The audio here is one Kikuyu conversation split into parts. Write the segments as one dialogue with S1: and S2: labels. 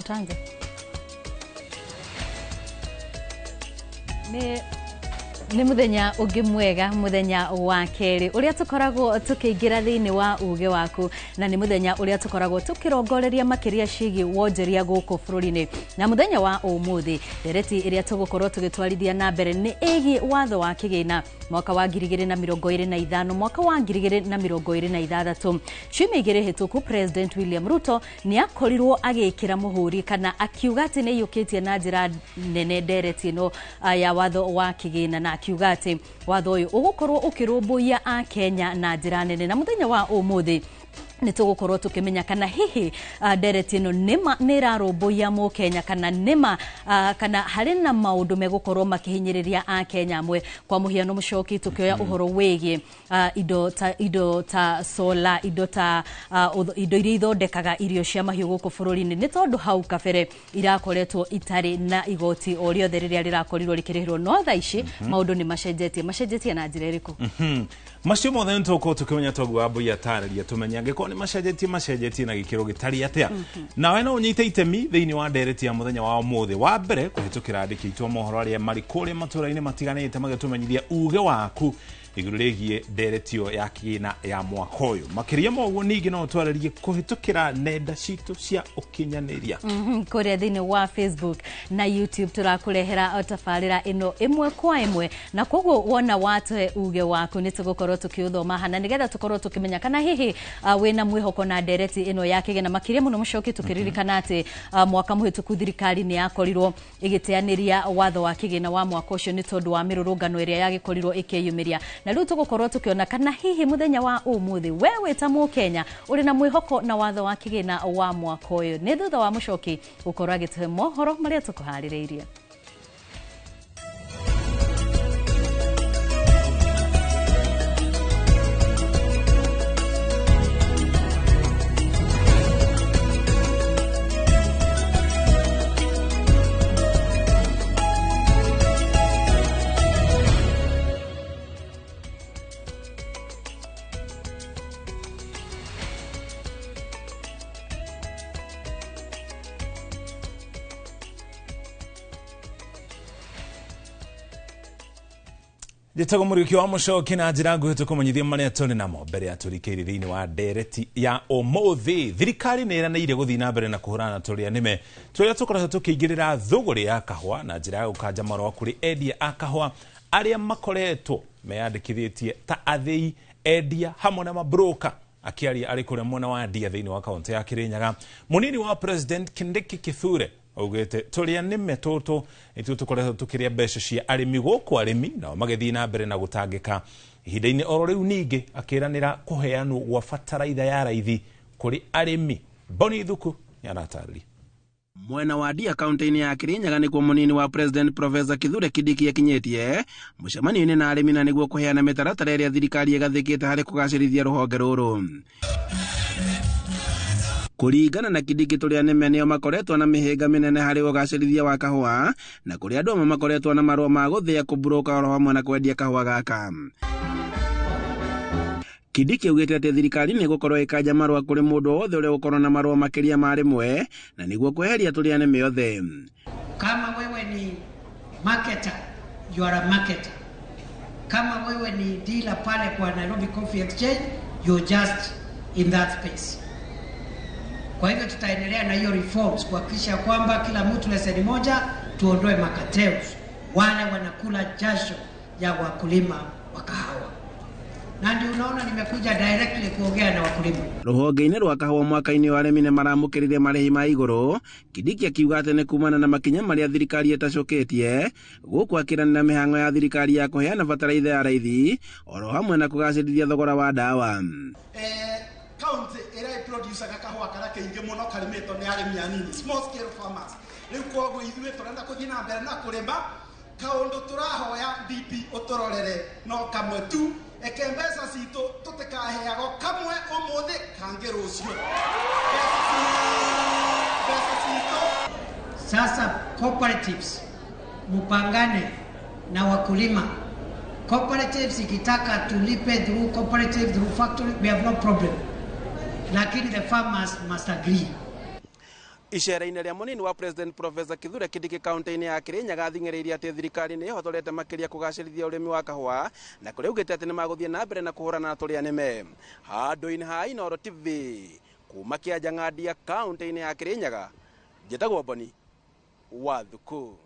S1: Tuanze. Nĩ mũthenya ũngĩ mwega, mũthenya wa kerĩ ũrĩa tũkoragwo tũkĩingĩra thĩinĩ wa uge waku, na nĩ mũthenya ũrĩa tũkoragwo tũkĩrongoreria makĩria ciĩgiĩ wonjoria gũkũ bũrũri-inĩ. Na mũthenya wa ũmũthĩ ndereti ĩrĩa tũgũkorwo tũgĩtwarithia na mbere nĩ ĩgiĩ watho wa kĩgĩna mwaka wa 2025 mwaka wa 2026. Ciumia igĩrĩ hĩtũku President William Ruto nĩ akorirwo agĩkĩra mũhũri kana akiuga atĩ nĩ aiyũkĩtie na njĩra nene ndereti ĩno ya watho wa kĩgĩna, na akiuga atĩ watho ũyũ ũgũkorwo ũkĩrũmbũiya Akenya na njĩra nene. Na mũthenya wa ũmũthĩ nĩ tũgũkorwo tũkĩmenya kana hihi ndereti ĩno nĩma nĩ ĩrarũmbũiya mũkenya, kana nĩma kana harĩ na maũndũ megũkorwo makĩhinyĩrĩria Akenya amwe. Kwa mũhiano mũcoki, tũkĩoya ũhoro wĩgiĩ indo ta solar, indo ta indo iria ithondekaga irio cia mahiũ gũkũ bũrũri-inĩ, nĩ tondũ hau kabere irakoretwo itarĩ na igoti o rĩothe rĩrĩa rĩrakorirwo rĩkĩrĩhĩrwo, no thaa ici maũndũ nĩ macenjetie. Macenjetie na njĩra ĩrĩkũ?
S2: Macio mothe nĩ tũgũkorwo tũkĩmenya toguo Wambui atarĩria, tũmenye angĩkorwo nĩ macenjetie, macenjetie na gĩkĩro gĩtarĩ atĩa. Nawe no ũnyite itemi thĩinĩ wa ndereti ya mũthenya wa ũmũthĩ, wa mbere kũhĩtũkĩra andĩki aitũ a mohoro arĩa marĩ kũrĩa matũũra-inĩ matiganĩte magĩtũmenyithia uge waku igũrũ rĩgiĩ ndereti ĩyo ya kĩgĩna ya mwaka ũyũ. Makĩria ma ũguo ningĩ no ũtwarĩrie kũhĩtũkĩra nenda citũ cia ũkinyanĩria
S1: kũrĩa thĩinĩ wa Facebook na YouTube. Tũrakũrehera tabarĩra ĩno ĩmwe kwa ĩmwe, na koguo wona watũhe uge waku nĩ tũgũkorwo tũkĩũthoma hana, nĩgetha tũkorwo tũkĩmenya kana hihi wĩna mwĩhoko na ndereti ĩno ya kĩgĩna. Makĩria mũno mũcoki, tũkĩririkana atĩ mwaka mũhĩtũku thirikari nĩ yakorirwo ĩgĩteanĩria watho wa kĩgĩna wa mwaka ũcio nĩ tondũ wa mĩrũrũngano ĩrĩa yagĩkorirwo ĩkĩyumĩria. Na rĩu tũgũkorwo tũkĩona kana hihi mũthenya wa ũmũthĩ we wĩ ta mũkenya ũrĩ na mwĩhoko na watho wa kĩgĩna wa mwaka ũyũ. Nĩ thutha wa mũcoki gũkorwo agĩtũhe mohoro marĩa tũkũharĩrĩirie.
S2: Njĩtagwo Mũriũki wa Mũcoki, na njĩra nguhĩ tũkũmenyithia marĩa tũrĩ namo mbere ya tũrikĩire thĩinĩ wa ndereti ya ũmũthĩ. Thirikari nĩ ĩranĩire gũthiĩ na mbere na kũhũrana na tũrĩa nĩme tũrĩa tũkoretwo tũkĩingĩrĩra thũgũrĩ ya kahũa na njĩra ya gũkanja marũa kũrĩ endia a kahũa arĩa makoretwo meyandĩkithĩtie ta athĩi, endia hamwe na mabroka. Akĩaria arĩ kũrĩa mwena wa Ndia thĩinĩ wa kaũntĩ ya Kĩrĩnyaga, mũnini wa President Kindiki Kithure augĩte tũrĩa nĩme tũtũ nĩtuo tũkoretwo tũkĩrĩa mbeca cia arĩmi gũkũ, arĩmi nao magĩthiĩ na mbere na gũtangĩka. Ihinda-inĩ oro rĩu ningĩ akĩranĩra kũheanwo gwa bataraitha ya raithi kũrĩ arĩmi. Boni Thuku nĩ aratarĩria.
S3: Mwena wa Ndia kaunti-inĩ ya Kĩrĩnyaga nĩkuo mũnini wa President Professor Kithure Kindiki akinyĩtie mũcemanio-inĩ na arĩmi, na nĩguo kũheana mĩtaratara ĩrĩa thirikari ĩgathĩkĩte harĩ kũgacĩrithia rũhonge rũrũ. Kũringana na Kindiki, tũrĩa nĩme nĩo makoretwo na mĩhĩnga mĩnene harĩ ũgacĩrithia wa kahũa, na kũrĩ andũ amwe makoretwo na marũa ma gũthĩa, kũmburuka oro hamwe na kwendia kahũa gaka. Kindiki augĩte atĩ thirikari nĩ ĩgũkorwo ĩkanja marũa kũrĩ mũndũ o wothe ũrĩa ũgũkorwo na marũa makĩria ma rĩmwe, na nĩguo kweheria tũrĩa nĩme othe.
S4: Kama wewe ni marketer, you are a marketer. Kama wewe ni dealer pale kwa Nairobi Coffee Exchange, you're just in that space. Kwa hivyo tutaendelea na hiyo reforms kuhakikisha kwamba kila mtu leseni moja, tuondoe macartels wale wanakula jasho ya wakulima wa kahawa. Na ndio unaona nimekuja directly kuongea na wakulima.
S3: Rũhonge-inĩ rwa kahũa mwaka-inĩ wa arĩmi nĩ maramũkĩrire marĩhi ma igũrũ. Kindiki akiuga atĩ nĩ kumana na makinya marĩa thirikari ĩtacũkĩtie gũkũ akĩranĩra mĩhang'o ya thirikari ya kũheana bataraitha ya raithi oro hamwe na kũgacĩrithia thogora wa ndawa.
S5: Kaunti ĩrĩa ĩproducaga kahũa karĩa kaingĩ mũno karĩmĩtwo nĩ arĩmi anini, small scale farmers. Rĩu koguo ithuĩ tũrenda kũthiĩ na mbere na kũrĩma. Kaũndũ tũrahoya DP ũtũrorere no kamwe tu, eke mbeca citũ tũtikaheagwo kamwe ũmũthĩ kangĩ rũciũ. Mbeca citũ.
S4: Sasa cooperatives mupangane na wakulima. Cooperatives ikitaka tulipe through cooperative, through factory, we have no problem. Lakini the farmers must agree.
S3: Icera-inĩ rĩa mũnini wa President Professor Kithure Kindiki kaunti-inĩ ya Kirinyaga athing'ĩrĩirie atĩ thirikari nĩ ĩhotorete makĩria kũgacĩrithia ũrĩmi wa kahũa na kũrĩa augĩte atĩ nĩmagũthiĩ na mbere na kũhũrana na tũrĩa nĩme. Handũ-inĩ ha Inooro TV kuma Kĩanjang'andia kaunti-inĩ ya Kirinyaga, njĩtagwo Boni wa Thuku.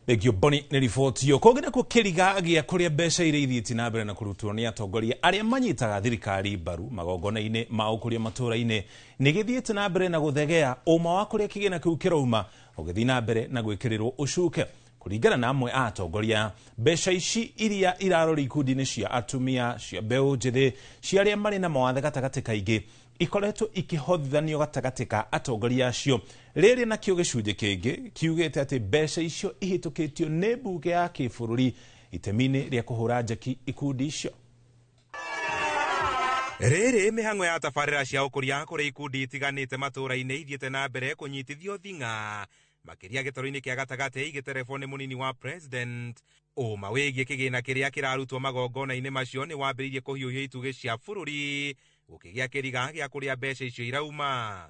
S2: Thengio Boni nĩ riboti ĩyo. Kũngĩ nakuo kĩriga gĩa kũrĩa mbeca iria ithiĩte na mbere na kũrutwo nĩ atongoria arĩa manyitaga thirikari mbaru magongona-inĩ ma ũkũria matũũra-inĩ nĩ gĩthiĩte na mbere na gũthegea ũma wa kũrĩa kĩgĩna kĩu kĩrauma ũgĩthiĩ na mbere na gwĩkĩrĩrwo ũcuke. Kũringana na amwe a atongoria, mbeca ici iria irarora ikundi-inĩ cia atumia, cia mbeũ njĩthĩ, cia arĩa marĩ na mawathe gatagatĩ kaingĩ ikoretwo ikĩhotithanio gatagatĩ ka atongoria acio. Rĩrĩ nakĩo gĩcunjĩ kĩngĩ kiugĩte atĩ mbeca icio ihĩtũkĩtio nĩ mbunge ya kĩbũrũri itemi-inĩ rĩa kũhũra njeki ikundi icio.
S6: Rĩrĩ mĩhang'o ya tabarĩra cia ũkũria kũrĩ ikundi itiganĩte matũũra-inĩ ithiĩte na mbere kũnyitithio thing'a makĩria gĩtarũ-inĩ kĩa gatagatĩ igĩterebwo nĩ mũnini wa president. Ũma wĩgiĩ kĩgĩna kĩrĩa kĩrarutwo magongona-inĩ macio nĩ wambĩrĩirie kũhiũhia itugĩ cia bũrũri gũkĩgĩa kĩriga gĩa kũrĩa mbeca icio irauma.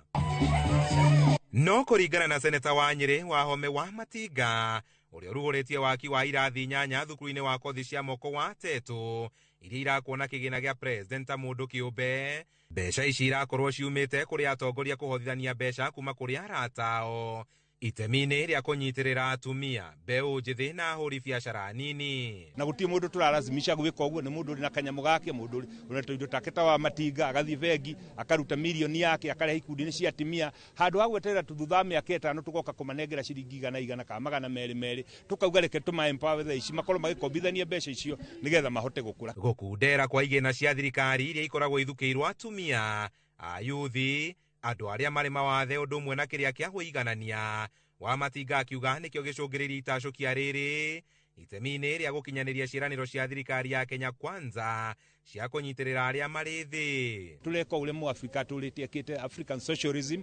S6: No kũringana na seneta wa Nyĩrĩ Wahome wa Matinga ũrĩa ũrugũrĩtie waki wa irathi 8 thukuru-inĩ wa kothi cia moko wa Tetũ iria irakuona kĩgĩna gĩa president ta mũndũ kĩũmbe, mbeca ici irakorwo ciumĩte kũrĩ atongoria kũhothithania mbeca kuma kũrĩ arata ao itemi-inĩ rĩa kũnyitĩrĩra atumia, mbeũ njĩthĩ na ahũri biacara nini.
S7: Na gũtirĩ mũndũ tũrarazimisha gwĩka ũguo, nĩ mũndũ ũrĩ na kanyamũ gake, mũndũ ũrĩ na indo take ta wa Matinga, agathiĩ bengi akaruta mirioni yake akarehe ikundi-inĩ cia atumia, handũ ha gweterera thutha wa mĩaka 5 tũgoka kũmanengera ciringi 100 kana 200 tũkauga reke tũma empower thaa ici makorwo magĩkombithania mbeca icio nĩgetha mahote gũkũra.
S6: Gũkundera kwa igĩna cia thirikari iria ikoragwo ithukĩirwo atumia, ayuthi, andũ arĩa marĩ mawathe ũndũ ũmwe na kĩrĩa kĩa kũiganania. Wa Matinga akiuga nĩkĩo gĩcũngĩrĩirie itacũkia rĩrĩ itemi-inĩ rĩa gũkinyanĩria ciĩranĩro cia thirikari ya Kenya Kwanza cia kũnyitĩrĩra arĩa marĩ thĩ.
S7: Tũreka ũrĩa Mũafrika atũrĩte ekĩte African socialism,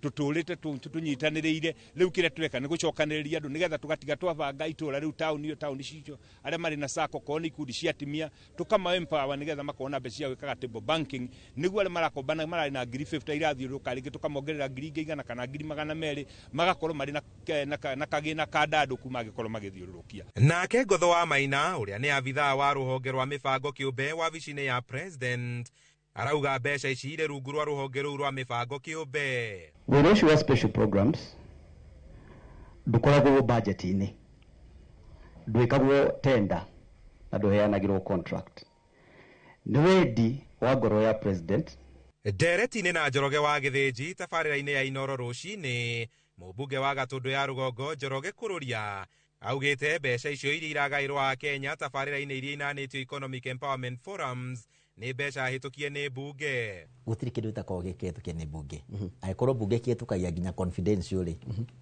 S7: tũtũrĩte tũnyitanĩrĩire. Rĩu kĩrĩa tũreka nĩ gũcokanĩrĩria andũ nĩgetha tũgatiga twabanga itũra rĩu taũni ĩyo, taũni cicio arĩa marĩ na sacco korwo nĩ ikundi cia atumia tũkama empower nĩgetha makorwo na mbeca cia gwĩkaga table banking, nĩguo arĩa marakombana mararĩ na ngiri 50 irathiũrũrũka rĩngĩ tũkamongerera ngiri ingĩ 100 kana ngiri 200 magakorwo marĩ na kagĩna ka ndandũku mangĩkorwo magĩthiũrũrũkia.
S6: Nake Ngotho wa Maina ũrĩa nĩ abithaa wa rũhonge rwa mĩbango kĩũmbe wabici-inĩ ya president arauga mbeca ici irĩ rungu rwa rũhonge rũu rwa mĩbango kĩũmbe.
S8: Wĩra ũcio wa special programs ndũkoragwo budget-inĩ, ndwĩkagwo tender na ndũheanagĩrwo contract. Nĩ wendi wa ngoro ya president.
S6: Ndereti-inĩ na Njoroge wa Gĩthĩnji tabarĩra-inĩ ya Inooro rũcinĩ, mũmbunge wa Gatũndũ ya Rũgongo Njoroge Kũrũria augĩte mbeca icio iria iragaĩrwo Akenya tabarĩra-inĩ iria inanĩtio Economic Empowerment Forums nĩ mbeca hĩtũkie nĩ mbunge.
S9: Gũtirĩ kĩndũ gĩtakoragwo gĩkĩhĩtũkie nĩ mbunge. Angĩkorwo mbunge ĩkĩhĩtũkagia nginya confidential rĩ,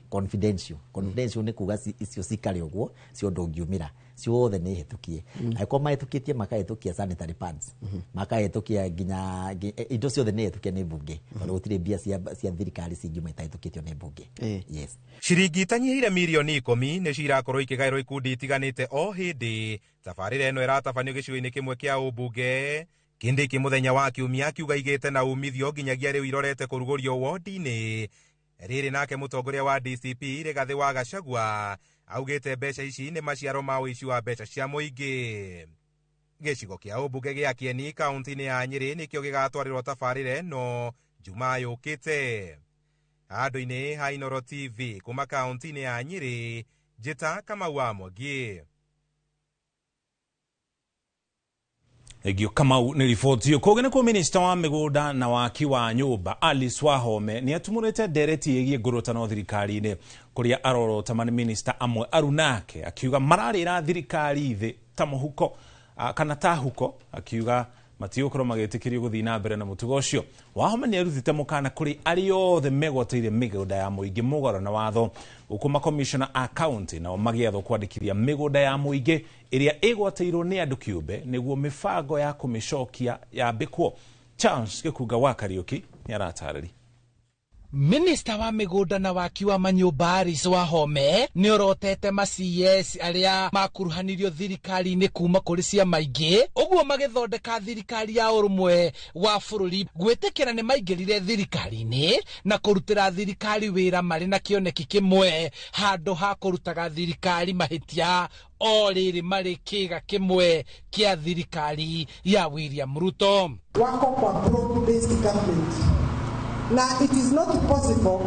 S9: confidential nĩ kuga icio cikare ũguo, cio ndũngiumĩra, ciothe nĩ hĩtũkie. Angĩkorwo mahĩtũkĩtie makahĩtũkia sanitary pads, makahĩtũkia nginya indo ciothe nĩ hĩtũkie nĩ mbunge, tondũ gũtirĩ mbia cia thirikari cingiuma itahĩtũkĩtio nĩ mbunge. Yes.
S6: Ciringi itanyihĩire mirioni 10 nĩcio irakorwo ikĩgaĩrwo ikundi itiganĩte o hĩndĩ. Tabarĩra ĩno ĩratabanio gĩcigo-inĩ kĩmwe kĩa ũmbunge. Kindiki mũthenya wa kiumia akiuga igĩte na umithio nginyagia rĩu irorete kũrugũrio wodi-inĩ. Rĩrĩ nake mũtongoria wa DCP Rigathĩ wa Gachagua augĩte mbeca ici nĩ maciaro ma ũici wa mbeca cia mũingĩ. Gĩcigo kĩa ũmbunge gĩa Kieni kaunti-inĩ ya Nyĩrĩ nĩkĩo gĩgatwarĩrwo tabarĩra ĩno Jumaa yũkĩte. Handũ-inĩ ha Inooro TV kuma kaunti-inĩ ya Nyĩrĩ, Njĩta Kamau wa Mwangi.
S2: Thengio Kamau nĩ riboti ĩyo. Kũngĩ nĩkuo minista wa mĩgũnda na waki wa nyũmba Alice Wahome nĩ atumũrĩte ndereti ĩgiĩ ngũrũtano thirikari-inĩ kũrĩa arorota nĩ minista amwe arunake akiuga mararĩra thirikari thĩ ta mũhuko kana ta huko, akiuga matigũkorwo magĩtĩkĩrio gũthiĩ na mbere na mũtugo ũcio. Wahome nĩ arutĩte mũkana kũrĩ arĩa othe megwatĩire mĩgũnda ya mũingĩ mũgarũ na watho, gũkũ makomishona a kaunti nao magĩathwo kwandĩkithia mĩgũnda ya mũingĩ ĩrĩa ĩgwatĩirwo nĩ andũ kĩũmbe nĩguo mĩbango ya kũmĩcokia yambĩkwo. Charles Gĩkunga wa Kariũki nĩ aratarĩria.
S10: Minista wa mĩgũnda na waki wa manyũmba Alice Wahome nĩ orotete ma CS arĩa makuruhanirio thirikari-inĩ kuma kũrĩ ciama ingĩ, ũguo magĩthondeka thirikari ya ũrũmwe wa bũrũri gwĩtĩkĩra nĩ maingĩrire thirikari-inĩ na kũrutĩra thirikari wĩra marĩ na kĩoneki kĩmwe handũ ha kũrutaga thirikari mahĩtia o rĩrĩ marĩ kĩga kĩmwe kĩa thirikari ya William Ruto.
S11: Wako kwa broad-based government. Now, it is not possible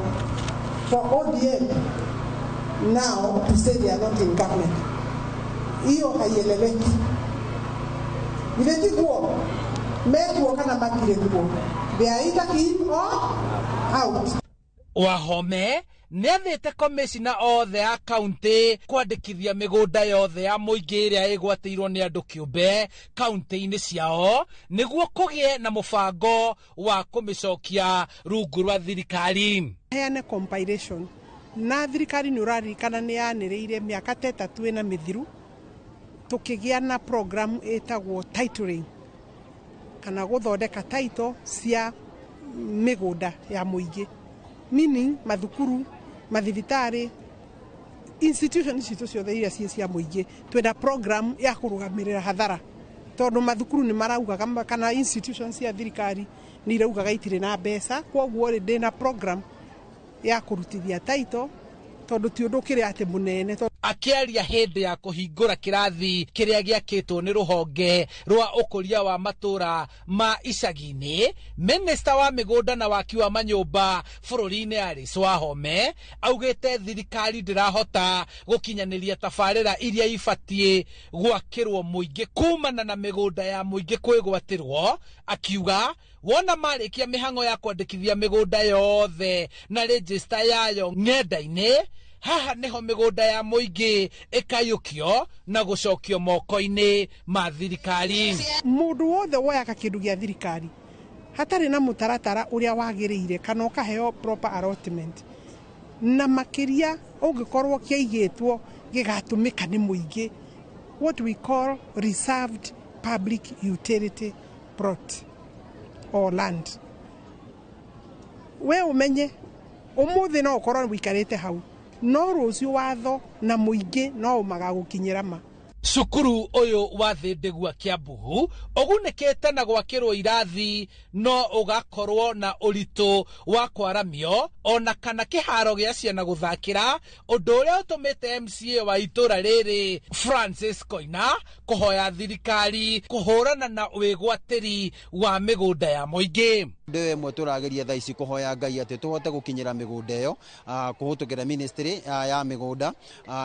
S11: for ODM now to say they are not in government. Hiyo haieleweki. Vile tiguo, mekuo kana matirĩ kuo. They are either in or out.
S10: Wahome nĩathĩte komĩcina othe a kaunti kwandĩkithia mĩgũnda yothe ya mũingĩ ĩrĩa ĩgwatĩirwo nĩ andũ kĩũmbe kaunti-inĩ ciao nĩguo kũgĩe na mũbango wa kũmĩcokia rungu rwa thirikari.
S11: Heane compilation na thirikari nĩ ũraririkana nĩ yanĩrĩire mĩaka ta ĩtatũ ĩna mĩthiru tũkĩgĩa na program ĩtagwo titling kana gũthondeka title cia mĩgũnda ya mũingĩ, meaning mathukuru, mathibitarĩ, institution citũ ciothe iria ciĩ cia mũingĩ. Twĩna program ya kũrũgamĩrĩra hathara tondũ mathukuru nĩ maraugaga kana institution cia thirikari nĩ iraugaga itirĩ na mbeca, kwoguo rĩ ndĩna program ya kũrutithia title tondũ ti ũndũ ũkĩrĩ atĩ mũnene.
S10: Akĩaria hĩndĩ ya kũhingũra kĩrathi kĩrĩa gĩakĩtwo nĩ rũhonge rwa ũkũria wa matũra ma icagi-inĩ, minista wa mĩgũnda na waki wa manyũmba bũrũri-inĩ Alice Wahome augĩte thirikari ndĩrahota gũkinyanĩria tabarĩra iria ibatiĩ gwakĩrwo mũingĩ kumana na mĩgũnda ya mũingĩ kwĩgwatĩrwo, akiuga wona marĩkia mĩhang'o ya kwandĩkithia mĩgũnda yothe na rejista yayo ng'enda-inĩ, haha niho mĩgũnda ya mũingĩ ĩkaiyũkio na gũcokio moko-inĩ ma thirikari.
S11: Mũndũ wothe woyaga kĩndũ gĩa thirikari hatarĩ na mũtaratara ũrĩa wagĩrĩire kana ũkaheo proper allotment, na makĩria ũngĩkorwo kĩaigĩtwo gĩgatũmĩka nĩ mũingĩ, what we call reserved public utility plot or land. We ũmenye ũmũthĩ no ũkorwo wĩikarĩte hau, no rũciũ watho na mũingĩ no ũmagagũkinyĩra ma.
S10: Cukuru ũyũ wa Thĩndĩgua Kiambu ũgunĩkĩte na gwakĩrwo irathi no ũgakorwo na ũritũ wa kwaramio ona kana kĩharo gĩa ciana gũthakĩra, ũndũ ũrĩa ũtũmĩte MCA wa itũra rĩrĩ Francis Koina kũhoya thirikari kũhũrana na wĩgwatĩri wa mĩgũnda ya mũingĩ.
S12: Ndĩ ĩmwe tũrageria thaa ici kũhoya Ngai atĩ tũhote gũkinyĩra mĩgũnda ĩyo kũhĩtũkĩra ministry ya mĩgũnda,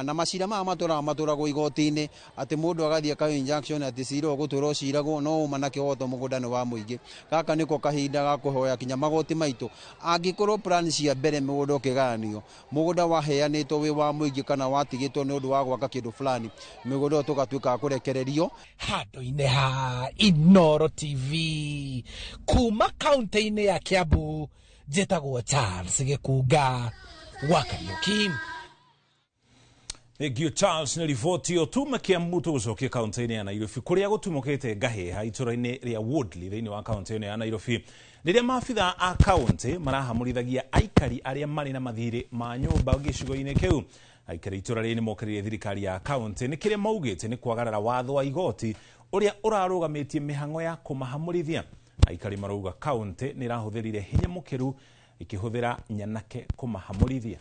S12: na macira maya matũraga matũragwo igoti-inĩ atĩ mũndũ agathiĩ akayo injunction atĩ cira ũgũtũra ũciragwo no uma na kĩhoto mũgũnda nĩ wa mũingĩ. Gaka nĩko kahinda ga kũhoya kinya magoti maitũ angĩkorwo plan cia mbere mũgũnda ũkĩgayanio mũgũnda waheanĩtwo wĩ wa mũingĩ kana watigĩtwo nĩ ũndũ wa gwaka kĩndũ fulani, mĩgũnda ĩyo tũgatuĩka a kũrekererio.
S10: Handũ-inĩ ha Inooro TV kuma kaunti-inĩ ya Kiambu, njĩtagwo Charles Gĩkunga wa Kariuki.
S2: Thank you Charles nĩ riboti ĩyo. Tuma Kiambu tũgũcokia kaunti-inĩ ya Nairobi kũrĩa gũtumũkĩte ngahĩha itũra-inĩ rĩa Woodley thĩinĩ wa kaunti ĩno ya Nairobi rĩrĩa maabitha a kaunti marahamũrithagia aikari arĩa marĩ na mathirĩ ma nyũmba gĩcigo-inĩ kĩu. Aikari itũra rĩrĩ nĩmokĩrĩire thirikari ya kaunti nĩ kĩrĩa maugĩte nĩ kwagarara watho wa igoti ũrĩa ũrarũgamĩtie mĩhang'o ya kũmahamũrithia. Aikari marauga kaunti nĩ ĩrahũthĩrire hinya mũkĩru ĩkĩhũthĩra nyanake kũmahamũrithia.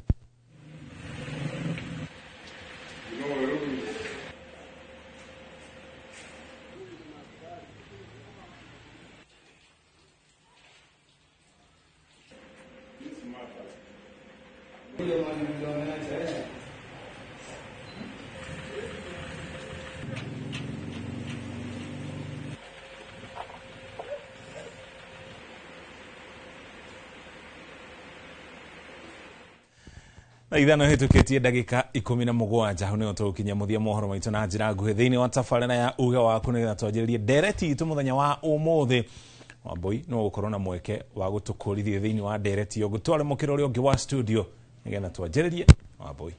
S2: Na ithano hĩtũkĩtie ndagĩka 17 hau nĩho tũgũkinyia mũthia mohoro maitũ na njĩra nguhĩ thĩinĩ wa tabarĩra ya uge waku nĩgetha twanjĩrĩrie ndereti itũ mũthenya wa ũmũthĩ. Wambui no gũkorwo na mweke wa gũtũkũrithia thĩinĩ wa ndereti ĩyo ngũtware mũkĩra ũrĩa ũngĩ wa studio nĩgetha twanjĩrĩrie. Wambui.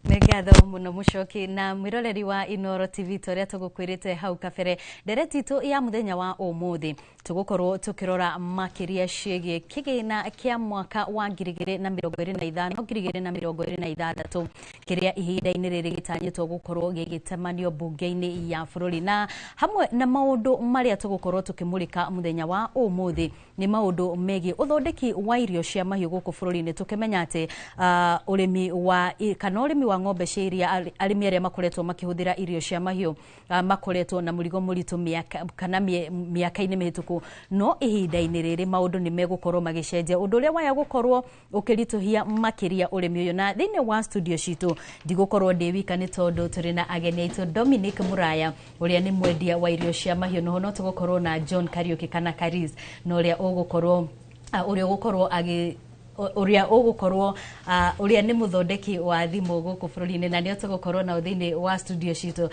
S1: Nĩ ngatho mũno Mũcoki na mwĩroreri wa Inoro TV, ta ũrĩa tũgũkwĩrĩte hau kabere, ndereti itũ ya mũthenya wa ũmũthĩ tũgũkorwo tũkĩrora makĩria ciĩgiĩ kĩgĩna kĩa mwaka wa 2025 2026, kĩrĩa ihinda-inĩ rĩrĩ gĩtanyĩtwo gũkorwo gĩgĩtemanio mbunge-inĩ ya bũrũri. Na hamwe na maũndũ marĩa tũgũkorwo tũkĩmũrĩka mũthenya wa ũmũthĩ nĩ maũndũ megiĩ ũthondeki wa irio cia mahiũ gũkũ bũrũri-inĩ, tũkĩmenya atĩ ũrĩmi wa kana ũrĩmi wa ng'ombe cia iria, arĩmi arĩa makoretwo makĩhũthĩra irio cia mahiũ makoretwo na mũrigo mũritũ mĩaka kana mĩaka-inĩ mĩhĩtũku, no ihinda-inĩ rĩrĩ maũndũ nĩ megũkorwo magĩcenjia, ũndũ ũrĩa waya gũkorwo ũkĩritũhia makĩria ũrĩmi ũyũ. Na thĩinĩ wa studio citũ ndigũkorwo ndĩ wika, nĩ tondũ tũrĩ na ageni aitũ, Dominic Muraya ũrĩa nĩ mwendia wa irio cia mahiũ, noho no tũgũkorwo na John Kariuki kana Karis, na ũrĩa ũgũkorwo ũrĩa ũgũkorwo agĩ ũrĩa ũgũkorwo ũrĩa nĩ mũthondeki wa thimũ gũkũ bũrũri-inĩ, na nĩo tũgũkorwo nao thĩinĩ wa studio citũ.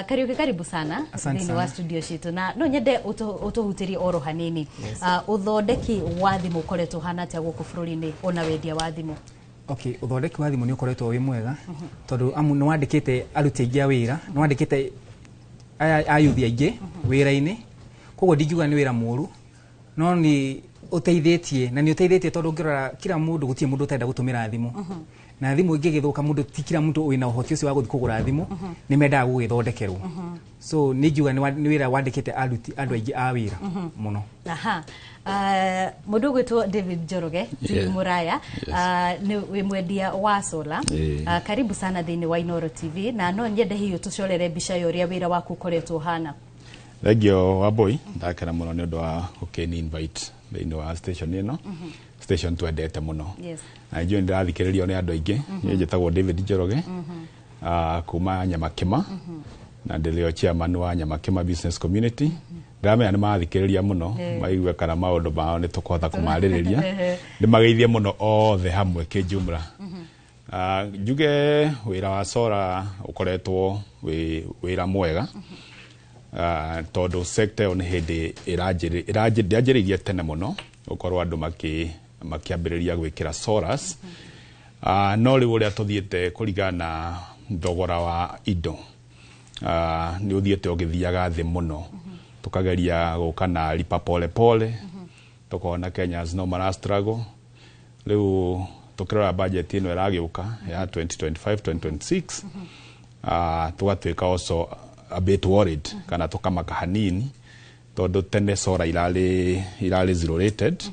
S1: Kariuki, karibu sana.
S13: Asante
S1: thĩinĩ wa
S13: sana.
S1: Studio citũ, na no nyende ũtũhutĩrie oro hanini.
S13: Yes.
S1: Ũthondeki wa thimũ ũkoretwo ũhana atĩa gũkũ bũrũri-inĩ, ona wendia wa thimũ?
S13: Okay, ũthondeki wa thimũ nĩ ũkoretwo wĩ mwega, tondũ amu nĩ wandĩkĩte aruti aingĩ a wĩra, nĩ wandĩkĩte aya ayuthi aingĩ wĩra-inĩ. Koguo ndingiuga nĩ wĩra mũru, no nĩ ũteithĩtie, na nĩ ũteithĩtie tondũ ũngĩrora kila mũndũ, gũtirĩ mũndũ ũtarenda gũtũmĩra thimũ, na thimũ ĩngĩgĩthũka, mũndũ ti kila mũndũ wĩna ũhoti ũcio wa gũthiĩ kũgũra thimũ, nĩ mendaga gũgĩthondekerwo. So nĩ ingiuga nĩ wĩra wandĩkĩte aruti andũ aingĩ a wĩra mũno.
S1: Aha. Mũndũ ũgwĩtwo David Njoroge ti Muraya. Nĩ wĩ mwendia wa solar. Karibu sana thĩinĩ wa Inoro TV, na no nyende hihi ũtũcorere mbica ya ũrĩa wĩra waku ũkoretwo ũhana.
S7: Thengio Wambui, ndakena mũno nĩ ũndũ wa gũkĩni invite thĩinĩ wa station ĩno, station twendete mũno. Na njũĩ ndĩrathikĩrĩrio nĩ andũ aingĩ. Niĩ njĩtagwo David Njoroge, kuma Nyamakĩma, na ndĩrĩo chairman wa Nyamakĩma Business Community. Ndĩramenya nĩ marathikĩrĩria mũno, maigue kana maũndũ mao nĩ tũkũhota kũmarĩrĩria. Ndĩmageithie mũno othe hamwe kĩjumla. Njuge wĩra wa solar ũkoretwo wĩ wĩra mwega, tondũ sector ĩyo nĩ hĩndĩ ndĩanjĩrĩirie tene mũno gũkorwo andũ makĩambĩrĩria gwĩkĩra solars. No rĩu ũrĩa tũthiĩte kũringana na thogora wa indo, nĩ ũthiĩte ũgĩthiaga thĩ mũno, tũkageria gũka na lipa pole pole, tũkona Kenyans no mara struggle. Rĩu tũkĩrora budget ĩno ĩragĩũka ya 2025 2026, tũgatuĩka also a bit worried kana tũkamaka hanini, tondũ tene solar irarĩ zero rated.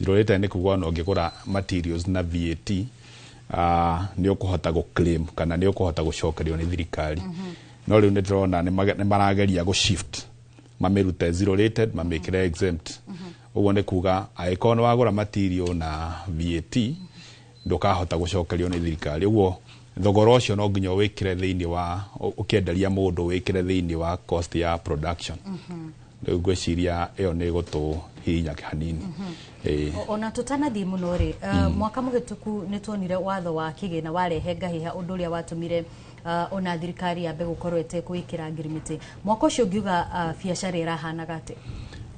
S7: Zero rated nĩ kuga ona ũngĩgũra materials na VAT, nĩ ũkũhota gũ claim kana nĩ ũkũhota gũcokerio nĩ thirikari. No rĩu nĩ ndĩrona nĩ marageria gũ shift, mamĩrute zero rated, mamĩkĩre exempt. Ũguo nĩ kuga angĩkorwo nĩ wagũra material na VAT, ndũkahota gũcokerio nĩ thirikari. Ũguo thogora ũcio no nginya wĩkĩre thĩinĩ wa ũkĩenderia mũndũ, wĩkĩre thĩinĩ wa cost ya production. Rĩu ngwĩciria ĩyo nĩ ĩgũtũhihinya hanini. Ĩĩ.
S1: Ona tũtanathiĩ mũno rĩ, mwaka mũhĩtũku nĩ tuonire watho wa kĩgĩna warehe ngahĩha, ũndũ ũrĩa watũmire ona thirikari yambe gũkorwo ĩtekwĩkĩra ngirimiti. Mwaka ũcio ũngiuga biacara ĩrahanaga atĩa?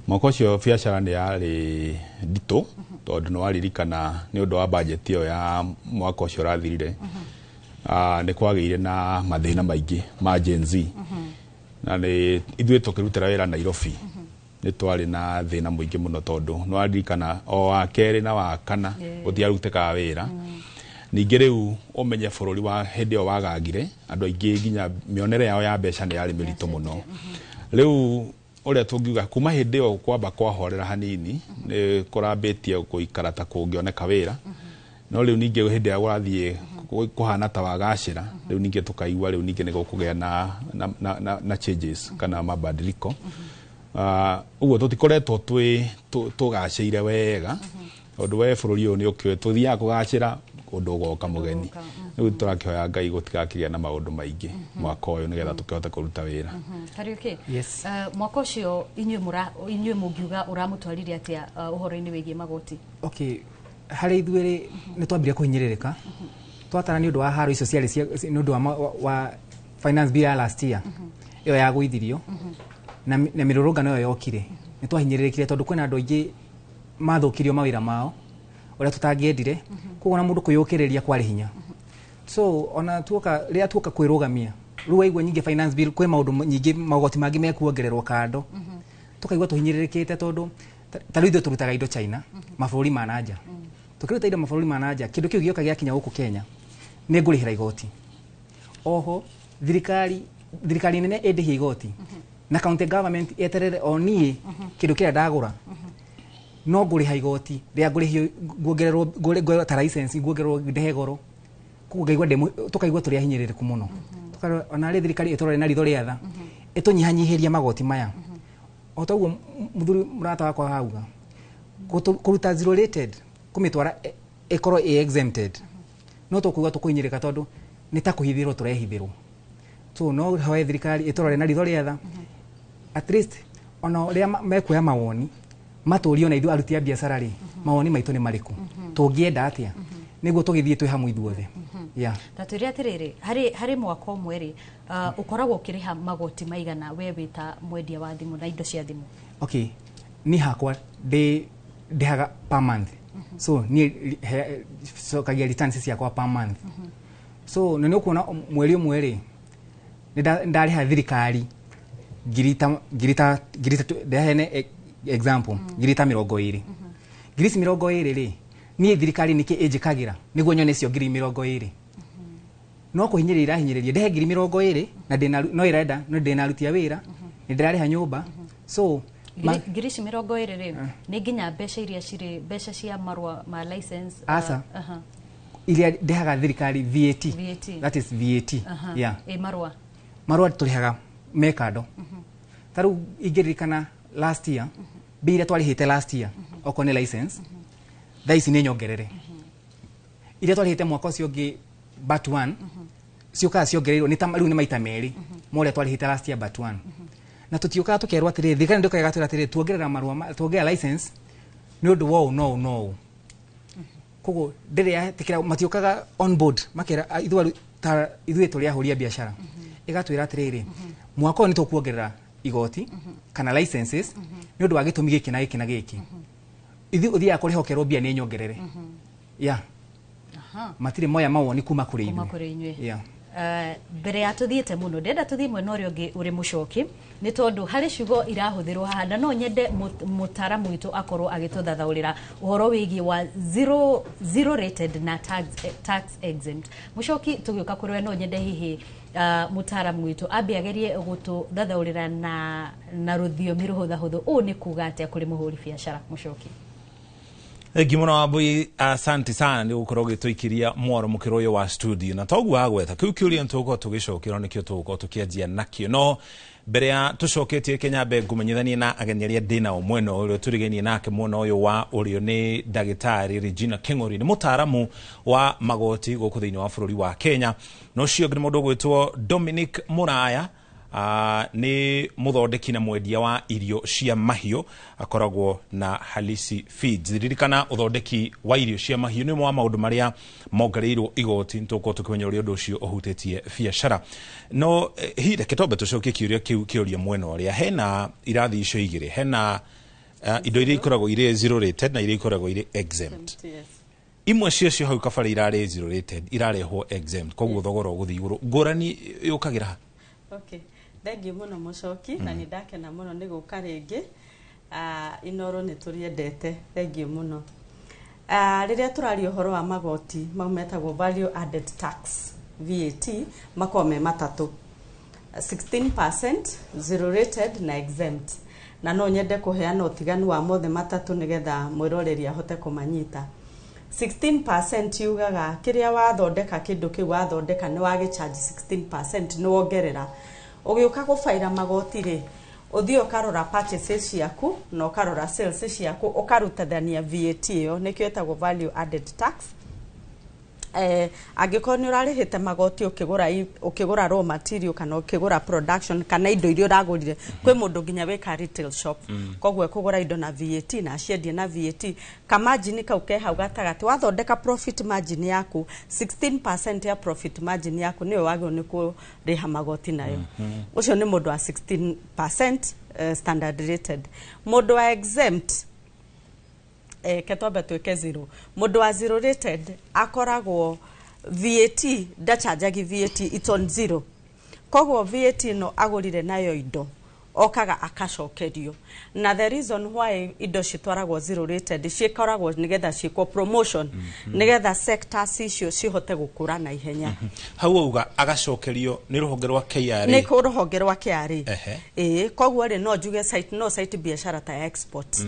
S7: Mwaka ũcio biacara nĩ yarĩ nditũ, tondũ nĩ waririkana nĩ ũndũ wa budget ĩyo ya mwaka ũcio ũrathirire, nĩ kwagĩire na mathĩna maingĩ ma Gen Z, na nĩ ithuĩ tũkĩrutĩra wĩra Nairobi nĩ twarĩ na thĩna mũingĩ mũno, tondũ nĩ waririkana o wa kerĩ na wa kana gũtiarutĩkaga wĩra. Ningĩ rĩu ũmenye bũrũri wa hĩndĩ ĩyo wagagire, andũ aingĩ nginya mĩonere yao ya mbeca nĩ yarĩ mĩritũ mũno. Rĩu ũrĩa tũngiuga, kuma hĩndĩ ĩyo kwamba kwahorera hanini, nĩ kũrambĩtie gũikara ta kũngĩoneka wĩra, no rĩu ningĩ hĩndĩ ĩrĩa kũrathiĩ kũhana ta wagacĩra, rĩu ningĩ tũkaigua rĩu ningĩ nĩ gũkũgĩa na changes kana mabadiliko. Ũguo tũtikoretwo twĩ tũgacĩire wega, tondũ we bũrũri ũyũ nĩ ũkĩũĩ tũthiaga kũgacĩra ũndũ ũgoka mũgeni. Rĩu tũrakĩhoya Ngai gũtigakĩgĩa na maũndũ maingĩ mwaka ũyũ, nĩgetha tũkĩhote kũruta wĩra.
S1: Kariũki,
S13: Yes.
S1: mwaka ũcio inyuĩ inyuĩ mũngiuga ũramũtwarire atĩa ũhoro-inĩ wĩgiĩ magoti?
S13: Okay, harĩ ithuĩ rĩ, nĩ twambire kũhinyĩrĩrĩka twatara nĩ ũndũ wa haro icio ciarĩ nĩ ũndũ wa finance bill ya last year ĩyo yagũithirio, na mĩrũrũngano ĩyo yokire. Nĩ twahinyĩrĩrĩkire tondũ kwĩna andũ aingĩ mathũkirio mawĩra mao ũrĩa tũtangĩendire. Koguo na mũndũ kwĩyũkĩrĩria kwarĩ hinya. So ona tuoka rĩrĩa tuoka kwĩrũgamia rĩu waigua nyingĩ finance bill kwĩ maũndũ nyingĩ magoti mangĩ mekuongererwo kando, tukaigua tũhinyĩrĩrĩkĩte tondũ ta rĩu ithuĩ tũrutaga indo China, mabũrũri ma na nja. Tũkĩruta indo mabũrũri ma na nja, kĩndũ kĩu gĩoka gĩakinya gũkũ Kenya nĩ ngũrĩhĩra igoti. Oho thirikari nene ĩndĩhie igoti na county government yeterere o niĩ kĩndũ kĩrĩa ndagũra no ngũrĩha igoti rĩa ngũrĩhio nguongererwo ngũrĩhio ta license, nguongererwo ndehe goro. Koguo ngaigua tũkaigua tũrĩ ahinyĩrĩrĩku mũno. Tũkarora ona rĩ thirikari ĩtũrore na ritho rĩa tha, ĩtũnyihanyihĩrie magoti maya. O toguo mũthuri mũrata wakwa hauga, kũruta zero rated kũmĩtwara ĩkorwo ĩ exempted, no tũkuga tũkũhinyĩrĩka tondũ nĩ ta kũhithĩrwo tũrehithĩrwo. So no hoe thirikari ĩtũrore na ritho rĩa tha, at least ona rĩrĩa mekuoya mawoni matũrie ona ithuĩ aruti a biacara rĩ, mawoni maitũ nĩ marĩkũ, tũngĩenda atĩa nĩguo tũgĩthiĩ twĩ hamwe ithuothe. Yeah.
S1: Ta twĩre atĩrĩrĩ, harĩ mwaka ũmwe rĩ, ũkoragwo ũkĩrĩha magoti maigana we wĩ ta mwendia wa thimũ na indo cia thimũ?
S13: Okay, niĩ hakwa ndĩhaga per month. So niĩ cokagia returns ciakwa per month. So na nĩ ũkuona mweri ũmwe rĩ, nĩ ndarĩha thirikari ngiri ta ndahene example, ngiri ta 20. Ngiri ici 20 rĩ, niĩ thirikari nĩkĩ ĩnjĩkagĩra nĩguo nyone icio ngiri 20? No kũhinyĩrĩria irahinyĩrĩria ndehe ngiri 20 na ndĩna no ĩrenda no ndĩna aruti a wĩra, nĩ ndĩrarĩha nyũmba. So
S1: Ngiri ici 20 rĩ, nĩ nginya mbeca iria cirĩ mbeca cia marũa ma license?
S13: Aca. Iria ndĩhaga thirikari VAT.
S1: VAT.
S13: That is VAT. Yeah.
S1: Ĩ marũa?
S13: Marũa tũrĩhaga me kando. Ta rĩu ingĩririkana last year, mbia iria twarĩhĩte last year okorwo nĩ license, thaa ici nĩ nyongerere. Iria twarĩhĩte mwaka ũcio ũngĩ but one ciũkaga ciongereirwo nĩ ta rĩu nĩ maita merĩ ma ũrĩa twarĩhĩte last year but one. Na tũtiũkaga tũkerwo atĩrĩrĩ, thirikari ndĩũkaga ĩgatwĩra atĩrĩrĩ, tuongerera marũa tuongerera license nĩ ũndũ wa ũũ no ũũ no ũũ. Koguo ndĩrĩ yetĩkĩra, matiũkaga on board makera, "Ah, ithuĩ ta ithuĩ tũrĩ ahũri a biacara," ĩgatwĩra atĩrĩrĩ, mwaka ũyũ nĩ tũkuongerera igoti kana licenses nĩ ũndũ wa gĩtũmi gĩkĩ na gĩkĩ na gĩkĩ. Ithuĩ ũthiaga kũrĩhokerwo mbia nĩ nyongerere. Yeah. Matirĩ moya mawoni kuma kũrĩ
S1: kuma
S13: ithuĩ.
S1: Kũrĩ inyuĩ.
S13: Yeah.
S1: Mbere ya tũthiĩte mũno, ndĩrenda tũthiĩ mwena ũrĩa ũngĩ ũrĩ mũcoki, nĩ tondũ harĩ ciugo irahũthĩrwo haha na no nyende mũtaaramu witũ akorwo agĩtũthathaũrĩra ũhoro wĩgiĩ wa zero rated na tax exempt. Mũcoki, tũgĩũka kũrĩ we, no nyende hihi mũtaaramu witũ ambe agerie gũtũthathaũrĩra na rũthiomi rũhũthahũthũ ũũ nĩ kuga atĩa kũrĩ mũhũri biacara. Mũcoki.
S2: Thengi mũno Wambui, asante sana nĩ gũkorwo ũgĩtũikĩria mwaro mũkĩro ũyũ wa studio. Na toguo agweta kĩu kĩũria nĩ tũgũkorwo tũgĩcokerwo nĩkĩo tũgũkorwo tũkĩanjia nakĩo, no mbere ya tũcoketie Kenya mbe ngũmenyithanie na ageni arĩa ndĩ nao. Mwena ũrĩa tũrigainie nake mwena ũyũ wa ũrĩo nĩ ndagĩtarĩ Regina King'ori, nĩ mũtaaramu wa magoti gũkũ thĩinĩ wa bũrũri wa Kenya. Na ũcio ũngĩ nĩ mũndũ ũgwĩtwo Dominic Mũraya, nĩ mũthondeki na mwendia wa irio cia mahiũ, akoragwo na Halisi Feeds. Ririkana ũthondeki wa irio cia mahiũ nĩ ũmwe wa maũndũ marĩa mongereirwo igoti, nĩ tũgũkorwo tũkĩmenya ũrĩa ũndũ ũcio ũhutĩtie biacara. No hihi reke twambe tũcokie kĩũria kĩu kĩũria mwena ũrĩa hena irathi icio igĩrĩ, hena indo iria ikoragwo irĩ zero rated na iria ikoragwo irĩ exempt.
S14: Yes.
S2: Imwe ciacio hau kabare irarĩ zero rated irarehwo exempt, koguo thogora ũgũthiĩ igũrũ. Ngũrani yũkagĩra ha?
S14: Okay. Thengiũ mũno mũcoki, na nĩ ndakena mũno nĩ gũka rĩngĩ. Inoro nĩ tũrĩendete, thengiũ mũno. Rĩrĩa tũraria ũhoro wa magoti mau metagwo value added tax, VAT, makoragwo me matatũ: 16%, zero rated na exempt. Na no nyende kũheana ũtiganu wa mothe matatũ nĩgetha mwĩroreri ahote kũmanyita. 16% yugaga kĩrĩa wathondeka, kĩndũ kĩu wathondeka nĩ wagĩcharge 16%, nĩ wongerera. Ũgĩũka gũbaira magoti rĩ, ũthiĩ ũkarora purchases ciaku na ũkarora sales ciaku, ũkarutithania VAT ĩyo, nĩkĩo ĩtagwo value added tax. Angĩkorwo nĩ ũrarĩhĩte magoti ũkĩgũra raw material kana ũkĩgũra production kana indo iria ũragũrire kwĩ mũndũ nginya wĩka retail shop, koguo ekũgũra indo na VAT na aciendie na VAT, kamargin kau ke hau gatagatĩ, wathondeka profit margin yaku, 16% ya profit margin yaku nĩyo wagĩrĩirwo nĩ kũrĩha magoti nayo. Ũcio nĩ mũndũ wa 16%, standard rated. Mũndũ wa exempt, ke twambe twĩke zero. Mũndũ wa zero rated akoragwo VAT ndachanjagi VAT, it's on zero. Koguo VAT no agũrire nayo indo okaga akacokerio. Na the reason why indo citwaragwo zero rated cikoragwo nigetha ciĩkwo promotion, nigetha sectors icio cihote gũkũra na ihenya.
S2: Hau auga agacokerio nĩ rũhonge rwa KRA.
S14: Nĩ kũ rũhonge rwa KRA. Ĩĩ, koguo rĩ no njuge site no site biacara ta ya export.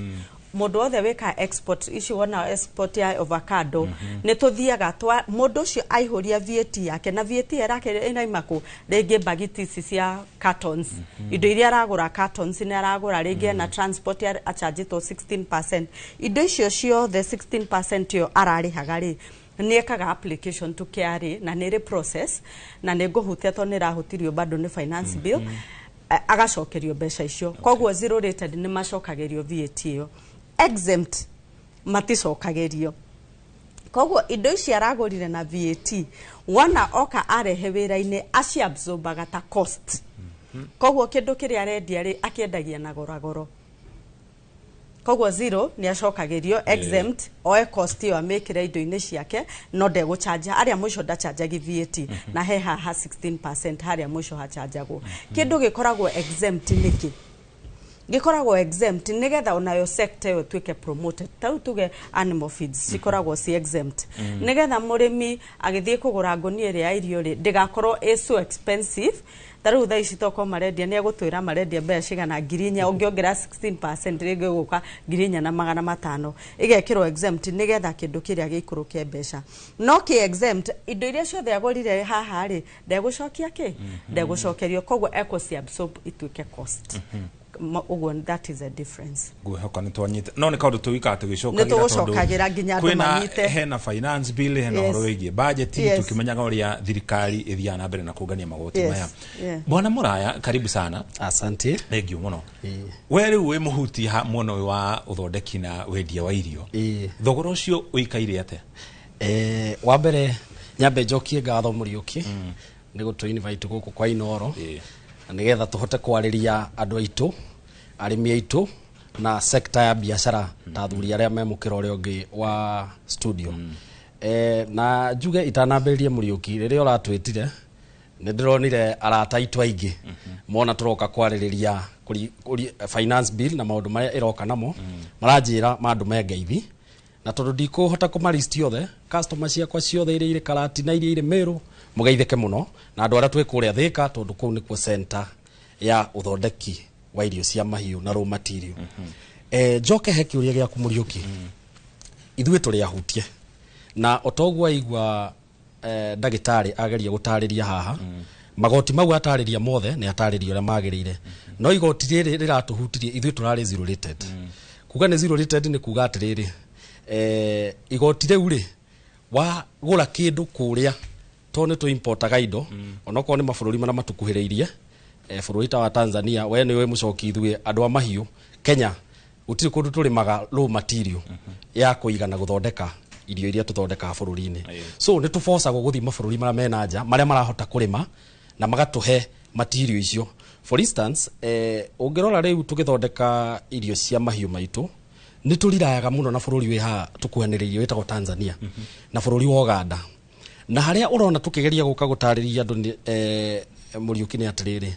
S14: Mũndũ wothe wĩkaga export ici, wona export ya avocado, nĩ tũthiaga twa mũndũ ũcio aihũria VAT yake, na VAT ĩrake ĩraima kũ rĩngĩ mbagiti ici cia cartons, indo iria aragũra cartons nĩ aragũra rĩngĩ na transport achanjĩtwo 16%, indo icio ciothe 16% ĩyo ararĩhaga rĩ, nĩ ekaga application to KRA na nĩ ĩrĩ process, na nĩ ngũhutia tondũ nĩ ĩrahutirio bado nĩ finance bill, agacokerio mbeca icio. Koguo zero rated nĩ macokagĩrio VAT ĩyo, exempt maticokagĩrio. Koguo indo ici aragũrire na VAT, wona oka arehe wĩra-inĩ aciabsorbaga ta cost. Koguo kĩndũ kĩrĩa arendia rĩ, akĩendagia na goragoro. Koguo zero nĩ acokagĩrio, exempt oe cost ĩyo amĩkĩre indo-inĩ ciake, no ndegũchanja arĩa mũico ndachanjagi VAT, na he haha 16% harĩa mũico hachanjagwo. Kĩndũ gĩkoragwo exempt nĩkĩ? Gĩkoragwo exempt nĩgetha onayo sector ĩyo ĩtuĩke promoted. Ta rĩu tuge animal feeds cikoragwo ci exempt nĩgetha mũrĩmi agĩthiĩ kũgũra ngũnia ĩrĩa ya irio rĩ, ndĩgakorwo ĩ so expensive. Ta rĩu thaa ici tokorwo marendia, nĩ egũtwĩra marendia mbeca cigana, 4,000, ũngĩongerera 16% rĩngĩ ĩgũka 4,500. Ĩgekĩrwo exempt nĩgetha kĩndũ kĩrĩa gĩikũrũke mbeca. No kĩ exempt, indo iria ciothe agũrire haha rĩ, ndegũcokia kĩ, ndegũcokerio, koguo ekũci absorb ituĩke cost. Ũguo that is a difference.
S2: Ngwĩhoka nĩ twanyita, no nĩ kaũndũ tũgĩkaga tũgĩcokagĩra.
S14: Nĩ tũgũcokagĩra nginya andũ
S2: kwĩna
S14: manyite.
S2: Hena finance bill, hena ũhoro wĩgiĩ budget, tũkĩmenyaga ũrĩa thirikari ĩthiaga na mbere na kũngania magoti maya. Bwana Muraya, karibu sana.
S15: Asante.
S2: Thank you mũno. We rĩu wĩ mũhuti ha mwena ũyũ wa ũthondeki na wendia wa irio, thogora ũcio ũikaire atĩa?
S15: Wa mbere nyambe njokie ngatho Mũriũki nĩ gũtũ invite gũkũ kwa Inoro na nĩgetha tũhote kwarĩria andũ aitũ, arĩmi aitũ na sekta ya biacara ta athuri arĩa me mũkĩra ũrĩa ũngĩ wa studio. Na njuge itanambĩrĩrie, Mũriũki, rĩrĩa ũratwĩtire nĩ ndĩronire arata aitũ aingĩ mona tũroka kwarĩrĩria finance bill na maũndũ marĩa ĩroka namo, maranjĩra mandũme ngeithi, na tondũ ndikũhota kũmalist othe, customer ciakwa ciothe iria irĩ Karatina, iria irĩ Meru, mũgeithĩke mũno, na andũ arĩa twĩ kũrĩa Thĩka, tondũ kũu nĩkuo center ya ũthondeki wa irio cia mahiũ na raw material. Njoke he kĩũria gĩaku, Mũriũki. Ithuĩ tũrĩ ahutie na o toguo aigua ndagĩtarĩ ageria gũtarĩria haha, magoti mau atarĩria mothe nĩ atarĩria ũrĩa magĩrĩire, no igoti rĩrĩ rĩratũhutirie ithuĩ tũrarĩ zero rated. Kuga nĩ zero rated nĩ kuga atĩrĩrĩ, igoti rĩu rĩ, wagũra kĩndũ kũrĩa, tondũ nĩ tũ-importaga indo onokorwo nĩ mabũrũri marĩa matũkuhĩrĩirie, bũrũri ta wa Tanzania, we nĩ ũĩ mũcoki, ithuĩ andũ a mahiũ Kenya gũtirĩ kũndũ tũrĩmaga raw material ya kũigana gũthondeka irio iria tũthondekaga bũrũri-inĩ. So nĩ tũbocagwo gũthiĩ mabũrũri marĩa mena nja, marĩa marahota kũrĩma na magatũhe material icio. For instance, ũngĩrora rĩu tũgĩthondeka irio cia mahiũ maitũ, nĩ tũrirayaga mũno na bũrũri wĩ haha tũkuhanĩrĩirie wĩtagwo Tanzania na bũrũri wa Uganda. Na harĩa ũrona tũkĩgeria gũka gũtarĩria andũ nĩ Mũriũki, nĩ atĩrĩrĩ,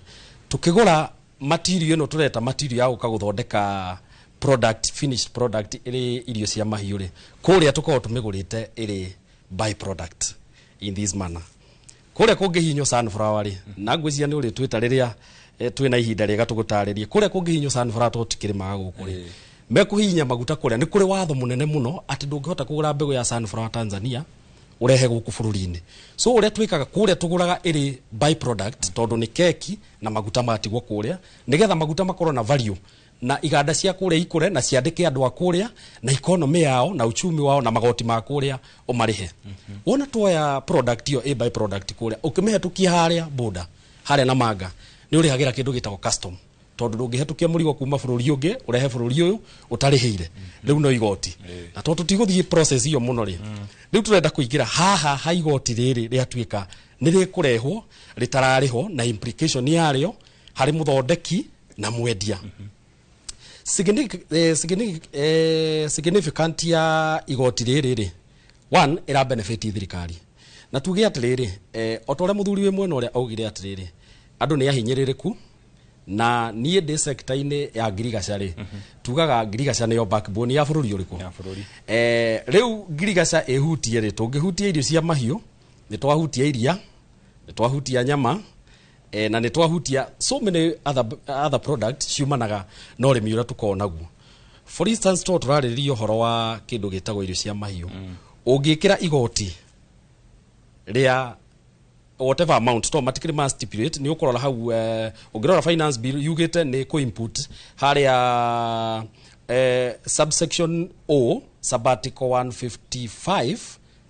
S15: tũkĩgũra material ĩno tũreta material ya gũka gũthondeka product, finished product ĩrĩ irio cia mahiũ rĩ, kũrĩa tũkoragwo tũmĩgũrĩte ĩrĩ by product in this manner. Kũrĩa kũngĩhinywo sunflower rĩ, na ngwĩciria nĩ ũrĩtwĩta rĩrĩa twĩna ihinda rĩega tũgũtarĩrie, kũrĩa kũngĩhinywo sunflower tondũ tũtikĩrĩmaga gũkũ rĩ, mekũhihinya maguta kũrĩa nĩ kũrĩ watho mũnene mũno atĩ ndũngĩhota kũgũra mbegũ ya sunflower Tanzania ũrehe gũkũ bũrũri-inĩ. So ũrĩa twĩkaga kũrĩa, tũgũraga ĩrĩ by product tondũ nĩ keki na maguta magatigwo kũrĩa, nĩgetha maguta makorwo na value na iganda cia kũrĩa ikũre na ciandĩke andũ a kũrĩa na economy yao na uchumi wao na magoti ma kũrĩa ũmarĩhe. Wona tuoya product ĩyo ĩ by product kũrĩa, ũkĩmĩhetũkia harĩa border harĩa Namanga, nĩ ũrĩhagĩra kĩndũ gĩtagwo custom, tondũ ndũngĩhetũkia mũrigo kuma bũrũri ũngĩ ũrehe bũrũri ũyũ ũtarĩhĩire. Rĩu no igoti, na tondũ tũtigũthiĩ process ĩyo mũno rĩ, rĩu tũrenda kũingĩra haha ha igoti rĩrĩ rĩatuĩka nĩ rĩkũrehwo rĩtararĩhwo na implication yarĩo harĩ mũthondeki na mwendia. Significant ya igoti rĩrĩ rĩ, one, ĩra benefit thirikari. Na tuge atiriri, o ta ũrĩa mũthuri wĩ mwena ũrĩa augire atiriri, andũ nĩ ahinyĩrĩrĩku. Na niĩ ndĩ sector-inĩ ya ngirigaca rĩ, tugaga ngirigaca nĩyo backbone ya bũrũri ũrĩkũ?
S2: Ya bũrũri.
S15: Rĩu ngirigaca ĩhutie rĩ, tũngĩhutia irio cia mahiũ, nĩ twahutia iria, nĩ twahutia nyama, na nĩ twahutia so many other products ciumanaga na ũrĩmi ũrĩa tũkoragwo naguo. For instance, to tũrarĩrĩria ũhoro wa kĩndũ gĩtagwo irio cia mahiũ, ũngĩkĩra igoti rĩa whatever amount, to matikĩrĩ ma stipulate, nĩ ũkũrora hau, ũngĩrora finance bill yugĩte nĩ kũ input harĩa subsection O subarticle 155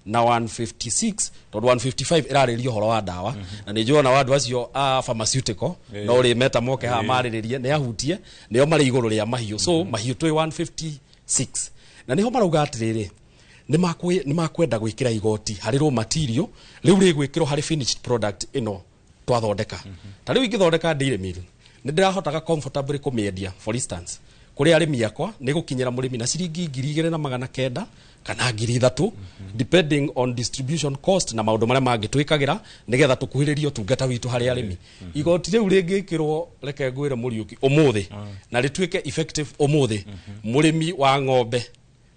S15: na 156, tondũ 155 ĩrarĩrĩria ũhoro wa ndawa, na nĩ njũĩ ona andũ acio a pharmaceutical no rĩ meta moke haha marĩrĩrie nĩ ahutie nĩo marĩ igũrũ rĩa mahiũ. So mahiũ twĩ 156, na nĩho marauga atĩrĩrĩ, nĩ makwenda gwĩkĩra igoti harĩ raw material rĩu rĩgwĩkĩrwo harĩ finished product ĩno twathondeka. Ta rĩu ingĩthondeka dairy meal, nĩ ndĩrahotaga comfortably kũmĩendia, for instance, kũrĩ arĩmi akwa, nĩ gũkinyĩra mũrĩmi na ciringi 2,900 kana 3,000, depending on distribution cost na maũndũ marĩa mangĩ twĩkagĩra nĩgetha tũkuhĩrĩrie ũtungata witũ harĩ arĩmi. Igoti rĩu rĩngĩkĩrwo, reke ngwĩre Mũriũki, ũmũthĩ na rĩtuĩke effective ũmũthĩ, mũrĩmi wa ng'ombe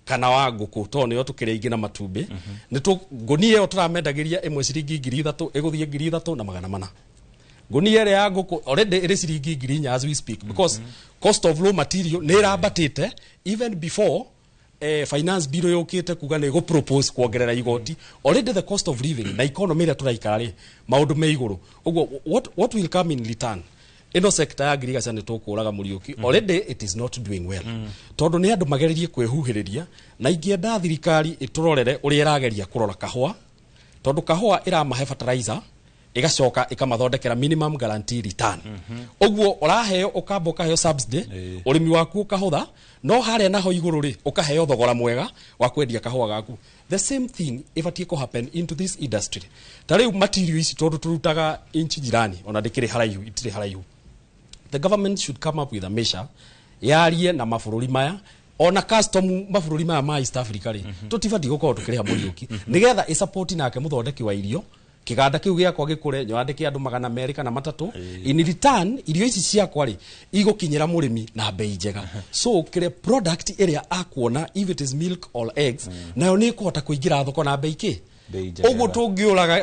S15: kana wa ngũkũ, tondũ nĩo tũkĩrĩa aingĩ na matumbĩ, nĩ ngũnia ĩyo tũramendagĩria ĩmwe ciringi 3,000 ĩgũthiĩ 3,400. Ngũnia ĩrĩa ya ngũkũ already ĩrĩ ciringi 4,000 as we speak, because cost of raw material nĩ ĩrambatĩte even before finance bill yũkĩte kuga nĩ ĩgũ-propose kuongerera igoti. Already the cost of living na economy ĩrĩa tũraikara rĩ, maũndũ me igũrũ ũguo. What will come in return, ĩno sector ya ngirigaca nĩ tũkũraga, Mũriũki. Already it is not doing well, tondũ nĩ andũ mageririe kwĩhuhĩrĩria, na ingĩenda thirikari ĩtũrorere ũrĩa ĩrageria kũrora kahũa, tondũ kahũa ĩramahe fertilizer, ĩgacoka ĩkamathondekera minimum guarantee return. Ũguo ũraheo, ũkamba ũkaheo subsidy, ũrĩmi waku ũkahũtha, no harĩa naho igũrũ rĩ, ũkaheo thogora mwega wa kwendia kahũa gaku. The same thing ĩbatiĩ kũ happen into this industry. Ta rĩu material ici, tondũ tũrutaga inchi jirani, ona ndĩkĩrĩ haraihu, itirĩ haraihu, the government should come up with a measure yarie na mabũrũri maya, ona custom mabũrũri maya ma East Africa rĩ, tũtibatiĩ gũkorwo tũkĩrĩha, Mũriũki, nĩgetha ĩsupport nake mũthondeki wa irio, kĩganda kĩu gĩakwa gĩkũre, nyandĩke andũ 200 kana 300. In return, irio ici ciakwa rĩ, igũkinyĩra mũrĩmi na bei njega, so kĩrĩa product ĩrĩa akuona, if it is milk or eggs, nayo nĩ ĩkũhota kũingĩra thoko na bei kĩ.
S2: Bei njega.
S15: Ũguo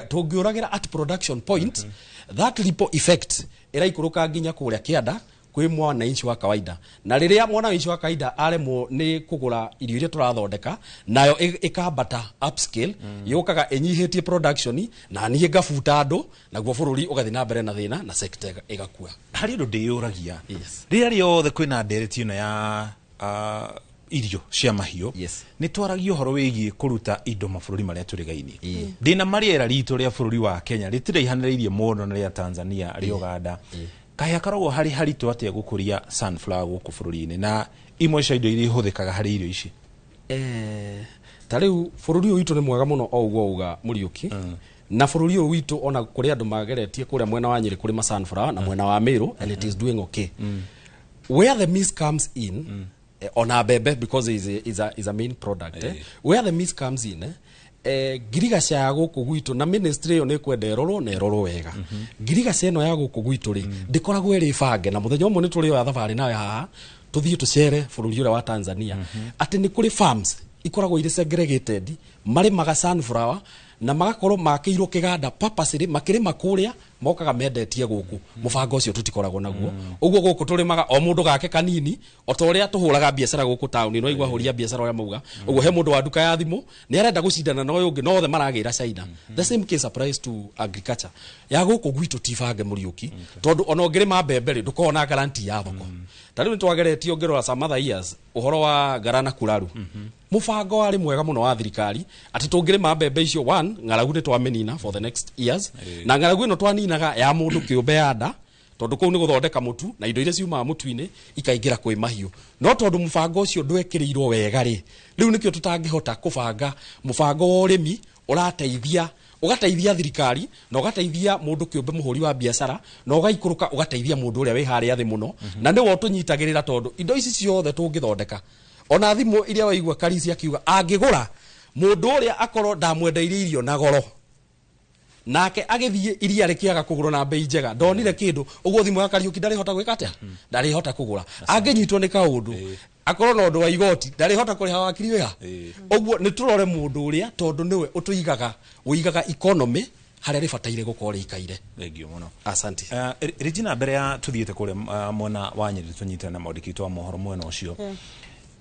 S15: tũngĩũragĩra at production point, that ripple effect ĩraikũrũka nginya kũrĩa kĩanda kwĩ mwananchi wa kawaida. Na rĩrĩa mwananchi wa kawaida aremwo nĩ kũgũra irio iria tũrathondeka, nayo ĩkambata upscale, yũkaga ĩnyihĩtie production, na niĩ ngabuta andũ, naguo bũrũri ũgathiĩ na mbere na thĩna na sector ĩgakua.
S2: Harĩ ũndũ ndĩyũragia rĩrĩa rĩothe kwĩna ndereti ĩno ya irio cia mahiũ, nĩ twaragia ũhoro wĩgiĩ kũruta indo mabũrũri marĩa tũrigainie. Ndĩna marĩera ritũ rĩa bũrũri wa Kenya rĩtiraihanĩrĩirie mũno na rĩa Tanzania, rĩa Uganda. Kaĩ hakoragwo harĩ haritũ atĩa gũkũria sunflower gũkũ bũrũri-inĩ na imwe cia indo iria ihũthĩkaga harĩ irio ici?
S15: Ta rĩu bũrũri ũyũ witũ nĩ mwega mũno, o ũguo uga, Mũriũki, na bũrũri ũyũ witũ ona kũrĩ andũ mageretie kũrĩa mwena wa Nyĩrĩ kũrĩma sunflower na mwena wa Meru, and it is doing okay. Where the miss comes in, ona mbembe, because is a main product, where the miss comes in, ngirigaca ya gũkũ gwitũ, na ministry ĩyo nĩ kwenda ĩrorwo na ĩrorwo wega. Ngirigaca ĩno ya gũkũ gwitũ rĩ, ndĩkoragwo ĩrĩ bange, na mũthenya ũmwe nĩ tũrĩoya thabarĩ nawe haha tũthiĩ tũcere bũrũri ũrĩa wa Tanzania, atĩ nĩ kũrĩ farms ikoragwo irĩ segregated, marĩmaga sunflower na magakorwo makĩirwo kĩganda purposely, makĩrĩma kũrĩa mokaga mendetie gũkũ. Mũbango ũcio tũtikoragwo naguo. Ũguo gũkũ tũrĩmaga o mũndũ gake kanini, o ta ũrĩa tũhũraga biacara gũkũ taũni. No igua ahũri a biacara ũrĩa mauga ũguo, he mũndũ wa nduka ya thimũ nĩ arenda gũcindana na ũyũ ũngĩ, no othe maragĩra China. The same case applies to agriculture ya gũkũ gwitũ, ti bange, Mũriũki, tondũ ona ũngĩrĩma mbembe rĩ, ndũkoragwo na guarantee ya thoko. Ta rĩu nĩ twageretie, ũngĩrora some other years, ũhoro wa ngara na kuraru, mũbango warĩ mwega mũno wa thirikari atĩ tũngĩrĩma mbembe icio, one, ng'aragu nĩ twamĩnina for the next years, na ng'aragu ĩno twaninaga ya mũndũ kĩũmbe ya nda, tondũ kũu nĩ gũthondeka mũtu na indo iria ciumaga mũtu-inĩ ikaingĩra kwĩ mahiũ. No tondũ mũbango ũcio ndwekĩrĩirwo wega rĩ, rĩu nĩkĩo tũtangĩhota kũbanga mũbango wa ũrĩmi ũrateithia, ũgateithia thirikari na ũgateithia mũndũ kĩũmbe mũhũri wa biacara, na ũgaikũrũka ũgateithia mũndũ ũrĩa wĩ harĩa thĩ mũno, na nĩwe ũtũnyitagĩrĩra, tondũ indo ici ciothe tũngĩthondeka, ona thimũ iria waigua Karisi akiuga angĩgũra, mũndũ ũrĩa akorwo ndamwendeirie irio na goro. Nake agĩthiĩ iria rĩkĩaga kũgũrwo na bei njega, ndonire kĩndũ ũguo. Thimũ ya Kariũki ndarĩhota gwĩka atĩa? Ndarĩhota kũgũra. Angĩnyitwo nĩ kaũndũ, akorwo na ũndũ wa igoti, ndarĩhota kũrĩha wakiri wĩha. Ũguo nĩ tũrore mũndũ ũrĩa, tondũ nĩwe ũtũigaga, ũigaga economy harĩa rĩbataire gũkorwo rĩikaire.
S2: Thank you mũno.
S15: Asante.
S2: Regina, mbere ya tuthiĩte kũrĩa mwena wa Nyĩrĩ tũnyitane na mwandĩki witũ wa mohoro mwena ũcio,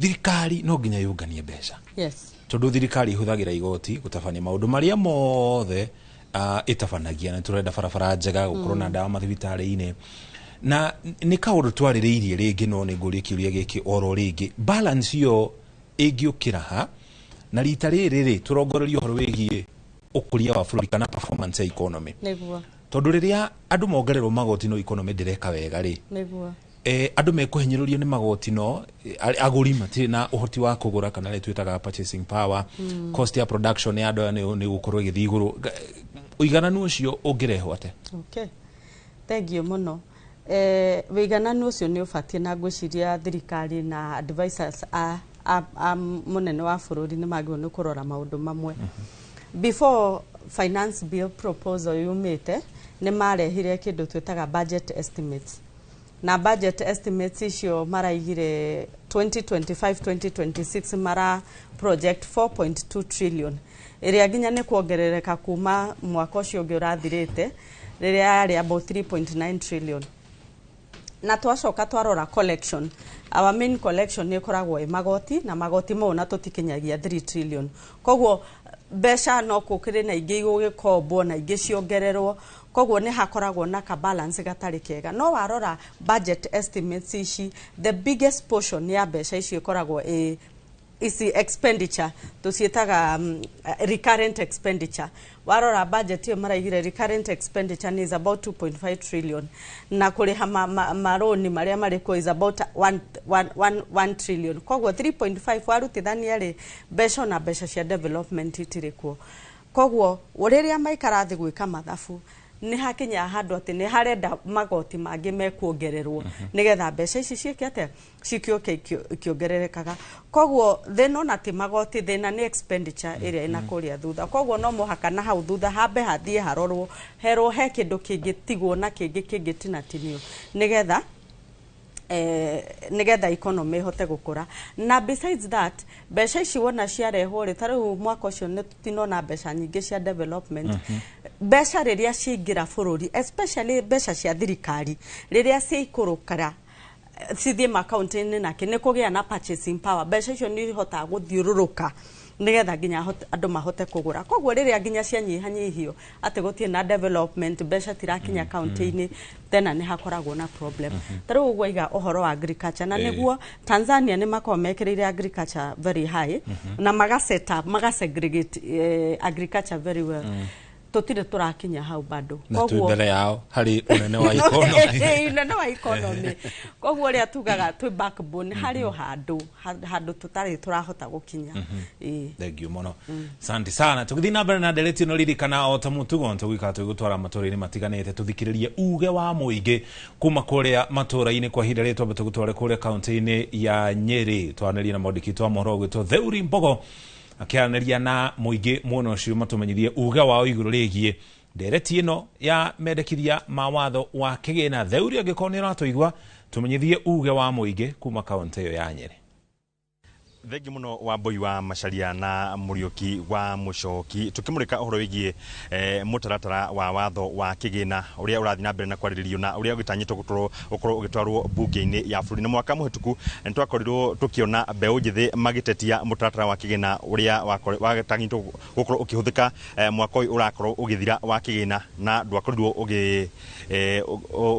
S2: thirikari no nginya yũnganie mbeca, tondũ thirikari ihũthagĩra igoti gũtabania maũndũ marĩa mothe ĩtabanagia. Nĩ tũrenda barabara njega, gũkorwo na ndawa mathibitarĩ-inĩ, na nĩ kaũndũ twarĩrĩirie rĩngĩ. No nĩ ngũrie kĩũria gĩkĩ oro rĩngĩ: balance ĩyo ĩngĩũkĩra ha? Na rita rĩrĩ rĩ tũrongorerie ũhoro wĩgiĩ ũkũria wa bũrũri kana performance ya economy, tondũ rĩrĩa andũ mongererwo magoti no economy ndĩreka wega rĩ, andũ mekũhinyĩrĩrio nĩ magoti, no agũri matirĩ na ũhoti wa kũgũra, kana rĩ twĩtaga purchasing power, cost ya production ya andũ aya nĩ gũkorwo ĩgĩthiĩ igũrũ. Ũigananu ũcio ũngĩrehwo atĩa?
S14: Okay, thank you mũno. Wĩigananu ũcio nĩ ũbatiĩ, na ngwĩciria thirikari na advisors a mũnene wa bũrũri nĩ magĩrĩirwo nĩ kũrora maũndũ mamwe. Before finance bill proposal yumĩte, nĩ marehire kĩndũ twĩtaga budget estimates, na budget estimates icio maraigire 2025 2026 mara project 4.2 trillion, ĩrĩa nginya nĩ kuongerereka kuma mwaka ũcio ũngĩ ũrathirĩte, rĩrĩa yarĩ about 3.9 trillion. Na twacoka twarora collection, our main collection nĩ ĩkoragwo ĩ magoti, na magoti mau na tũtikinyagia 3 trillion. Koguo mbeca no kũkĩrĩ na ingĩ igũgĩkombwo na ingĩ ciongererwo, koguo nĩ hakoragwo na ka balance gatarĩ kega. No warora budget estimates ici, the biggest portion ya mbeca icio ĩkoragwo ĩ ici expenditure tũciĩtaga recurrent expenditure. Warora budget ĩyo maraigire recurrent expenditure ni is about 2.5 trillion, na kũrĩha maroni marĩa marĩ kuo is about 1 trillion. Koguo 3.5 warutithania rĩ, mbeca ona mbeca cia development itirĩ kuo. Koguo rĩrĩa maikara thĩ gwĩka mathabu, nĩ hakinya handũ atĩ nĩ harenda magoti mangĩ mekuongererwo nĩgetha mbeca ici ciĩke atĩa? Cikĩũke ikĩongererekaga. Koguo thĩna ona ti magoti, thĩna nĩ expenditure ĩrĩa ĩna kũrĩa thutha. Koguo no mũhaka na hau thutha hambe hathiĩ harorwo, herwo he kĩndũ kĩngĩtigwo na kĩngĩ kĩngĩtinatinio, nĩgetha economy ĩhote gũkũra. Na besides that, mbeca ici wona ciarehwo rĩ, ta rĩu mwaka ũcio nĩ tũtinona mbeca nyingĩ cia development. Mbeca rĩrĩa ciaingĩra bũrũri, especially mbeca cia thirikari, rĩrĩa ciaikũrũkara cithiĩ makaunti-inĩ, nake nĩ kũgĩa na purchasing power. Mbeca icio nĩ ihotaga gũthiũrũrũka nĩgetha nginya andũ mahote kũgũra. Koguo rĩrĩa nginya cianyihanyihio atĩ gũtirĩ na development, mbeca tirakinya kaunti-inĩ, tena nĩ hakoragwo na problem. Ta rĩu ũguo aiga ũhoro wa agriculture, na nĩguo Tanzania nĩ makoragwo mekĩrĩire agriculture very high, na maga set up, maga segregate agriculture very well. Tũtirĩ tũrakinya hau bado.
S2: Na twĩ mbere yao harĩ ũnene wa economy.
S14: Ũnene wa economy. Koguo ũrĩa tugaga twĩ backbone harĩ o handũ handũ tũtarĩ tũrahota gũkinya. Ĩĩ.
S2: Thank you mũno, asante sana. Tũgĩthiĩ na mbere na ndereti ĩno, ririkana o ta mũtugo tũgũikara tũgĩgũtwara matũra-inĩ matiganĩte tũthikĩrĩrie uge wa mũingĩ kuma kũrĩa matũra-inĩ. Kwa ihinda rĩrĩ twambe tũgũtware kũrĩa kaunti-inĩ ya Nyĩrĩ, twaranĩrie na mwandĩki witũ wa mohoro ũgwĩtwo Theuri Mbogo, akĩaranĩria na mũingĩ mwena ũcio matũmenyithie uge wao igũrũ rĩgiĩ ndereti ĩno ya mendekithia ma watho wa kĩgĩna. Theuri, angĩkorwo nĩ ũratũigua, tũmenyithie uge wa mũingĩ kuma kaunti ĩyo ya Nyĩrĩ.
S6: Thengi muno Wambui wa Macharia na Muriuki wa Mucoki. Tukimurika uhoro wigie mutaratara wa watho wa kigina uria urathi na mbere na kwariririo na uria ugitanyitwo gukorwo ukorwo ugitwarwo bunge-ini ya bururi. Na mwaka muhituku nitwakorirwo tukiona mbeu njithi magitetia mutaratara wa kigina uria watanyitwo gukorwo ukihuthika mwaka uyu urakorwo ugithira wa kigina, na ndwakorirwo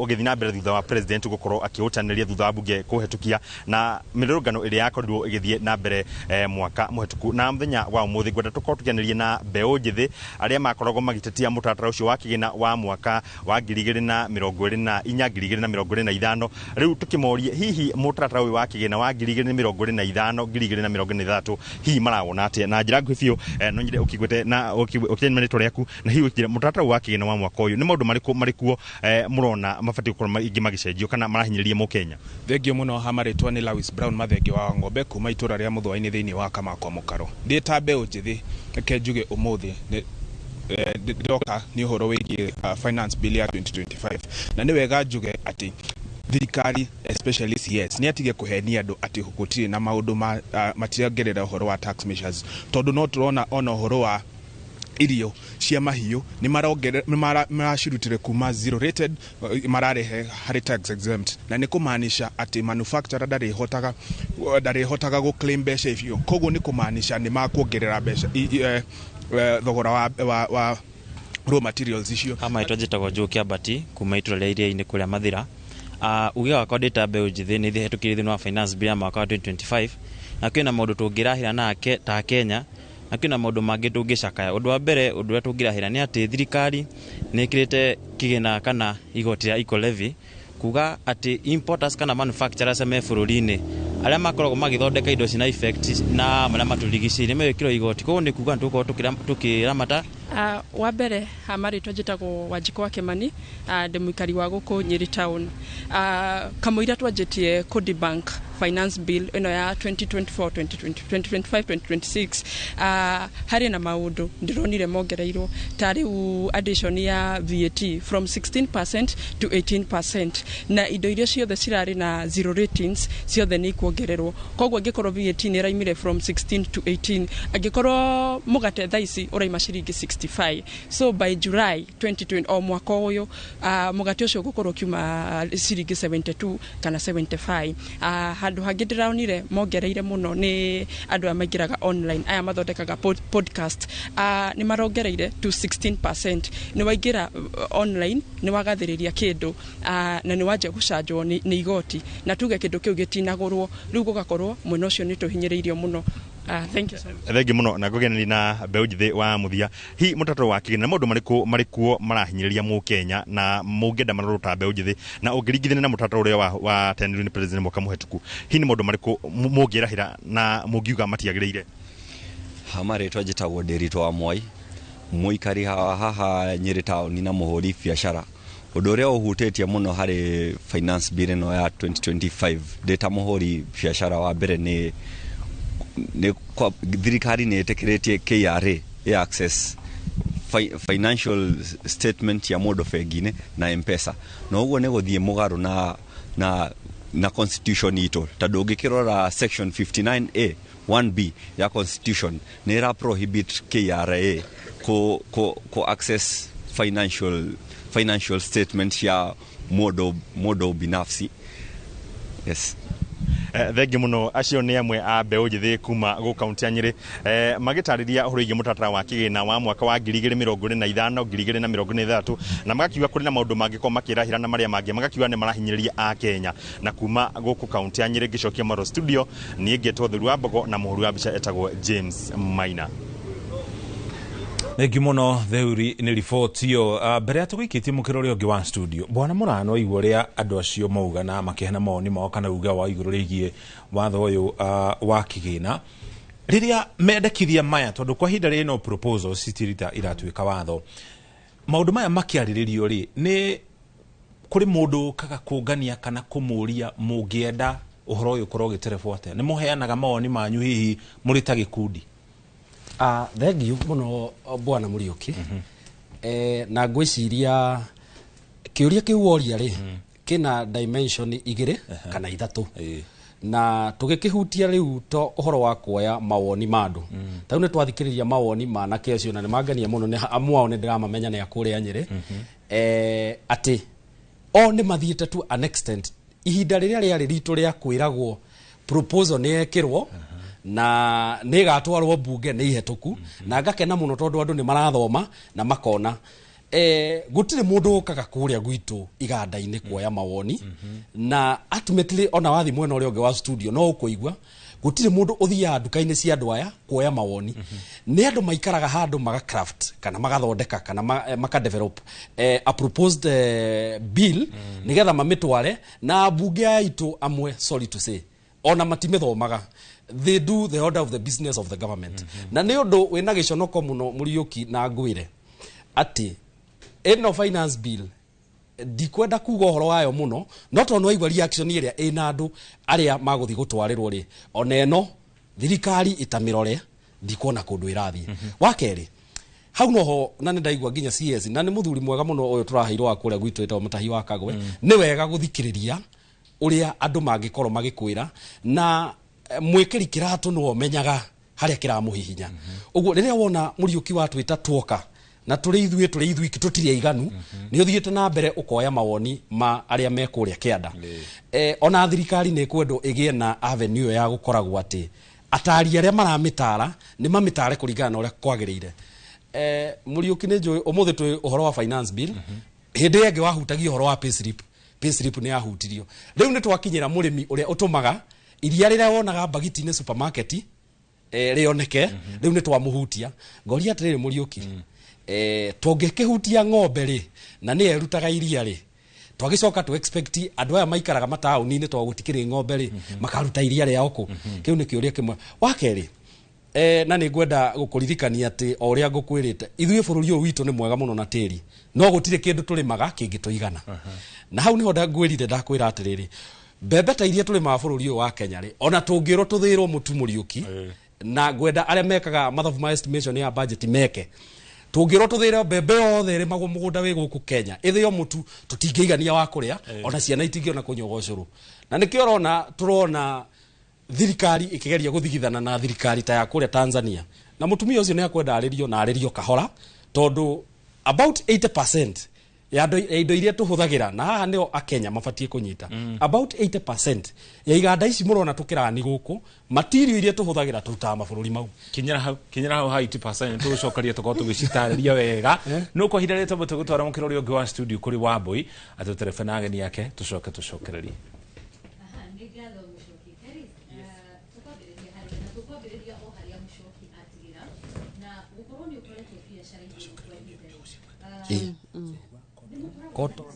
S6: ugithi na mbere thutha wa president gukorwo akiutaniria thutha wa bunge kuhetukia na mirurungano iria yakorirwo igithie na mbere mwaka muhituku. Na muthenya wa umuthi ngwenda tukorwo tukianĩria na mbeũ njĩthĩ arĩa makoragwo magĩtetia mũtaratara ũcio wa kĩgĩna wa mwaka wa 2024 2025. Rĩu tukĩmorie hihi mũtaratara ũyũ wa kĩgĩna wa 2025 2026 hihi marawona atĩa. Na njĩra nguhĩ biũ, no nyende ũkĩgwete na ũkĩnyima rĩtwa rĩaku, na hihi ũkĩnjĩre mũtaratara ũyũ wa kĩgĩna wa mwaka ũyũ nĩ maũndũ marĩkũ marĩkuo mũrona mabatiĩ gũkorwo ingĩ magĩcenjio kana marahinyĩrĩria mũkenya.
S16: Thengio mũno. Ha marĩtwa nĩ Lewis Brown Mathenge wa Ng'ombe kuma itũra rĩa Mũthũa-inĩ thĩinĩ wa Kamakwa Mũkaro. Ndĩ ta mbeũ njĩthĩ, reke njuge ũmũthĩ nĩ Ndĩroka nĩ ũhoro wĩgiĩ finance bill ya 2025, na nĩ wega njuge atĩ thirikari, especially CS, nĩ atige kũhenia andũ atĩ gũtirĩ na maũndũ ma matirongerera ũhoro wa tax measures, tondũ no tũrona ona ũhoro wa irio cia mahiũ nĩ maracirutire kuma zero rated, mararehe harĩ tax exempt, na nĩ kũmaanisha atĩ manufacturer ndarĩhotaga gũ claim mbeca icio. Koguo nĩ kũmaanisha nĩ makuongerera mbeca thogora wa raw materials icio.
S17: Amaitwa njĩtagwo Joe Kĩambati kuma itũra rĩa Iria-inĩ kũrĩa Mathira. Uge wakwa ndĩ ta mbeũ njĩthĩ nĩ hetũkĩire thĩinĩ wa finance bill ya mwaka wa 2025, na kwĩna maũndũ tũngĩrahĩra nake ta Kenya, na kwĩna maũndũ mangĩ tũngĩcakaya. Ũndũ wa mbere, ũndũ ũrĩa tũngĩrahĩra nĩ atĩ thirikari nĩ ĩkĩrĩte kĩgĩna kana igoti rĩa eco levy, kuga atĩ importers kana manufacturers me bũrũri-inĩ arĩa makoragwo magĩthondeka indo cina effect na marĩa matũrigicĩirie megwĩkĩrwo igoti. Koguo nĩ kuga nĩ tũgũkorwo tũkĩramata.
S18: Wa mbere, marĩtwa njĩtagwo Wanjikũ wa Kĩmani, ndĩ mũikari wa gũkũ Nyĩrĩ town. Kamũira twanjĩtie Kodi Bank finance bill ĩno ya 2024 2025 2026, harĩ na maũndũ ndĩronire mongereirwo ta rĩu addition ya VAT from 16% to 18%, na indo iria ciothe cirarĩ na zero ratings ciothe nĩ ikuongererwo. Koguo angĩkorwo VAT nĩ ĩraimire from 16 to 18, angĩkorwo mũgate thaa ici ũraima ciringi 65, so by July 2020 o mwaka ũyũ, mũgate ũcio ũgũkorwo ũkiuma ciringi 72 kana 75. Handũ hangĩ ndĩronire mongereire mũno nĩ andũ aya maingĩraga online, aya mathondekaga podcast, nĩ marongereire to 16%. Nĩ waingĩra online, nĩ wagathĩrĩria kĩndũ, na nĩ wanjia gũcanjwo nĩ igoti, na tuge kĩndũ kĩu gĩtinagũrwo. Rĩu gũgakorwo mwena ũcio nĩ tũhinyĩrĩirio mũno. Thank you so much.
S6: Thengi muno na ngũgenani na mbeũ njĩthĩ wa mũthia. Hi mũtaratara wa kĩgĩna, maũndũ marĩkũ marĩkuo marahinyĩrĩria mũkenya na mũngĩenda marorwo ta mbeũ njĩthĩ, na ũngĩringithania na mũtaratara ũrĩa wa tenirwo nĩ president mwaka mũhetũku, hi nĩ maũndũ marĩkũ mũngĩrahĩra na mũngiuga matiagĩrĩire?
S19: Hama rĩtwa njĩtagwo Ndĩritũ wa Mwai, mũikari haha Nyĩrĩ taũni na mũhũri biacara. Ũndũ ũrĩa ũhutĩtie mũno harĩ finance bill ĩno ya 2025 ndĩ ta mũhũri biacara, wa mbere nĩ thirikari nĩ ĩtĩkĩrĩtie KRA ĩ access financial statement ya mũndũ bengi-inĩ na M-Pesa, na ũguo nĩ gũthiĩ mũgarũ na constitution itũ, tondũ ũngĩkĩrora section 59A 1B ya constitution nĩ ĩra prohibit KRA ku access financial statement ya mũndũ binafsi. Yes.
S6: Thengi muno. Acio nĩ amwe a mbeũ njĩthĩ kuma gũ kaunti ya Nyĩrĩ, magĩtarĩria ũhoro wĩgiĩ mũtaratara wa kĩgĩna wa mwaka wa 2025 2026, na magakiuga kũrĩ na maũndũ mangĩkorwo makĩrahĩra na marĩa mangĩ magakiuga nĩ marahinyĩrĩria a Kenya. Na kuma gũkũ kaunti ya Nyĩrĩ, ngĩcokia Maro studio, niĩ ngĩtwo Theru wa Mbogo na mũhũri wa mbica etagwo James Maina.
S2: Thengi muno Theuri nĩ riboti ĩyo. Mbere ya tũgũikĩtie mũkĩra ũrĩa ũngĩ wa studio, bwana Mũrano, igua ũrĩa andũ acio mauga na makĩheana mawoni mao kana uga wa igũrũ rĩgiĩ watho ũyũ wa kĩgĩna rĩrĩa mendekithia maya, tondũ kwa ihinda rĩrĩ no proposals citirita iratuĩka watho. Maũndũ maya makĩarĩrĩrio rĩ, nĩ kũrĩ mũndũ ũkaga kũngania kana kũmũria mũngĩenda ũhoro ũyũ ũkorwo ũgĩterebwo atĩa? Nĩ mũheanaga mawoni manyu hihi mũrĩ ta gĩkundi?
S15: Thengiũ mũno bwana Mũriũki. Na ngwĩciria kĩũria kĩu woria rĩ, kĩna dimension igĩrĩ kana ithatũ, na tũgĩkĩhutia rĩu to ũhoro wa kuoya mawoni ma andũ. Ta rĩu nĩ twathikĩrĩria mawoni ma anake acio na nĩ mangenia mũno, nĩ amwe ao nĩ ndĩramamenya nĩ a kũrĩa Nyĩrĩ, atĩ o nĩ mathiĩte to an extent ihinda rĩrĩa rĩarĩ ritũ rĩa kwĩragwo proposal nĩ yekĩrwo na nĩ ĩgatwarwo mbunge nĩ ihetũku. Na ngakena mũno tondũ andũ nĩ marathoma na makona. Gũtirĩ mũndũ ũkaga kũrĩa gwitũ iganda-inĩ kuoya mawoni, na ultimately ona wathi mwena ũrĩa ũngĩ wa studio no ũkũigua gũtirĩ mũndũ ũthiaga nduka-inĩ cia andũ aya kuoya mawoni. Nĩ andũ maikaraga handũ maga craft kana magathondeka kana maka develop a proposed bill nĩgetha mamĩtware na mbunge aya itũ. Amwe, sorry to say, ona matimĩthomaga. They do the order of the business of the government. Na nĩ ũndũ wĩna gĩconoko mũno Mũriũki, na ngwĩre atĩ ĩno finance bill ndikwenda kuga ũhoro wayo mũno, no tondũ nĩwaigua reaction ĩrĩa ĩna andũ arĩa magũthiĩ gũtwarĩrwo rĩ, ona ĩno thirikari ĩtamĩrore, ndikuona kũndũ ĩrathiĩ. Wa kerĩ, Hau noho na nĩ ndaigua nginya CS na nĩ mũthuri mwega mũno ũyũ tũraheirwo wa kũrĩa gwitũ wĩtagwo Mũtahi wa Kagwe. Nĩ wega gũthikĩrĩria ũrĩa andũ mangĩkorwo magĩkwĩra, na mwĩkĩri kĩratũ nĩwe ũmenyaga harĩa kĩramũhihinya. Ũguo rĩrĩa wona Mũriũki watwĩta tuoka na tũrĩ ithuĩ tũrĩ ithuiki tũtirĩ aiganu, nĩ ũthiĩte na mbere ũkoya mawoni ma arĩa me kũrĩa kĩanda. Ona thirikari nĩ ĩkwendwo ĩgĩe na avenue ĩyo ya gũkoragwo atĩ atari arĩa maramĩtara nĩ mamĩtare kũringana na ũrĩa kwagĩrĩire. Mũriũki, nĩ njũĩ ũmũthĩ twĩ ũhoro wa finance bill. Hĩndĩ ĩyo ĩngĩ wahutagia ũhoro wa payslip, payslip nĩ yahutirio. Rĩu nĩ twakinyĩra mũrĩmi ũrĩa ũtũmaga iria rĩrĩa wonaga mbagiti-inĩ supermarket rĩoneke. Rĩu nĩ twamũhutia. Ngoria atĩrĩrĩ, Mũriũki, tũngĩkĩhutia ng'ombe rĩ na nĩ erutaga iria rĩ, twagĩcoka tũ expect andũ aya maikaraga mataũni-inĩ tondũ gũtikĩrĩ ng'ombe rĩ, makaruta iria rĩao kũ? Kĩu nĩ kĩũria kĩmwe. Wa kerĩ, na nĩ ngwenda gũkũririkania atĩ o ũrĩa ngũkwĩrĩte, ithuĩ bũrũri ũyũ witũ nĩ mwega mũno na tĩri, no gũtirĩ kĩndũ tũrĩmaga kĩngĩtũigana. Na hau nĩho ngwĩrire, ndakwĩra atĩrĩrĩ, mbembe ta iria tũrĩmaga bũrũri ũyũ wa Kenya rĩ, ona tũngĩrwo tũthĩrwo mũtu, Mũriũki, na ngwenda arĩa mekaga mathabu ma estimation ya budget meke, tũngĩrwo tũthĩre mbembe yothe ĩrĩmagwo mũgũnda wĩ gũkũ Kenya ĩthĩo mũtu, tũtingĩigania wa kũrĩa, ona ciana itingĩona kũnyua ũcũrũ. Na nĩkĩo ũrona tũrona thirikari ĩkĩgeria gũthigithana na thirikari ta ya kũrĩa Tanzania, na mũtumia ũcio nĩ akwenda arĩrio na arĩrio kahora, tondũ about 80% ya indo iria tũhũthagĩra, na haha nĩho akenya mabatiĩ kũnyita, about 80% ya iganda ici mũrona tũkĩrani gũkũ, material iria tũhũthagĩra tũrutaga mabũrũri mau.
S2: Kinyĩra hau, kinyĩra hau ha 80%, tũgũcokaria tũkorwo tũgĩcitarĩria wega. No kwa ihinda rĩrĩ twambe tũgũtwara mũkĩra ũrĩa ũngĩ wa studio kũrĩ Wambui atũterebe na ageni ake, tũcoke tũcokererie.
S1: Nĩ ngatho, Mũcoki. Karis, tũkwambĩrĩria harĩa na tũkwambĩrĩria o harĩa Mũcoki atigĩra na gũkorwo nĩ ũkoretwo biacara-inĩ kwa ihinda. Nĩ mũkoragwo
S15: Cotton.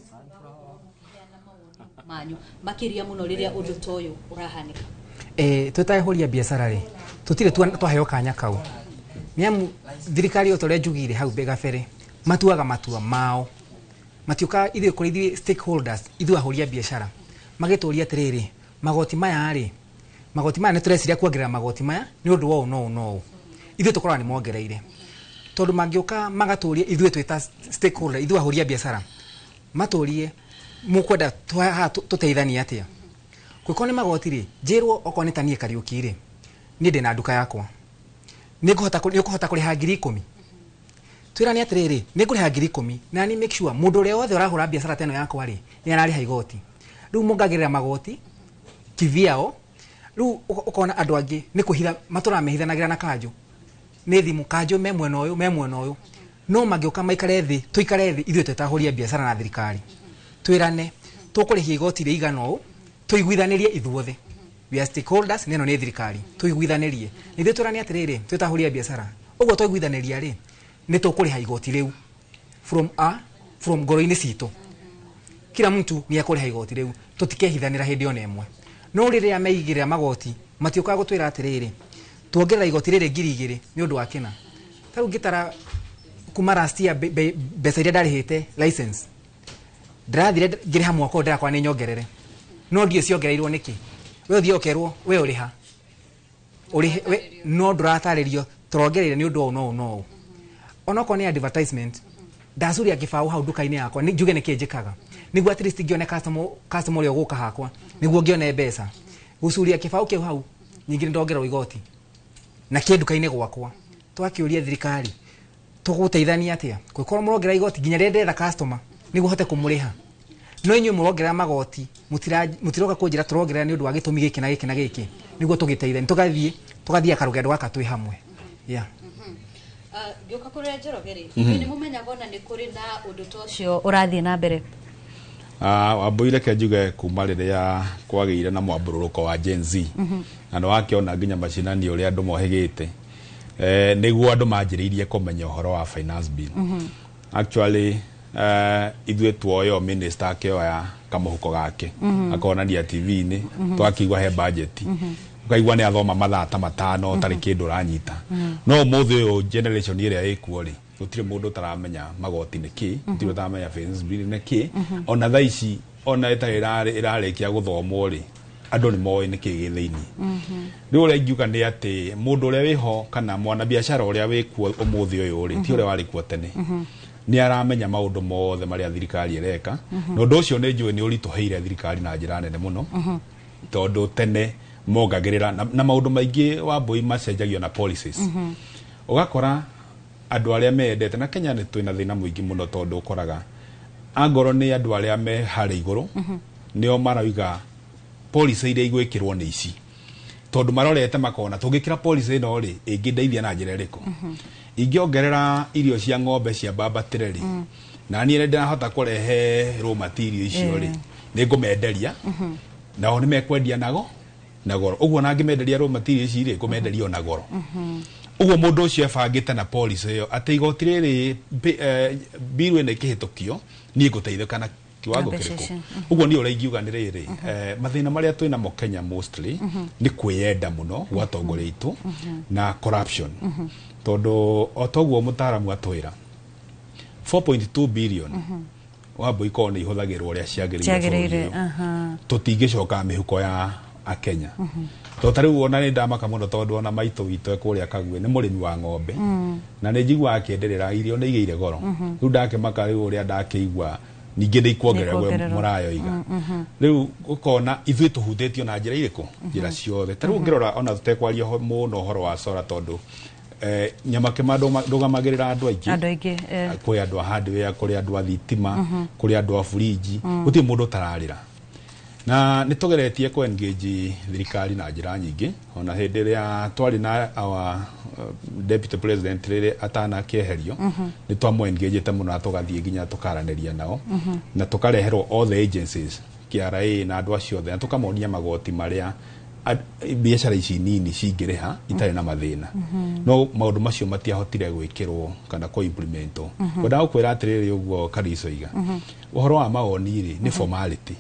S1: manyu makĩria mũno rĩrĩa ũndũ ta ũyũ ũrahanĩka?
S13: Twĩtahũria biacara rĩ, tũtirĩ twaheo kanya kau, nĩ amu thirikari o ta ũrĩa njugire hau gabere, matuaga matua mao, matiũkaga ithuĩ kũrĩ ithuĩ stakeholders, ithuĩ ahũri a biacara, magĩtũria atĩrĩrĩ, magoti maya rĩ, magoti maya nĩ tũreciria kuongerera magoti maya nĩ ũndũ wa ũũ na ũũ na ũũ. Ithuĩ tũkoragwo nĩ mongereire, tondũ mangĩũka magatũria ithuĩ twĩ ta stakeholder, ithuĩ ahũri a biacara, matũrie mũkwenda haha tũteithanie atĩa. Kũngĩkorwo nĩ magoti rĩ, njĩrwo okorwo nĩ ta niĩ Kariũki rĩ, niĩ ndĩna nduka yakwa, nĩ ũkũhota kũrĩha 10,000. Twĩrane atĩrĩrĩ, nĩ ngũrĩha 10,000, na ni make sure mũndũ ũrĩa wothe ũrahũra biacara ta ĩno yakwa rĩ, nĩ ararĩha igoti. Rĩu mongagĩrĩra magoti kivyao. Rĩu ũkona andũ angĩ nĩ kwĩhitha matũraga mehithanagĩra na kanjũ nĩ thimũ, kanjũ me mwena ũyũ, me mwena ũyũ. No mangĩũka maikare thĩ, tũikare thĩ ithuĩ twĩtahũria biacara na thirikari, twĩrane tũkũrĩhia igoti rĩigana ũũ, tũiguithanĩrie ithuothe, we are stakeholders, na ĩno nĩ thirikari, tũiguithanĩrie na ithuĩ twĩrane atĩrĩrĩ, twĩtahũria biacara ũguo twaiguithanĩria rĩ, nĩ tũkũrĩha igoti rĩu from ngoro-inĩ citũ, kila mtu nĩ ekũrĩha igoti rĩu, tũtikehithanĩra hĩndĩ ona ĩmwe. No rĩrĩa meigĩrĩra magoti, matiũkaga gũtwĩra atĩrĩrĩ, tuongerera igoti rĩrĩ 2,000 nĩ ũndũ wa kĩna. Ta rĩu ngĩtara kuma last year mbeca iria ndarĩhĩte license, ndĩrathire ngĩrĩha mwaka ũyũ, ndĩrakora nĩ nyongerere, no ndiũĩ ciongereirwo nĩkĩ. We ũthiĩ ũkerwo we ũrĩha ũrĩhe we, no ndũratarĩrio tũrongereire nĩ ũndũ ũũ no ũũ no ũũ. Onokorwo nĩ advertisement, ndacuria kĩbaũ hau nduka-inĩ yakwa, nĩ njuge nĩkĩ njĩkaga nĩguo at least ngĩone customer ũrĩa ũgũka hakwa, nĩguo ngĩone mbeca. Gũcuria kĩbaũ kĩu hau nyingĩ nĩ ndongererwo igoti na kĩ nduka-inĩ gwakwa. Twakĩũria thirikari tũgũteithania atĩa kũngĩkorwo mũrongerera igoti nginya rĩrĩa ndĩretha customer nĩguo hote kũmũrĩha, no inyuĩ mũrongerera magoti, mũtiroka kũnjĩra tũrongerera nĩ ũndũ wa gĩtũmi gĩkĩ na gĩkĩ na gĩkĩ, nĩguo tũgĩteithanie, tũgathiĩ karũgendo gaka twĩ hamwe, yeah.
S1: Ngĩũka kũrĩa Njoroge rĩ, nĩ mũmenyaga ona nĩ kũrĩ na ũndũ ta ũcio ũrathiĩ na mbere?
S7: Wambui, reke njuge kuma rĩrĩa kwagĩire na mwambũrũrũko wa Gen Z, na nĩ wakĩona nginya macinani ũrĩa andũ mohĩgĩte, nĩguo andũ manjĩrĩirie kũmenya ũhoro wa finance bill. Actually, ithuĩ tuoyo minister akĩoya kamũhuko gake, akonania TV-inĩ, twakĩigua he budget, ũkaigua nĩ athoma mathaa ta 5 ũtarĩ kĩndũ ũranyita. No ũmũthĩ ũyũ generation ĩrĩa ĩkuo rĩ, gũtirĩ mũndũ ũtaramenya magoti nĩ kĩ, gũtirĩ ũtaramenya finance bill nĩ kĩ. Ona thaa ici ona ĩtarĩ ĩrarĩkia gũthomwo rĩ, Andũ nĩ moĩ nĩkĩ gĩ thĩinĩ. Rĩu ũrĩa ingiuga nĩ atĩ mũndũ ũrĩa wĩho kana mwanabiacara ũrĩa wĩkuo ũmũthĩ ũyũ rĩ, ti ũrĩa warĩ kuo tene, nĩ aramenya maũndũ mothe marĩa thirikari ĩreka. Na ũndũ ũcio nĩ njũĩ nĩ ũritũhĩire thirikari na njĩra nene mũno, tondũ tene mongagĩrĩra na maũndũ maingĩ Wambui macenjagio na policies. Ũgakora andũ arĩa mendete na Kenya nĩ twĩna thĩna mũingĩ mũno, tondũ ũkoraga angorwo nĩ andũ arĩa me harĩa igũrũ nĩo marauga policy iria igwĩkĩrwo nĩ ici, tondũ marorete makona tũngĩkĩra policy ĩno rĩ, ĩngĩndeithia na njĩra ĩrĩkũ. Ingĩongerera irio cia ng'ombe cia mbambatĩre rĩ, na niĩ ndĩrahota kũrehe raw material icio rĩ, nĩ ngũmenderia nao nĩ mekwendia nago na goro. Ũguo na ngĩmenderia raw material ici rĩ, ngũmenderia ona goro. Ũguo mũndũ ũcio ebangĩte na policy ĩyo atĩ igoti rĩrĩ, bill ĩno ĩkĩhĩtũkio, niĩ ngũteithĩka na kiwango
S1: Na mbeca
S7: kĩrĩkũ.
S1: ici.
S7: Ũguo niĩ ũrĩa ingiuga nĩ rĩrĩ, mathĩna marĩa twĩ namo Kenya mostly nĩ kwĩyenda mũno gwa atongoria aitũ na corruption, tondũ o toguo mũtaaramu atwĩra 4.2 billion, Wambui, korwo nĩ ihũthagĩrwo ũrĩa ciagĩrĩire
S1: ciagĩrĩire
S7: bũrũri ũyũ, tũtingĩcoka mĩhuko ya akenya. Tondũ ta rĩu ona nĩ ndamaka mũno, tondũ ona maitũ witũ e kũrĩa Kaguĩ nĩ mũrĩmi wa ng'ombe, na nĩ njiguaga akĩenderera irio nĩ igĩire goro. Rĩu ndakĩmaka rĩu ũrĩa ndakĩigua ningĩ nĩ ikuongererwo.
S1: Nĩikuongererwo.
S7: Mũrayoiga rĩu ũkona ithuĩ tũhutĩtio na njĩra irĩkũ, njĩra ciothe. Ta rĩu ũngĩrora ona tũtekwaria mũno ũhoro wa sora, tondũ Nyamakĩma ndũgamagĩrĩra andũ aingĩ.
S1: Andũ aingĩ.
S7: Kwĩ andũ a hardware, kũrĩ andũ a thitima, kũrĩ andũ a burinji, gũtirĩ mũndũ ũtararĩra. Na nĩ tũgeretie kũ engage thirikari na njĩra nyingĩ. Ona hĩndĩ ĩrĩa twarĩ na our deputy president, rĩrĩa atanakĩeherio, nĩ twamũ engagete mũno na tũgathiĩ nginya tũkaranĩria nao, na tũkareherwo all the agencies, KRA na andũ acio othe, na tũkamonia magoti marĩa biacara ici nini cingĩrĩha itarĩ na mathĩna. No maũndũ macio matiahotire gwĩkĩrwo kana kũ implementwo. Ngwendaga gũkwĩra atĩrĩrĩ, ũguo Karisa oiga, ũhoro wa mawoni rĩ, nĩ formality.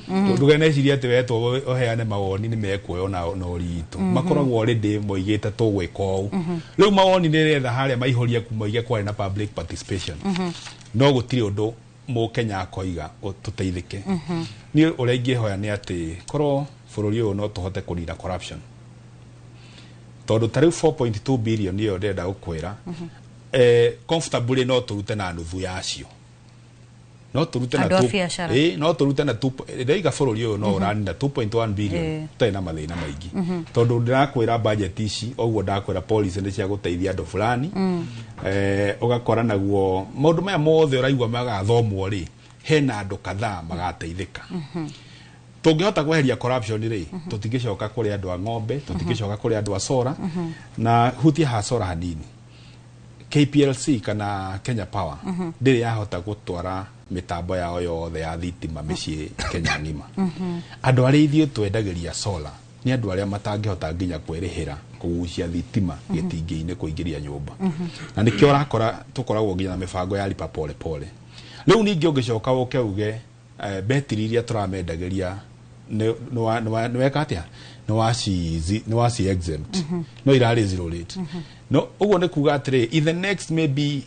S7: Ndũgeneciria atĩ wetwo ũheane mawoni nĩ mekuoywo na ũritũ. Makoragwo already moigĩte tũgwĩka ũũ. Rĩu mawoni nĩ retha harĩa maihũrie moige kwarĩ na public participation, no gũtirĩ ũndũ mũkenya akoiga tũteithĩke. Niĩ ũrĩa ingĩhoya nĩ atĩ korwo bũrũri ũyũ no tũhote kũnina corruption, tondũ ta rĩu 4.2 billion ĩyo ndĩrenda gũkwĩra, comfortably no tũrute na nuthu yacio, no tũrute na
S1: Andũ a biacara.
S7: Ĩ, no tũrute na ndĩraiga bũrũri ũyũ no ũranina 2.1 billion tũtarĩ na mathĩna maingĩ, tondũ ndĩrakwĩra budget ici ũguo ndakwĩra policy nĩ cia gũteithia andũ fulani. Ũgakora naguo maũndũ maya mothe ũraigua magathomwo rĩ, hena andũ kadhaa magateithĩka. Tũngĩhota kweheria corruption rĩ, tũtingĩcoka kũrĩ andũ a ng'ombe, tũtingĩcoka kũrĩ andũ a sora. Na hutie ha sora hanini, KPLC kana Kenya Power ndĩrĩ yahota gũtwara mĩtambo yao yothe ya thitima mĩciĩ Kenya ng'ima. Andũ arĩa ithuĩ twendagĩria solar nĩ andũ arĩa matangĩhota nginya kwĩrĩhĩra kũgucia thitima gĩtingĩ-inĩ kũingĩria nyũmba, na nĩkĩo ũrakora tũkoragwo nginya na mĩbango ya lipa pole pole. Rĩu ningĩ ũngĩcoka ũke uge betiri iria tũramendagĩria nĩ weka atĩa, nĩ waci exempt, no irarĩ zero rate. No ũguo nĩ kuga atĩrĩ, in the next maybe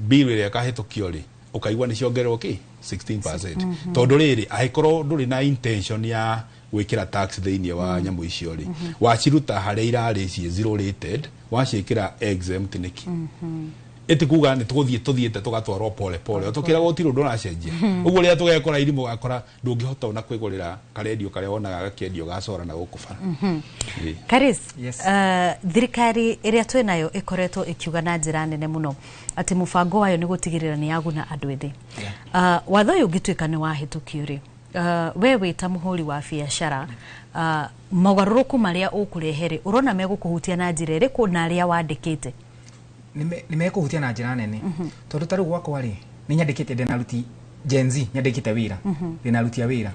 S7: bill ĩrĩa ĩkahĩtũkio rĩ, ũkaigua nĩ ciongererwo kĩ 16%, tondũ rĩrĩ angĩkorwo ndũrĩ na intention ya gwĩkĩra tax thĩinĩ wa nyamũ icio rĩ, waciruta harĩa irarĩ ciĩ zero rated waciĩkĩra exempt nĩkĩ? Ĩti kuga nĩ tũgũthiĩ tũthiĩte tũgatwarwo pole pole, tũkĩra gũtirĩ ũndũ ũracenjia. Ũguo rĩrĩa tũgekora irimũ, ũgakora ndũngĩhota ona kwĩgũrĩra karendio karĩa wonaga gakĩendio gacora na gũkũ bara. Ĩĩ.
S1: Karis, thirikari ĩrĩa twĩ nayo ĩkoretwo ĩkiuga na njĩra nene mũno atĩ mũbango wayo nĩ gũtigĩrĩra nĩ yaguna andũ ethĩ. Watho ũyũ ũngĩtuĩka nĩ wahĩtũkio rĩ, we wĩ ta mũhũri wa biacara, mogarũrũku marĩa ũkũrehe rĩ, ũrona megũkũhutia na njĩra ĩrĩkũ na arĩa wandĩkĩte?
S13: Nĩ mekũhutia na njĩra nene, tondũ ta rĩu gwakwa rĩ, nĩ nyandĩkĩte ndĩna aruti Gen Z, nyandĩkĩte wĩra, ndĩna aruti a wĩra.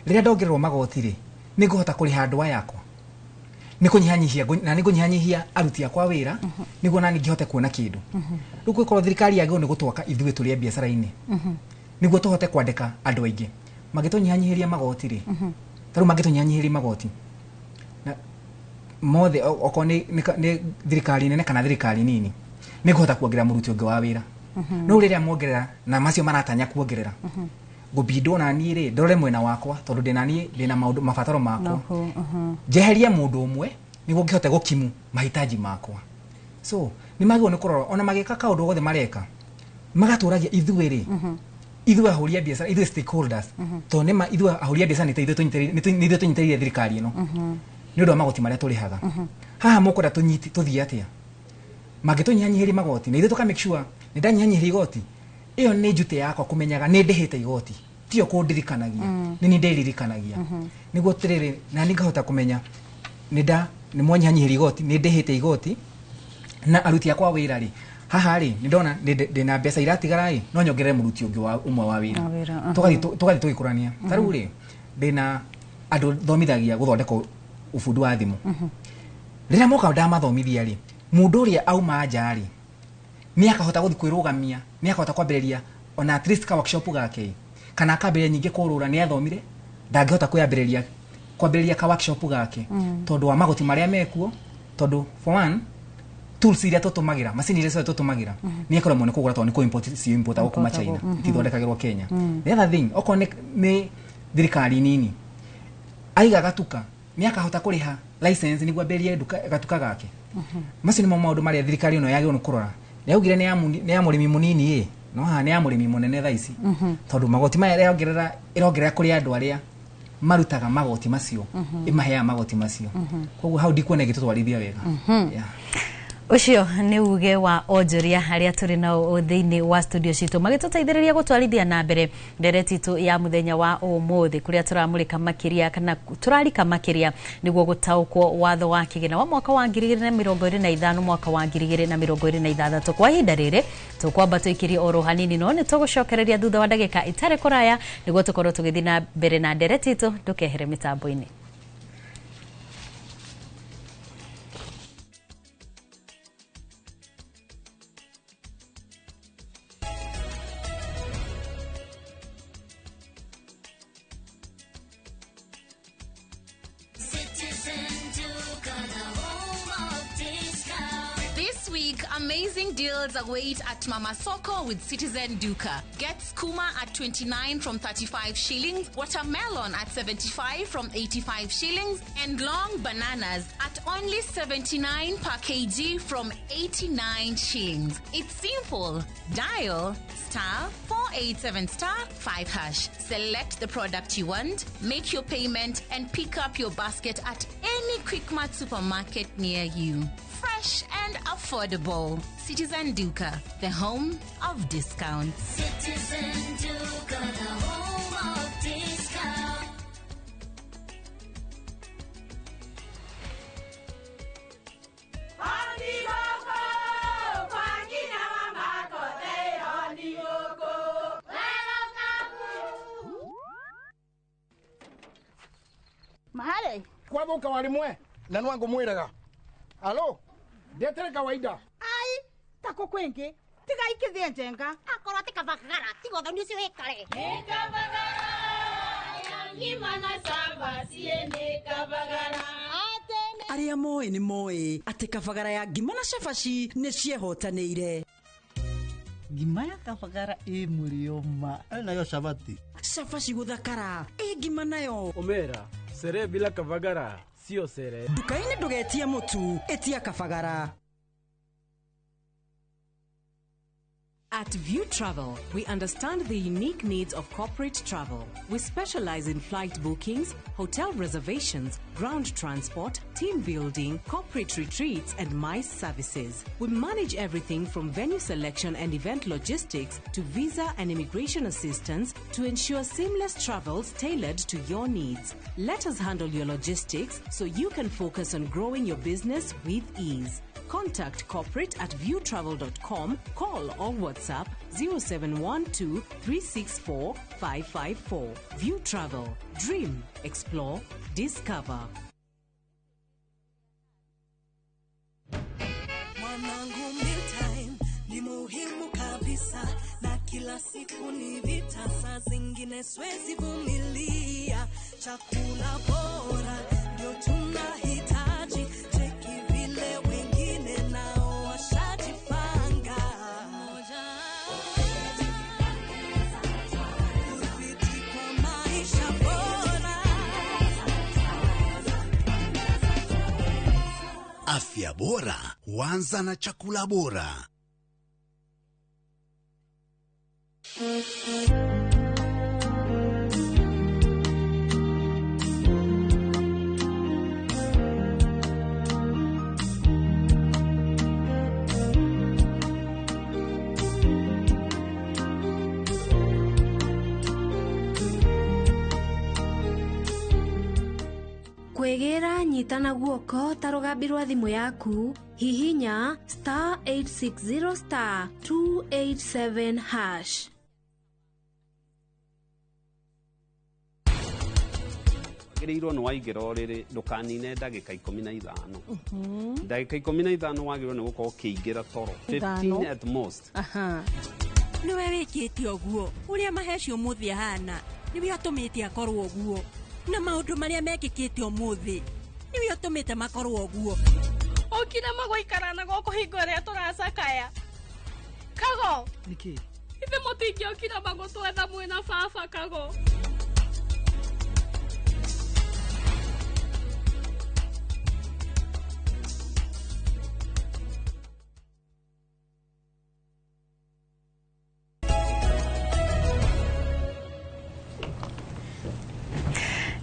S13: Rĩrĩa ndongererwo magoti rĩ, nĩ ngũhota kũrĩha andũ aya akwa, nĩ kũnyihanyihia na nĩ ngũnyihanyihia aruti akwa wĩra, nĩguo nani ngĩhote kuona kĩndũ. Rĩu gwĩkorwo thirikari yagĩrĩirwo nĩ gũtwaka ithuĩ tũrĩ a biacara-inĩ, nĩguo tũhote kwandĩka andũ aingĩ. Mangĩtũnyihanyihĩria magoti rĩ, ta rĩu mangĩtũnyihanyihĩria magoti na mothe, okorwo nĩ thirikari nene kana thirikari nini, nĩ ngũhota kuongerera mũruti ũngĩ wa wĩra. No rĩrĩa mongerera na macio maratanya kuongerera, Ngũbindwo naniĩ rĩ, ndore mwena wakwa, tondũ ndĩna niĩ ndĩna maũndũ mabataro makwa. Njeherie mũndũ ũmwe nĩguo ngĩhote gũkimu mahitaji makwa. So nĩ magĩrĩirwo nĩ kũrora ona magĩka kaũndũ gothe mareka, magatũragia ithuĩ rĩ, ithuĩ ahũri a biacara, ithuĩ stakeholders, tondũ nĩma ithuĩ ahũri a biacara nĩ ta ithuĩ nĩ ithuĩ tũnyitĩrĩire thirikari ĩno nĩ ũndũ wa magoti marĩa tũrĩhaga. Haha mũkwenda tũthiĩ atĩa? Mangĩtũnyihanyihĩria magoti na ithuĩ tũka make sure nĩ ndanyihanyihĩria igoti, ĩyo nĩ njute yakwa kũmenyaga nĩ ndĩhĩte igoti, tiyo kũndirikanagia, nĩ niĩ ndĩririkanagia, nĩguo tĩrĩrĩ na niĩ ngahota kũmenya nĩ nda nĩ mwanyihanyihĩria igoti, nĩ ndĩhĩte igoti na aruti akwa wĩra rĩ, haha rĩ nĩ ndona ndĩna mbeca iratigara rĩ, no nyongerere mũruti ũngĩ wa ũmwe wa wĩra.
S1: Wa wĩra, aha.
S13: Tũgathiĩ tũgĩkũrania. Ta rĩu rĩ, ndĩna andũ thomithagia gũthondeka ũbundi wa thimũ. Rĩrĩa moka ndamathomithia rĩ, mũndũ ũrĩa auma nja rĩ, nĩ akahota gũthiĩ kwĩrũgamia, nĩ akahota kwambĩrĩria ona at least ka workshop gake, kana akambĩrĩria nyingĩ kũrũra, nĩ athomire, ndangĩhota kwambĩrĩria ka workshop gake, tondũ wa magoti marĩa mekuo, tondũ for one, tools iria tũtũmagĩra, macini iria ciothe tũtũmagĩra, nĩ ĩkoragwo nĩ kũgũra, tondũ nĩ kũ-import, ci importagwo kuma
S1: Importagwo,
S13: China, itithondekagĩrwo Kenya. The other thing, okorwo nĩ thirikari nini aiga gatuka, nĩ akahota kũrĩha license nĩguo ambĩrĩrie gatuka gake. Macio nĩmo maũndũ marĩa thirikari ĩno yagĩrĩirwo nĩ kũrora. Nĩ yaugire nĩ ya mũrĩmi mũnini ĩ, no haha nĩ ya mũrĩmi mũnene thaa ici, tondũ magoti maya ĩrongerera kũrĩ andũ arĩa marutaga magoti macio, ĩmaheaga magoti macio. Koguo hau ndikuona ĩgĩtũtwarithia wega. Yeah.
S1: Ũcio nĩ uge wa onjoria arĩa tũrĩ nao thĩinĩ wa studio citũ magĩtũteithĩrĩria gũtwarithia na mbere ndereti itũ ya mũthenya wa ũmũthĩ, kũrĩa tũramũrĩka makĩria kana tũrarika makĩria nĩguo gũtaũkwo watho wa kĩgĩna wa mwaka wa 2025 mwaka wa 2026. Kwa ihinda rĩrĩ tũkwamba tũikĩrie oro hanini, no nĩ tũgũcokereria thutha wa ndagĩka itarĩ kũraya nĩguo tũkorwo tũgĩthiĩ na mbere na ndereti itũ. Ndũkehere mĩtambo-inĩ.
S20: This week, amazing deals await at Mama Soko with Citizen Duka. Get skuma at 29 from 35 shillings, watermelon at 75 from 85 shillings, and long bananas at only 79 per kg from 89 shillings. It's simple. Dial *487*5#. Select the product you want, make your payment, and pick up your basket at any Quickmart supermarket near you. Fresh and affordable. Citizen Duka, the home of discounts.
S21: Citizen Duka, the home of discounts.
S22: Mahale kwathuka wari mwe na nwangu mwiraga alo ndetere kawaida
S23: ai tako kwingi tiga ikithie njenga akorwo ti kabagara tiga ũthoni ũcio wĩkare
S24: Arĩa moĩ nĩ moĩ atĩ kabagara ya ngima na cabaci nĩ ciehotanĩire.
S25: Ngima ya kabagara ĩ mũrĩo ma
S24: nayo cabaci cabaci gũthakara ĩ ngima nayo.
S26: Omera sere bila kabagara sio sere.
S24: Nduka-inĩ ndũgetie mũtu, ĩtia kabagara.
S27: At View Travel, we understand the unique needs of corporate travel. We specialize in flight bookings, hotel reservations, ground transport, team building, corporate retreats, and MICE services. We manage everything from venue selection and event logistics to visa and immigration assistance to ensure seamless travels tailored to your needs. Let us handle your logistics so you can focus on growing your business with ease. Contact corporate at viewtravel.com, call or WhatsApp 0712 364 554. View Travel. Dream, explore, discover.
S28: Mwanangu, mealtime ni muhimu kabisa, na kila siku ni vita, saa zingine siwezi vumilia. Chakula bora ndio tunahitaji, cheki vile wengine nao washajipanga.
S3: Afya bora huanza na chakula bora.
S4: Kwĩgĩra nyita na guoko ta rũgambi rwa thimũ yaku hihinya star 860 star 287 hash.
S5: Wagĩrĩirwo nĩ waingĩra ũrĩrĩ ndũkanine ndagĩka 15. Ndagĩka 15 wagĩrĩirwo nĩ gũkorwo ũkĩingĩra toro 15 at most.
S8: Nĩwe wĩkĩte ũguo ũrĩa maheci ũmũthĩ ahana nĩwe ũtũmĩte akorwo ũguo na maũndũ marĩa mekĩkĩte ũmũthĩ nĩwe ũtũmĩte makorwo ũguo.
S9: Ũkire magũikara na gũkũ hingo ĩrĩa tũracakaya. Kago
S25: Nĩkĩ?
S9: Ithe mũtingĩokire magũtwetha mwĩna baba Kago.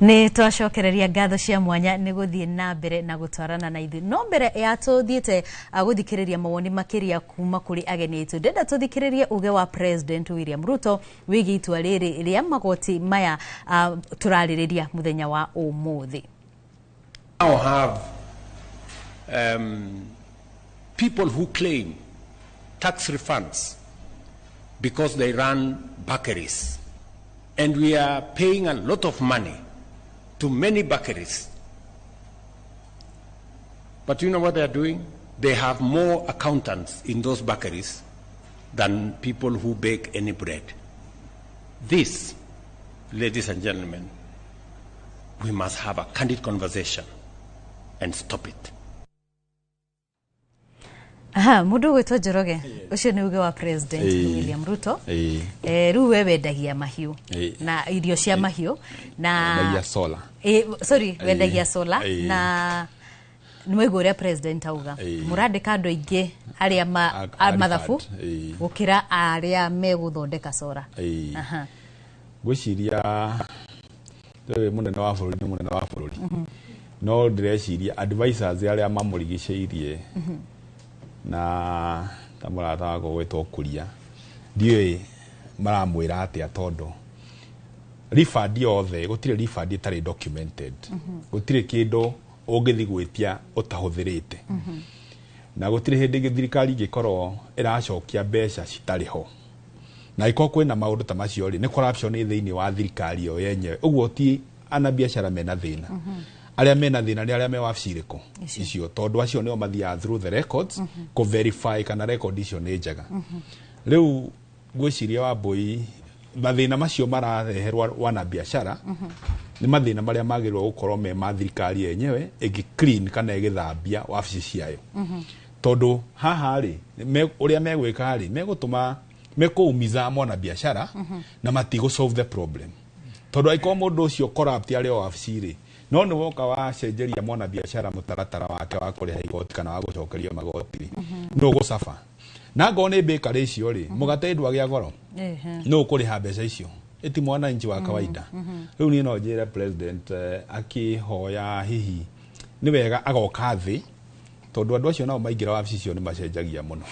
S1: Nĩ twacokereria ngatho cia mwanya nĩ gũthiĩ na mbere na gũtwarana na ithuĩ no mbere ya tũthiĩte gũthikĩrĩria mawoni makĩria kuma kũrĩ ageni aitũ ndĩrenda tũthikĩrĩrie uge wa President William Ruto wĩgiĩ itua rĩrĩ rĩa magoti maya tũrarĩrĩria mũthenya wa ũmũthĩ.
S10: Now have people who claim tax refunds because they run bakeries, and we are paying a lot of money to many bakeries. But you know what they are doing? They have more accountants in those bakeries than people who bake any bread. This, ladies and gentlemen, we must have a candid conversation and stop it.
S1: Aha, mundu gwitwo Njoroge ucio ni uge wa President William Ruto. Riu we wendagia mahiũ na irio cia mahiũ na
S16: wendagia sola.
S1: Sorry, wendagia sola na nĩ mwaigua ũrĩa President auga mũrandĩka andũ aingĩ arĩa mathabu gũkĩra arĩa megũthondeka sora. Aha.
S16: Ngwĩciria mũnene wa bũrũri nĩ mũnene wa bũrũri no ndĩreciria advisors arĩa mamũrigicĩirie na ta mũrata wakwa gwĩtwo Kuria ndiũĩ maramwĩra atĩa tondũ refund yothe gũtirĩ refund ĩtarĩ documented. Gũtirĩ kĩndũ ũngĩthiĩ gwĩtia ũtahũthĩrĩte na gũtirĩ hĩndĩ thirikari ĩngĩkorwo ĩracokia mbeca citarĩ ho na ĩkorwo kwĩna maũndũ ta macio rĩ nĩ corruption ĩ thĩinĩ wa thirikari ĩyo yenyewe ũguo ti anabiacara mena thĩna. Arĩa mena thĩna nĩ arĩa me wabici irĩkũ icio tondũ acio nĩo mathiaga through the records kũ verify kana record icio nĩ njega. Rĩu ngwĩciria Wambui mathĩna macio marareherwo wanabiacara nĩ mathĩna marĩa magĩrĩirwo gũkorwo me ma thirikari yenyewe ĩngĩ clean kana ĩgĩthambia wabici ciayo tondũ haha rĩ ũrĩa megwĩka rĩ megũtũma mekũumiza mwanabiacara na matigũ solve the problem tondũ angĩkorwo mũndũ ũcio corrupt arĩ o wabici rĩ no nĩ woka wacenjeria mwanabiacara mũtaratara wake wa kũrĩha igoti kana wa gũcokerio magoti nĩ ũgũcaba na ngorwo nĩ bakery icio rĩ mũgate ndwagĩa goro nĩ ũkũrĩha mbeca icio ĩti mwananchi wa kawaida. Rĩu niĩ no njĩre President akĩhoya hihi nĩ wega agoka thĩ tondũ andũ acio nao maingĩra wabici icio nĩ macenjagia mũno.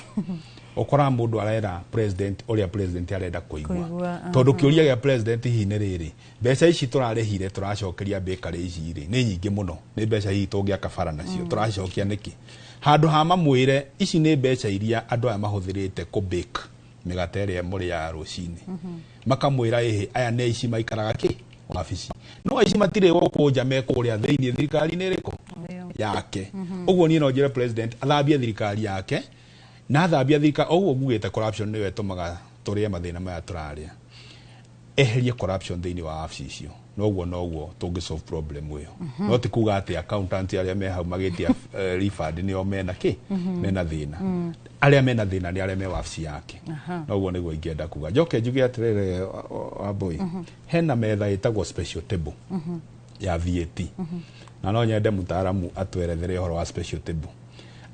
S16: Ũkoraga mũndũ arera President ũrĩa President arenda kũigua tondũ kĩũria gĩa President hihi nĩ rĩrĩ mbeca ici tũrarĩhire tũracokeria bakery ici rĩ nĩ nyingĩ mũno nĩ mbeca hihi tũngĩaka bara nacio tũracokia nĩkĩ handũ ha mamwĩre ici nĩ mbeca iria andũ aya mahũthĩrĩte kũ bake mĩgate ĩrĩa mũrĩaga rũcinĩ makamwĩra ĩhĩ aya nĩ aici maikaraga kĩ wabici no aici matirĩ gũkũ nja mekũrĩa thĩinĩ thirikari-inĩ ĩrĩkũ yake. Ũguo niĩ no njĩre President athambie thirikari yake na athambia thirikari ũguo ngugĩte corruption nĩyo ĩtũmaga tũrĩe mathĩna maya tũrarĩa eherie corruption thĩinĩ wa wabici icio noguo noguo tũngĩ solve problem ĩyo. No ti kuga atĩ accountant arĩa me hau magĩtia refund nĩo mena kĩ mena thĩna arĩa mena thĩna nĩ arĩa me wabici yake. Noguo nĩguo ingĩenda kuga njoke njuge atĩrĩrĩ Wambui hena metha ĩtagwo special table.
S2: Ya VAT. Na no nyende mũtaaramu atwerethere ũhoro wa special table.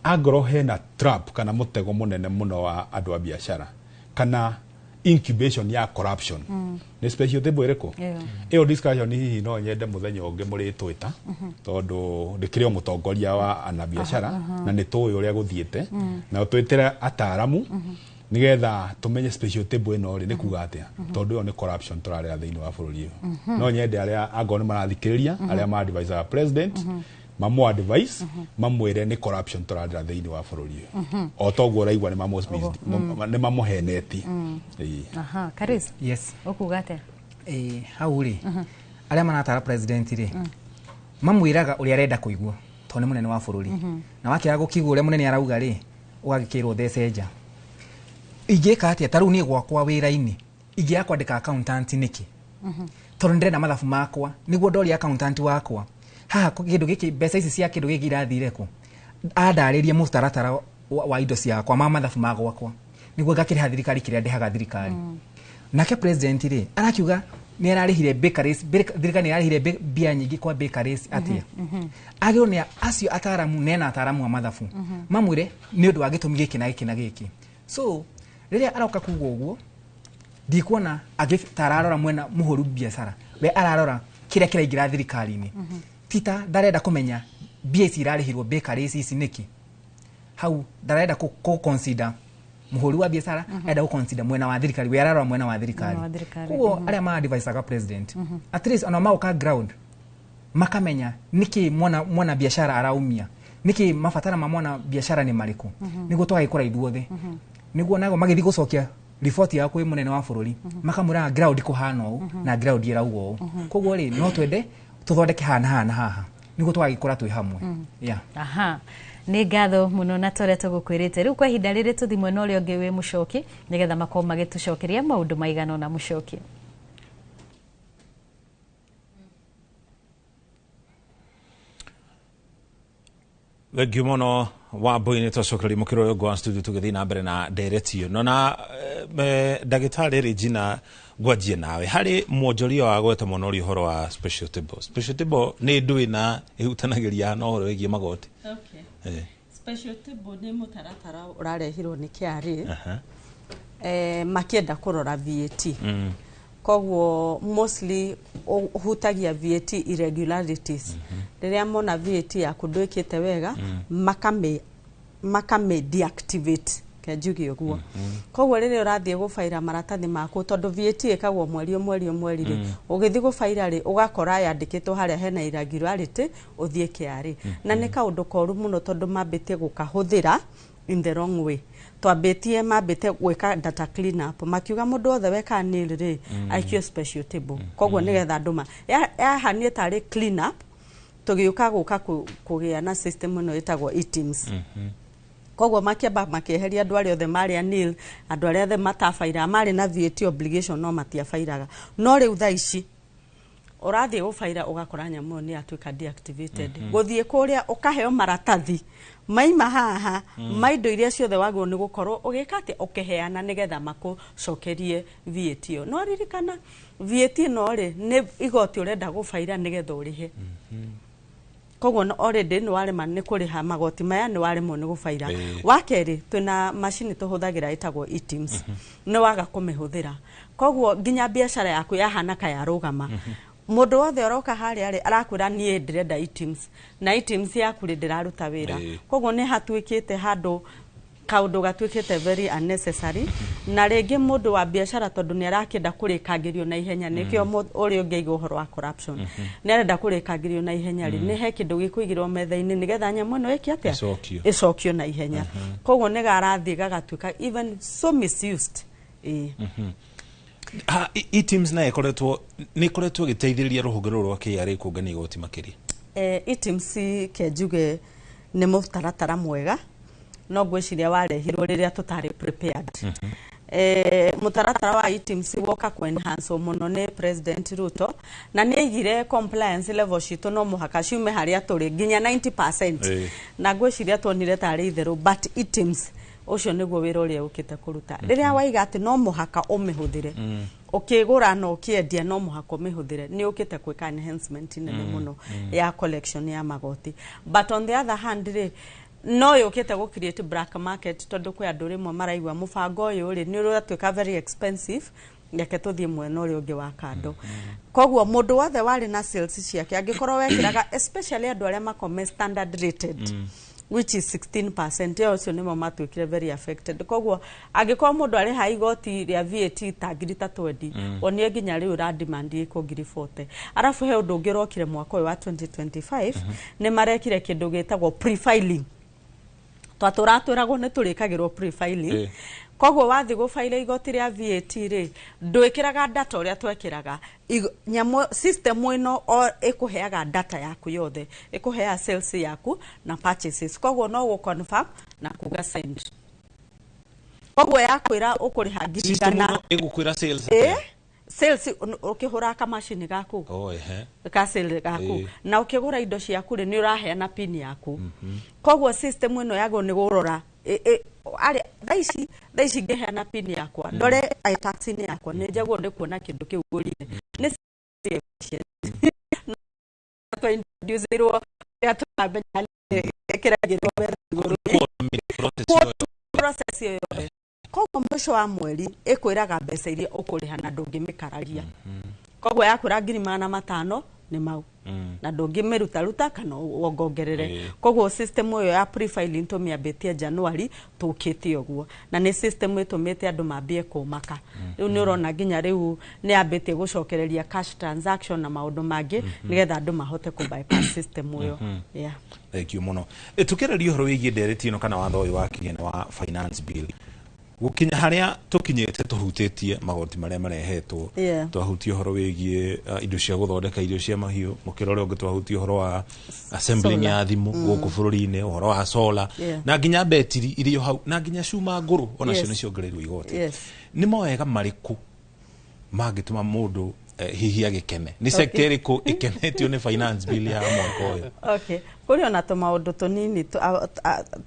S2: Angorwo hena trap kana mũtego mũnene mũno wa andũ a biacara kana incubation ya corruption, nĩ special table ĩrĩkũ ĩyo? Discussion hihi no nyende mũthenya ũngĩ mũrĩtwĩta, tondũ ndĩkĩrĩ o mũtongoria wa anabiacara na nĩ tũĩ ũrĩa gũthiĩte, na twĩtĩre ataaramu nigetha tumenye special table ĩno rĩ nĩ kuga atĩa, tondũ ĩyo nĩ corruption tũrarĩa thĩinĩ wa bũrũri ũyũ. No nyende arĩa angorwo nĩ marathikĩrĩria, arĩa ma advisaga president, mamu advice, mamwĩre nĩ corruption tũrarĩra thĩinĩ wa bũrũri ũyũ, o toguo ũraigua nĩ mamũhenetie. Ĩĩ.
S1: Aha, Karis.
S13: Yes.
S1: Ũkuga atĩa?
S13: Ĩĩ, hau rĩ, arĩa maratara president rĩ, mamwĩraga ũrĩa arenda kũigua, tondũ nĩ mũnene wa bũrũri. Na wakĩaga gũkigua ũrĩa mũnene arauga rĩ, ũgagĩkĩrwo thece nja. Ingĩka atĩa? Ta rĩu niĩ gwakwa wĩra-inĩ ingĩaga kwandĩka accountant nĩkĩ? Tondũ nĩndĩrenda mathabu makwa nĩguo ndoria accountant wakwa haha kĩndũ gĩkĩ, mbeca ici cia kĩndũ gĩkĩ irathire kũ, andarĩrie mũtaratara wa indo ciakwa ma mathabu ma gwakwa, nĩguo ngakĩrĩha thirikari kĩrĩa ndĩhaga thirikari. Nake president rĩ, arakiuga nĩ ararĩhire bakeries, thirikari nĩ ararĩhire mbia nyingĩ kwa bakeries atĩa? Agĩrĩirwo nĩ acio ataramu nena ataramu a mathabu mamwĩre nĩ ũndũ wa gĩtũmi gĩkĩ na gĩkĩ na gĩkĩ. So rĩrĩa aroka kuga ũguo, ndikuona ta ararora mwena mũhũru biacara, we ararora kĩrĩa kĩraingĩra thirikari-inĩ. Tita ndarenda kũmenya mbia ici irarĩhirwo bakeries ici nĩkĩ. Hau ndarenda kũ consider mũhũri wa biacara, arenda gũ consider mwena wa thirikari, we ararora mwena wa thirikari.
S1: Mwena wa thirikari,
S13: Koguo arĩa ma advisaga president, at least ona maũka ground makamenya nĩkĩ mwana biacara araumia, nĩkĩ mabatara ma mwana biacara nĩ marĩkũ, nĩguo twagĩkũra ithuothe, nĩguo nago magĩthiĩ gũcokia riboti yao kwĩ mũnene wa bũrũri, makamwĩraga ground kũhana ũũ na ground ĩrauga ũũ. Koguo rĩ, no twende tũthondeke haha na haha na haha nĩguo twagĩkũra twĩ hamwe, yeah.
S1: Aha, nĩ ngatho mũno. Na torĩa tũgũkwĩrĩte, rĩu kwa ihinda rĩrĩ tũthi mwena ũrĩa ũngĩ wĩ Mũcoki, nĩgetha makorwo magĩtũcokeria maũndũ maigana ũna. Mũcoki.
S6: Thengiũ mũno Wambui. Nĩ twacokereria mũkĩro ũyũ ũngĩ wa studio, tũgĩthiĩ na mbere na ndereti ĩno na ndagĩtarĩ Regina. Ngwanjie nawe harĩ mwonjoria wa gweta mũno ũrĩ ũhoro wa special table. Special table nĩ ndũĩ na ĩhutanagĩria na ũhoro wĩgiĩ magoti?
S11: Okay.
S6: Eh.
S11: Special table nĩ mũtaratara ũrarehirwo nĩ KRA, makĩenda kũrora VAT. Koguo mostly ũhutagia VAT irregularities. Rĩrĩa mona VAT yaku ndwĩkĩte wega, makame deactivate, ke njuge ũguo. Koguo rĩrĩa ũrathiĩ gũbaira maratathi maku, tondũ VAT ĩkagwo mweri o mweri o mweri rĩ, ũgĩthiĩ gũbaira rĩ, ũgakora yandĩkĩtwo harĩa hena irregularity, ũthiĩ KRA. Na nĩ kaũndũ koru mũno, tondũ mambĩtie gũkahũthĩra in the wrong way. Twambĩtie mambĩte gwĩka data clean up, makiuga mũndũ wothe weka nil rĩ, aikio special table. Koguo nĩgetha andũ ma yahanie tarĩ clean up, tũgĩũka gũka kũgĩa na system ĩno ĩtagwo eTIMS. Koguo makĩamba makĩeheria andũ arĩa othe marĩ a nil, andũ arĩa othe matabairaga, marĩ na VAT obligation no matiabairaga. No rĩu thaa ici ũrathiĩ gũbaira, ũgakora nyamũ ĩyo nĩ yatuĩka deactivated. Gũthiĩ kũrĩa ũkaheo maratathi maima haha ma indo iria ciothe wagĩrĩirwo nĩ gũkorwo ũgĩka atĩa, ũkĩheana, nĩgetha makũcokerie VAT ĩyo. No ririkana VAT ĩno rĩ, nĩ igoti ũrenda gũbaira nĩgetha ũrĩhe. Koguo already nĩ warema nĩ kũrĩha magoti maya, nĩ waremwo nĩ gũbaira. Wa kerĩ, twĩna macini tũhũthagĩra ĩtagwo eTIMS, nĩ waga kũmĩhũthĩra, koguo nginya biacara yaku yahana ka yarũgama. Mũndũ wothe ũroka harĩa rĩ, arakwĩra niĩ ndĩrenda eTIMS, na eTIMS yaku rĩ, ndĩraruta wĩra. Koguo nĩ hatuĩkĩte handũ kaũndũ gatuĩkĩte very unnecessary. Na rĩngĩ mũndũ wa biacara, tondũ nĩ arakĩenda kũrĩkangĩrio na ihenya, nĩkĩo ũrĩa ũngĩiga ũhoro wa corruption, nĩ arenda kũrĩkangĩrio na ihenya rĩ, nĩ he kĩndũ gĩkũigĩrwo metha-inĩ nĩgetha nyamũ ĩno ĩke atĩa?
S6: Ĩcokio.
S11: Ĩcokio na ihenya. Koguo nĩ garathiĩ gagatuĩka even so misused, ĩĩ.
S6: Ha, eTIMS nayo ĩkoretwo nĩ ĩkoretwo ĩgĩteithĩrĩria rũhonge rũrũ rwa KRA kũngania igoti makĩria?
S11: eTIMS, ke njuge nĩ mũtaratara mwega, no ngwĩciria warehirwo rĩrĩa tũtarĩ prepared. Mũtaratara wa eTIMS woka kũ enhance mũno nĩ President Ruto, na nĩ aigire compliance level citũ no mũhaka ciume harĩa tũrĩ nginya 90%. Na ngwĩciria tuonire tarĩ itherũ, but eTIMS Ũcio nĩguo wĩra ũrĩa ũkĩte kũruta. Rĩrĩa waiga atĩ no mũhaka ũmĩhũthĩre ũkĩgũra na ũkĩendia, no mũhaka ũmĩhũthĩre, nĩ ũkĩte gwĩka enhancement nene mũno ya collection ya magoti. But on the other hand rĩ, no yũkĩte gũ create black market, tondũ kwĩ andũ rĩmwe maraigua mũbango ũyũ rĩ nĩ ũratuĩka very expensive, reke tũthiĩ mwena ũrĩa ũngĩ wa kando. Koguo mũndũ wothe warĩ na sales ciake, angĩkorwo wekĩraga, especially andũ arĩa makome standard rated, which is 16%, ĩyo ũcio nĩmo matuĩkire very affected. Koguo angĩkorwo mũndũ arĩha igoti rĩa VAT ta ngiri ta 20, onie nginya rĩu ra demand ĩkwo ngiri 40. Arabu he ũndũ ũngĩ ũrokire mwaka ũyũ wa 2025, nĩ marekire kĩndũ gĩtagwo pre-filing. Twatũra twĩragwo nĩ tũrĩkagĩrwo pre-filing. Koguo wathiĩ gũbaira igoti rĩa VAT rĩ, ndwĩkĩraga data ũrĩa twekĩraga. Nyamũ system ĩno o ĩkũheaga data yaku yothe, ĩkũheaga sales yaku na purchases, koguo no gũ confirm na kuga send. Koguo yakwĩra ũkũrĩha ngiri
S6: System
S11: igana
S6: ĩno ĩgũkwĩra sales?
S11: Ĩ sales ũkĩhũra kamacini gaku
S6: Oh, ehe.
S11: ka sale gaku na ũkĩgũra indo ciaku rĩ, nĩ ũraheana pin yaku. Koguo system ĩno yagwo nĩ gũrora arĩ thaa ici ngĩheana pin yakwa ndore iTax-inĩ yakwa, nĩ njagwo nĩ kuona kĩndũ kĩu ngũrire nĩ efficient. Twa-introduce-irwo rĩrĩa tũramenya ĩkĩragĩrwo metha igũrũ.
S6: Process ĩyo.
S11: Process ĩyo yothe. Koguo mũico wa mweri ĩkwĩraga mbeca iria ũkũrĩha na ndũngĩmĩkararia. Koguo yakwĩra 500,000 nĩ mau na ndũngĩmĩrutaruta kana wongongerere. Koguo system ĩyo ya pre-filing tũmĩambĩtie January tũkĩte ũguo, na nĩ system ĩtũmĩte andũ mambie kũmaka. Rĩu nĩ ũrona nginya rĩu nĩ yambĩtie gũcokereria cash transaction na maũndũ mangĩ, nĩgetha andũ mahote kũ bypass system ĩyo. Yeah.
S6: Thank you mũno. Tũkĩarĩria ũhoro wĩgiĩ ndereti ĩno kana watho ũyũ wa kĩgĩna wa finance bill, gũkinya harĩa tũkinyĩte tũhutĩtie magoti marĩa marehetwo. Twahutia ũhoro wĩgiĩ indo cia gũthondeka irio cia mahiũ, mũkĩra ũrĩa ũngĩ twahutia ũhoro wa assembling
S11: Solar.
S6: ya thimũ gũkũ bũrũri-inĩ, ũhoro wa solar na nginya betiri irio hau, na nginya cuma ngũrũ onacio nĩ ciongereirwo igoti. Nĩ mawega marĩkũ mangĩtũma mũndũ hihi agĩkene? Nĩ sector ĩrĩkũ ĩkenetio nĩ finance bill ya mwaka ũyũ?
S11: Okay, kũrĩ ona tũmaũndũ tũnini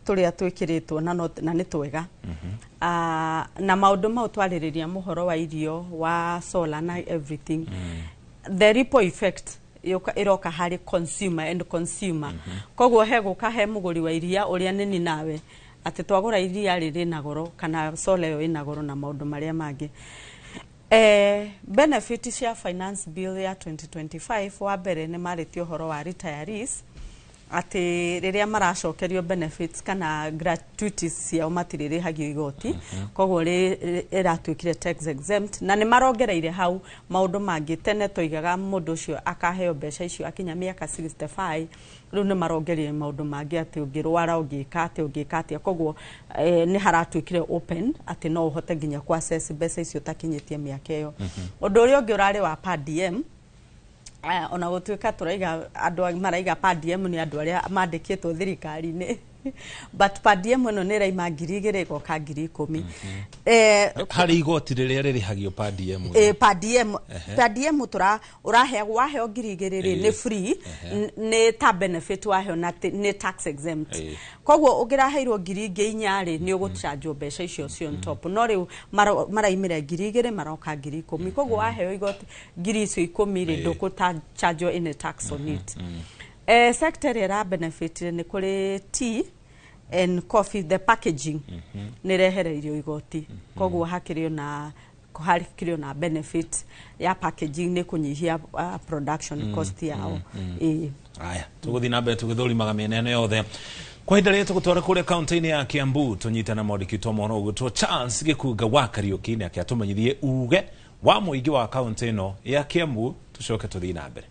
S11: tũrĩa twĩkĩrĩtwo na, no, na nĩ twega. Na maũndũ mau twarĩrĩria mũhoro wa irio, wa solar na everything, the ripple effect ĩroka harĩ consumer and consumer. Koguo he gũka he mũgũri wa iria ũrĩa nĩni nawe atĩ twagũra iria rĩrĩ na goro kana solar ĩyo ĩna goro na maũndũ marĩa mangĩ. Benefit cia finance bill ya 2025, wa mbere nĩ marĩtie ũhoro wa retirees, atĩ rĩrĩa maracokerio benefits kana gratuities ciao matirĩrĩhagio igoti. Koguo ĩratuĩkire tax exempt, na nĩ marongereire hau maũndũ mangĩ. Tene toigaga mũndũ ũcio akaheo mbeca icio akinya mĩaka 65, rĩu nĩ marongereire maũndũ mangĩ atĩ ũngĩrwara, ũngĩka atĩa, ũngĩka atĩa. Koguo nĩ haratuĩkire open atĩ no ũhote nginya ku access mbeca icio ũtakinyĩtie mĩaka ĩyo. Ũndũ ũrĩa ũngĩ ũrarĩ wa per diem, ona gũtuĩka tũraiga andũ maraiga per diem nĩ andũ arĩa mandĩkĩtwo thirikari-inĩ, but per diem ĩno nĩ ĩraima 2,000 ĩgoka 10,000.
S6: Harĩ igoti rĩrĩa rĩrĩhagio per diem?
S11: Per diem. Per diem tũra ũraheagwo, waheo 2,000 rĩ, nĩ free, nĩ ta benefit waheo na nĩ tax exempt. Koguo ũngĩraheirwo ngiri ingĩ inya rĩ, nĩ ũgũchanjwo mbeca icio cio on top. No rĩu maraimire 2,000 maroka 10,000. Koguo waheo igoti ngiri icio ikũmi rĩ, ndũkũchanjwo any tax on it. Sector ĩrĩa ĩra benefit nĩ kũrĩ tea and coffee, the packaging nĩ ĩrehereirio igoti. Koguo hakĩrĩ ona benefit ya packaging, nĩ kũnyihia production cost yao. Ĩĩ.
S6: Aya, tũgũthiĩ na mbere tũgĩthũrimaga mĩena ĩno yothe. Kwa ihinda rĩrĩ tũgũtwara kũrĩa kaunti-inĩ ya Kiambu, tũnyitana mwandĩki witũ wa mohoro ũgwĩtwo Charles Gĩkunga wa Kariũki, nake atũmenyithie uge wa mũingĩ wa kaunti ĩno ya Kiambu, tũcoke tũthiĩ na mbere.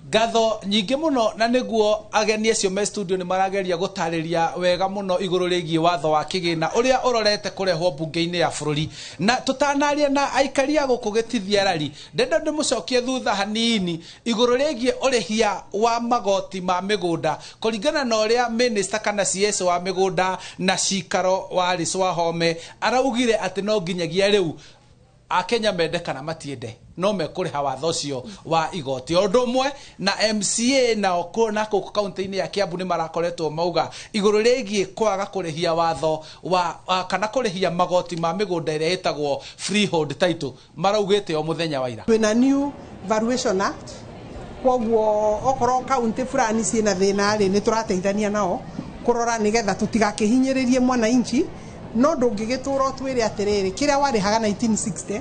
S7: Ngatho nyingĩ mũno, na nĩguo ageni acio me studio nĩ marageria gũtarĩria wega mũno igũrũ rĩgiĩ watho wa kĩgĩna ũrĩa ũrorete kũrehwo mbunge-inĩ ya bũrũri. Na tũtanaria na aikari a gũkũ gĩtithiarari, ndenda ndĩmũcokie thutha hanini igũrũ rĩgiĩ ũrĩhia wa magoti ma mĩgũnda, kũringana na ũrĩa minister kana CS wa mĩgũnda na cikaro wa Alice Wahome araugire atĩ no nginyagia rĩu. Akenya mende kana matiende no mekũrĩha watho ũcio wa igoti. O ũndũ ũmwe na MCA nao na kũu kaunti-inĩ ya Kiambu nĩ marakoretwo mauga igũrũ rĩgiĩ kwaga kũrĩhia watho wa kana kũrĩhia magoti ma mĩgũnda ĩrĩa ĩtagwo freehold title, maraugĩte o mũthenya wa ira.
S12: Twĩna new Valuation Act, koguo okorwo kaunti fulani ciĩna thĩna rĩ, nĩ tũrateithania nao kũrora nĩgetha tũtigakĩhinyĩrĩrie mwananchi. No ndũngĩgĩtũra ũtwĩre atĩrĩrĩ, kĩrĩa warĩhaga 1960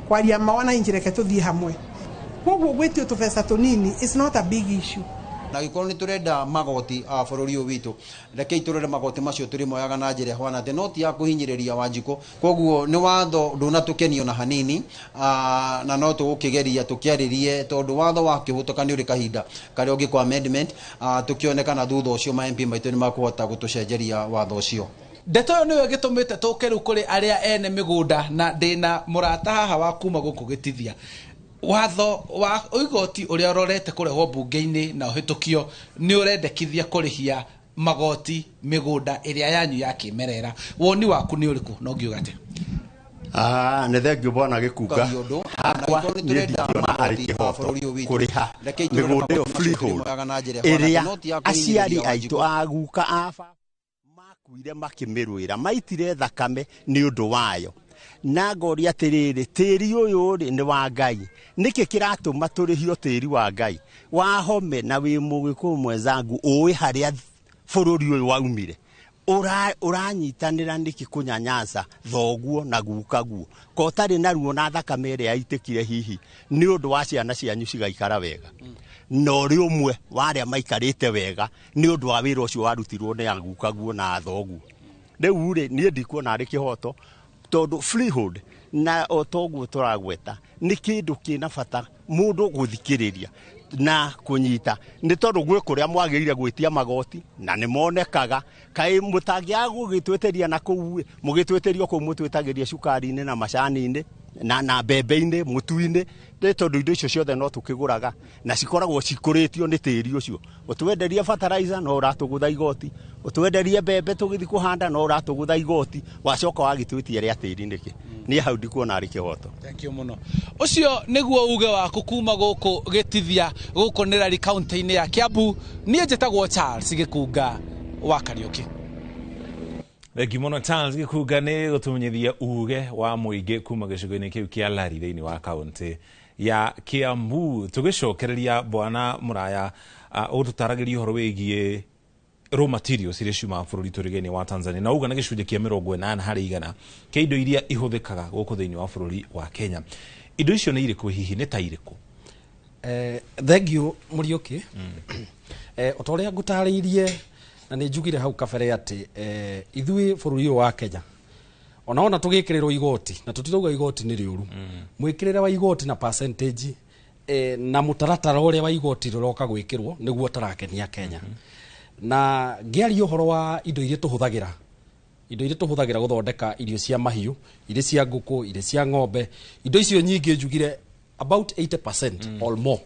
S12: kwaria ma wananchi, reke tũthiĩ hamwe. Koguo gwĩtio tũbeca tũnini is not a big issue.
S14: Na gĩkorwo nĩ tũrenda magoti a bũrũri ũyũ witũ, rekei tũrore magoti macio tũrĩmoyaga na njĩra ĩhana atĩ no ti ya kũhinyĩrĩria Wanjikũ. Koguo nĩ watho ndũnatũkenio na hanini, na no tũgũkĩgeria tũkĩarĩrie, tondũ watho wakĩhũtũka nĩ ũrĩ kahinda karĩa ũngĩkwo amendment, tũkĩone kana thutha ũcio ma MP maitũ nĩ makũhota gũtũcenjeria watho ũcio.
S7: Ndeto ĩyo nĩyo ĩgĩtũmĩte tũke rĩu kũrĩ arĩa ene mĩgũnda, na ndĩna mũrata haha wa kuma gũkũ Gĩtithia. Watho wa igoti ũrĩa ũrorete kũrehwo mbunge-inĩ na ũhĩtũkio nĩ ũrendekithia kũrĩhia magoti mĩgũnda ĩrĩa yanyu ya kĩmerera. Woni waku nĩ ũrĩkũ? No ngiuga atĩa?
S15: Ah, nĩ thengio bwana Gĩkunga. Hakwa niĩ ndingĩona arĩ kĩhoto kũrĩha mĩgũnda ĩyo freehold ĩrĩa aciari aitũ, aguka, a baba makuire makĩmĩrũĩra, maitire thakame nĩ ũndũ wayo. Na ngoria atĩrĩrĩ, tĩri ũyũ rĩ nĩ wa Ngai, nĩkĩ kĩratũma tũrĩhio tĩri wa Ngai? Wahome na wĩ mũgĩkũyũ mwenzangu, ũĩ harĩa bũrũri ũyũ waumire, ũranyitanĩra nĩkĩ kũnyanyaca thoguo na gukaguo ko ũtarĩ na ruo na thakame ĩrĩa yaitĩkire hihi nĩ ũndũ wa ciana cianyu cigaikara wega, na ũrĩ ũmwe wa arĩa maikarĩte wega nĩ ũndũ wa wĩra ũcio warutirwo nĩ agukaguo na thoguo. Rĩu rĩ, niĩ ndikuona arĩ kĩhoto, tondũ freehold na o toguo tũragweta nĩ kĩndũ kĩna bata mũndũ gũthikĩrĩria na kũnyita, nĩ tondũ gwĩ kũrĩa mwagĩrĩire gwĩtia magoti na nĩ monekaga. Kaĩ mũtangĩaga gũgĩtwĩtĩria na kũu ĩ, mũgĩtwĩtĩrio kũu mũtwĩtagĩria cukari-inĩ na macani-inĩ na mbembe-inĩ, mũtu-inĩ, nĩ tondũ indo icio ciothe no tũkĩgũraga na cikoragwo cikũrĩtio nĩ tĩri ũcio. Ũtwenderie fertilizer no ũratũgũtha igoti, ũtwenderie mbembe tũgĩthiĩ kũhanda no ũratũgũtha igoti, wacoka wagĩtwĩtia rĩa tĩri nĩkĩ? Niĩ hau ndikuona arĩ kĩhoto.
S7: Thank you mũno. Ũcio nĩguo uge waku kuma gũkũ Gĩtithia, gũkũ nĩ Lari kaunti-inĩ ya Kiambu. Niĩ njĩtagwo Charles Gĩkunga wa Kariũki.
S6: Thengiũ mũno Charles Gĩkunga nĩ gũtũmenyithia uge wa mũingĩ kuma gĩcigo-inĩ kĩu kĩa Lari thĩinĩ wa kaunti ya Kiambu. Tũgĩcokereria bwana Mũraya, ũtũtaragĩria ũhoro wĩgiĩ raw materials iria ciumaga bũrũri tũrigainie wa Tanzania, na uga nĩ gĩcunjĩ kĩa 80% kĩa indo iria ihũthĩkaga gũkũ thĩinĩ wa bũrũri wa Kenya. Indo icio nĩ irĩkũ hihi, nĩ ta irĩkũ?
S17: Thengiũ Mũriũki. O ta ũrĩa ngũtarĩirie na nĩ njugire hau kabere atĩ ithuĩ bũrũri ũyũ wa Kenya ona tũgĩkĩrĩrwo igoti, na tũtirauga igoti nĩ rĩũru, mwĩkĩrĩre wa igoti na percentage na mũtaratara ũrĩa wa igoti rũroka gwĩkĩrwo nĩguo ũtarakenia Kenya. Na ngĩaria ũhoro wa indo iria tũhũthagĩra, indo iria tũhũthagĩra gũthondeka irio cia mahiũ, irio cia ngũkũ, irio cia ng'ombe, indo icio nyingĩ njugire about 80% or more,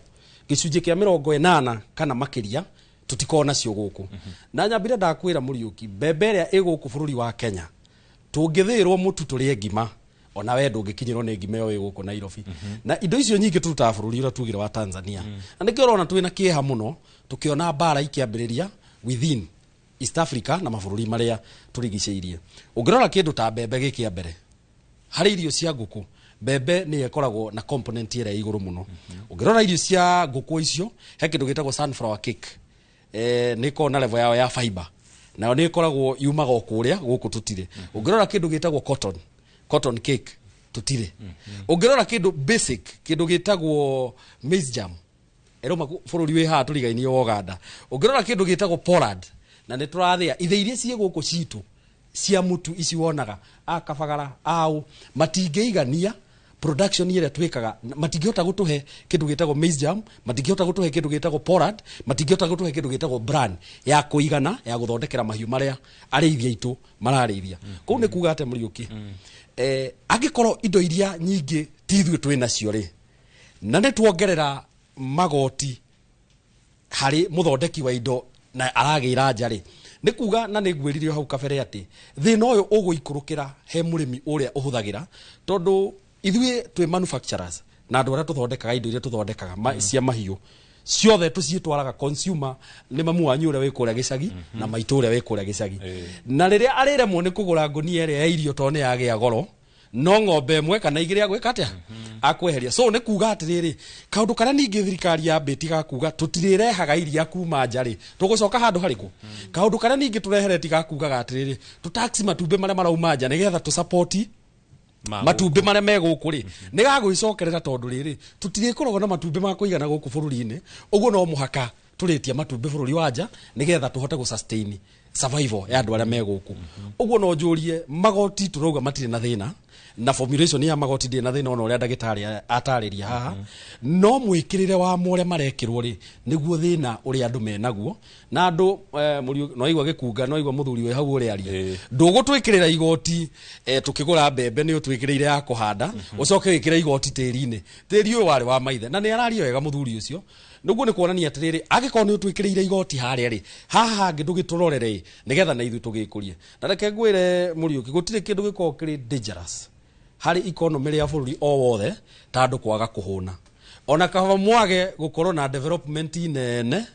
S17: gĩcunjĩ kĩa 80 kana makĩria tũtikoragwo nacio gũkũ. Na nyambire ndakwĩra Mũriũki, mbembe ĩrĩa ĩ gũkũ bũrũri wa Kenya, tũngĩthĩĩrwo mũtu tũrĩe ngima, ona we ndũngĩkinyĩrwo nĩ ngima ĩyo ĩ gũkũ Nairobi. Na indo icio nyingĩ tũrutaga bũrũri ũrĩa tugire wa Tanzania. Na nĩkĩo ũrona twĩna kĩeha mũno tũkĩona mbara ikĩambĩrĩria within East Africa na mabũrũri marĩa tũrigicĩirie. Ũngĩrora kĩndũ ta mbembe gĩ kĩa mbere harĩ irio cia ngũkũ, mbembe nĩyo ĩkoragwo na component ĩrĩa ĩ igũrũ mũno. Ũngĩrora irio cia ngũkũ icio, he kĩndũ gĩtagwo sunflower cake, nĩ ĩkoragwo na level yao ya fiber, nayo nĩ ĩkoragwo yumaga o kũrĩa, gũkũ tũtirĩ. Ũngĩrora kĩndũ gĩtagwo cotton cake, tũtirĩ. Ũngĩrora kĩndũ basic, kĩndũ gĩtagwo maize germ, ĩrauma bũrũri wĩ haha tũrigainie wa Uganda. Ũngĩrora kĩndũ gĩtagwo pollard, na nĩ tũrathĩa ithĩ iria ciĩ gũkũ citũ cia mũtu ici wonaga a Kabagara au matingĩigania production ĩrĩa twĩkaga, matingĩhota gũtũhe kĩndũ gĩtagwo maize germ, matingĩhota gũtũhe kĩndũ gĩtagwo pollard, matingĩhota gũtũhe kĩndũ gĩtagwo bran ya kũigana ya gũthondekera mahiũ marĩa arĩithi aitũ mararĩithia. Kũu nĩ kuga atĩ Mũriũki, angĩkorwo indo iria nyingĩ ti ithuĩ twĩ nacio rĩ, na nĩ tuongerera magoti harĩ mũthondeki wa indo na aragĩra nja rĩ, nĩ kuga, na nĩ ngwĩrire hau kabere atĩ thĩna ũyũ ũgũikũrũkĩra he mũrĩmi ũrĩa ũhũthagĩra, tondũ Ithuĩ twĩ manufacturers na andũ arĩa tũthondekaga indo iria tũthondekaga cia mahiũ ciothe tũciĩtwaraga consumer nĩ mamu wanyu ũrĩa wĩ kũrĩa gĩcagi na maitũ ũrĩa wĩ kũrĩa gĩcagi. Na rĩrĩa arĩremwo nĩ kũgũra ngũnia ĩrĩa ya irio tondũ nĩ yagĩa goro, no ng'ombe ĩmwe kana igĩrĩ agwĩka atĩa? Akweheria. So nĩ kuga atĩrĩrĩ, kaũndũ karĩa ningĩ thirikari yambĩtie ga kuga tũtirĩrehaga iria kuma nja rĩ, tũgũcoka handũ harĩkũ? Kaũndũ karĩa ningĩ tũreheretie ga kugaga atĩrĩrĩ, tũtax matumbĩ marĩa marauma nja nĩgetha tũsapoti matumbĩ marĩa me gũkũ rĩ, nĩ gagwĩcokerera tondũ rĩrĩ tũtirĩkoragwo na matumbĩ ma kũigana gũkũ bũrũri-inĩ. Ũguo no mũhaka tũrĩtie matumbĩ bũrũri wa nja nĩgetha tũhote gũ sustain survival ya andũ arĩa me gũkũ. Ũguo no njũrie, magoti tũrauga matirĩ na thĩna, na formulation ya magoti ndĩrĩ na thĩna ona ũrĩa ndagĩtarĩ atarĩria haha, no mwĩkĩrĩre wa ũrĩa marekĩrwo rĩ nĩguo thĩna ũrĩa andũ menaguo. Na andũ no igua gĩkunga, no igua mũthuri wĩ hau ũrĩa aria, ndũgũtwĩkĩrĩra igoti tũkĩgũra mbembe nĩ ũtwĩkĩrĩire ya kũhanda, ũcoke wĩkĩre igoti tĩri-inĩ, tĩri ũyũ warĩ wa maithe. Na nĩ araria wega mũthuri ũcio, nĩguo nĩ kuonania atĩrĩrĩ, angĩkorwo nĩ ũtwĩkĩrĩire igoti harĩa rĩ, haha hangĩ ndũgĩtũrorere nĩgetha na ithuĩ tũgĩkũrie. Na reke ngwĩre Mũriũki, gũtirĩ kĩndũ gĩkoragwo kĩrĩ dangerous harĩ economy ya bũrũri o wothe ta andũ kwaga kũhũna. Ona kaba mwage gũkorwo na development nene,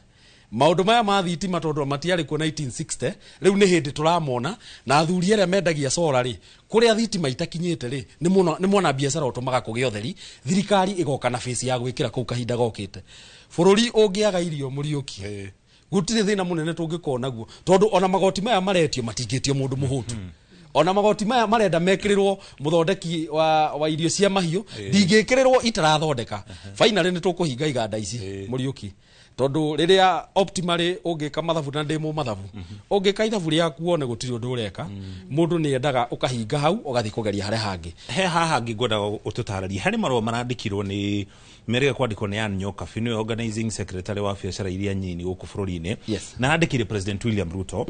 S17: maũndũ maya ma thitima tondũ matiarĩ kuo 1960, rĩu nĩ hĩndĩ tũramona. Na athuri arĩa mendagia solar rĩ, kũrĩa thitima itakinyĩte rĩ, nĩ mwana biacara ũtũmaga kũgĩa ũtheri, thirikari ĩgoka na face ya gwĩkĩra kũu kahinda gokĩte. Bũrũri ũngĩaga irio Mũriũki, gũtirĩ thĩna mũnene tũngĩkorwo naguo, tondũ ona magoti maya maretio matingĩtio mũndũ mũhũtu. Ona magoti maya marenda mekĩrĩrwo mũthondeki wa irio cia mahiũ, ndingĩkĩrĩrwo itarathondeka. Finally nĩ tũkũhinga iganda ici Mũriũki, tondũ rĩrĩa optimally ũngĩka mathabu, na ndĩ mũmathabu, ũngĩka ithabu rĩaku wone gũtirĩ ũndũ ũreka, mũndũ nĩ endaga ũkahinga hau ũgathiĩ kũgeria harĩa hangĩ.
S6: He haha hangĩ ngwendaga ũtũtarĩrie harĩ marũa marandĩkirwo nĩ merĩga kwandĩkwo nĩ Ann Nyokabi, nĩwe organizing secretary wa biacara iria nyini gũkũ bũrũri-inĩ, na arandĩkire President William Ruto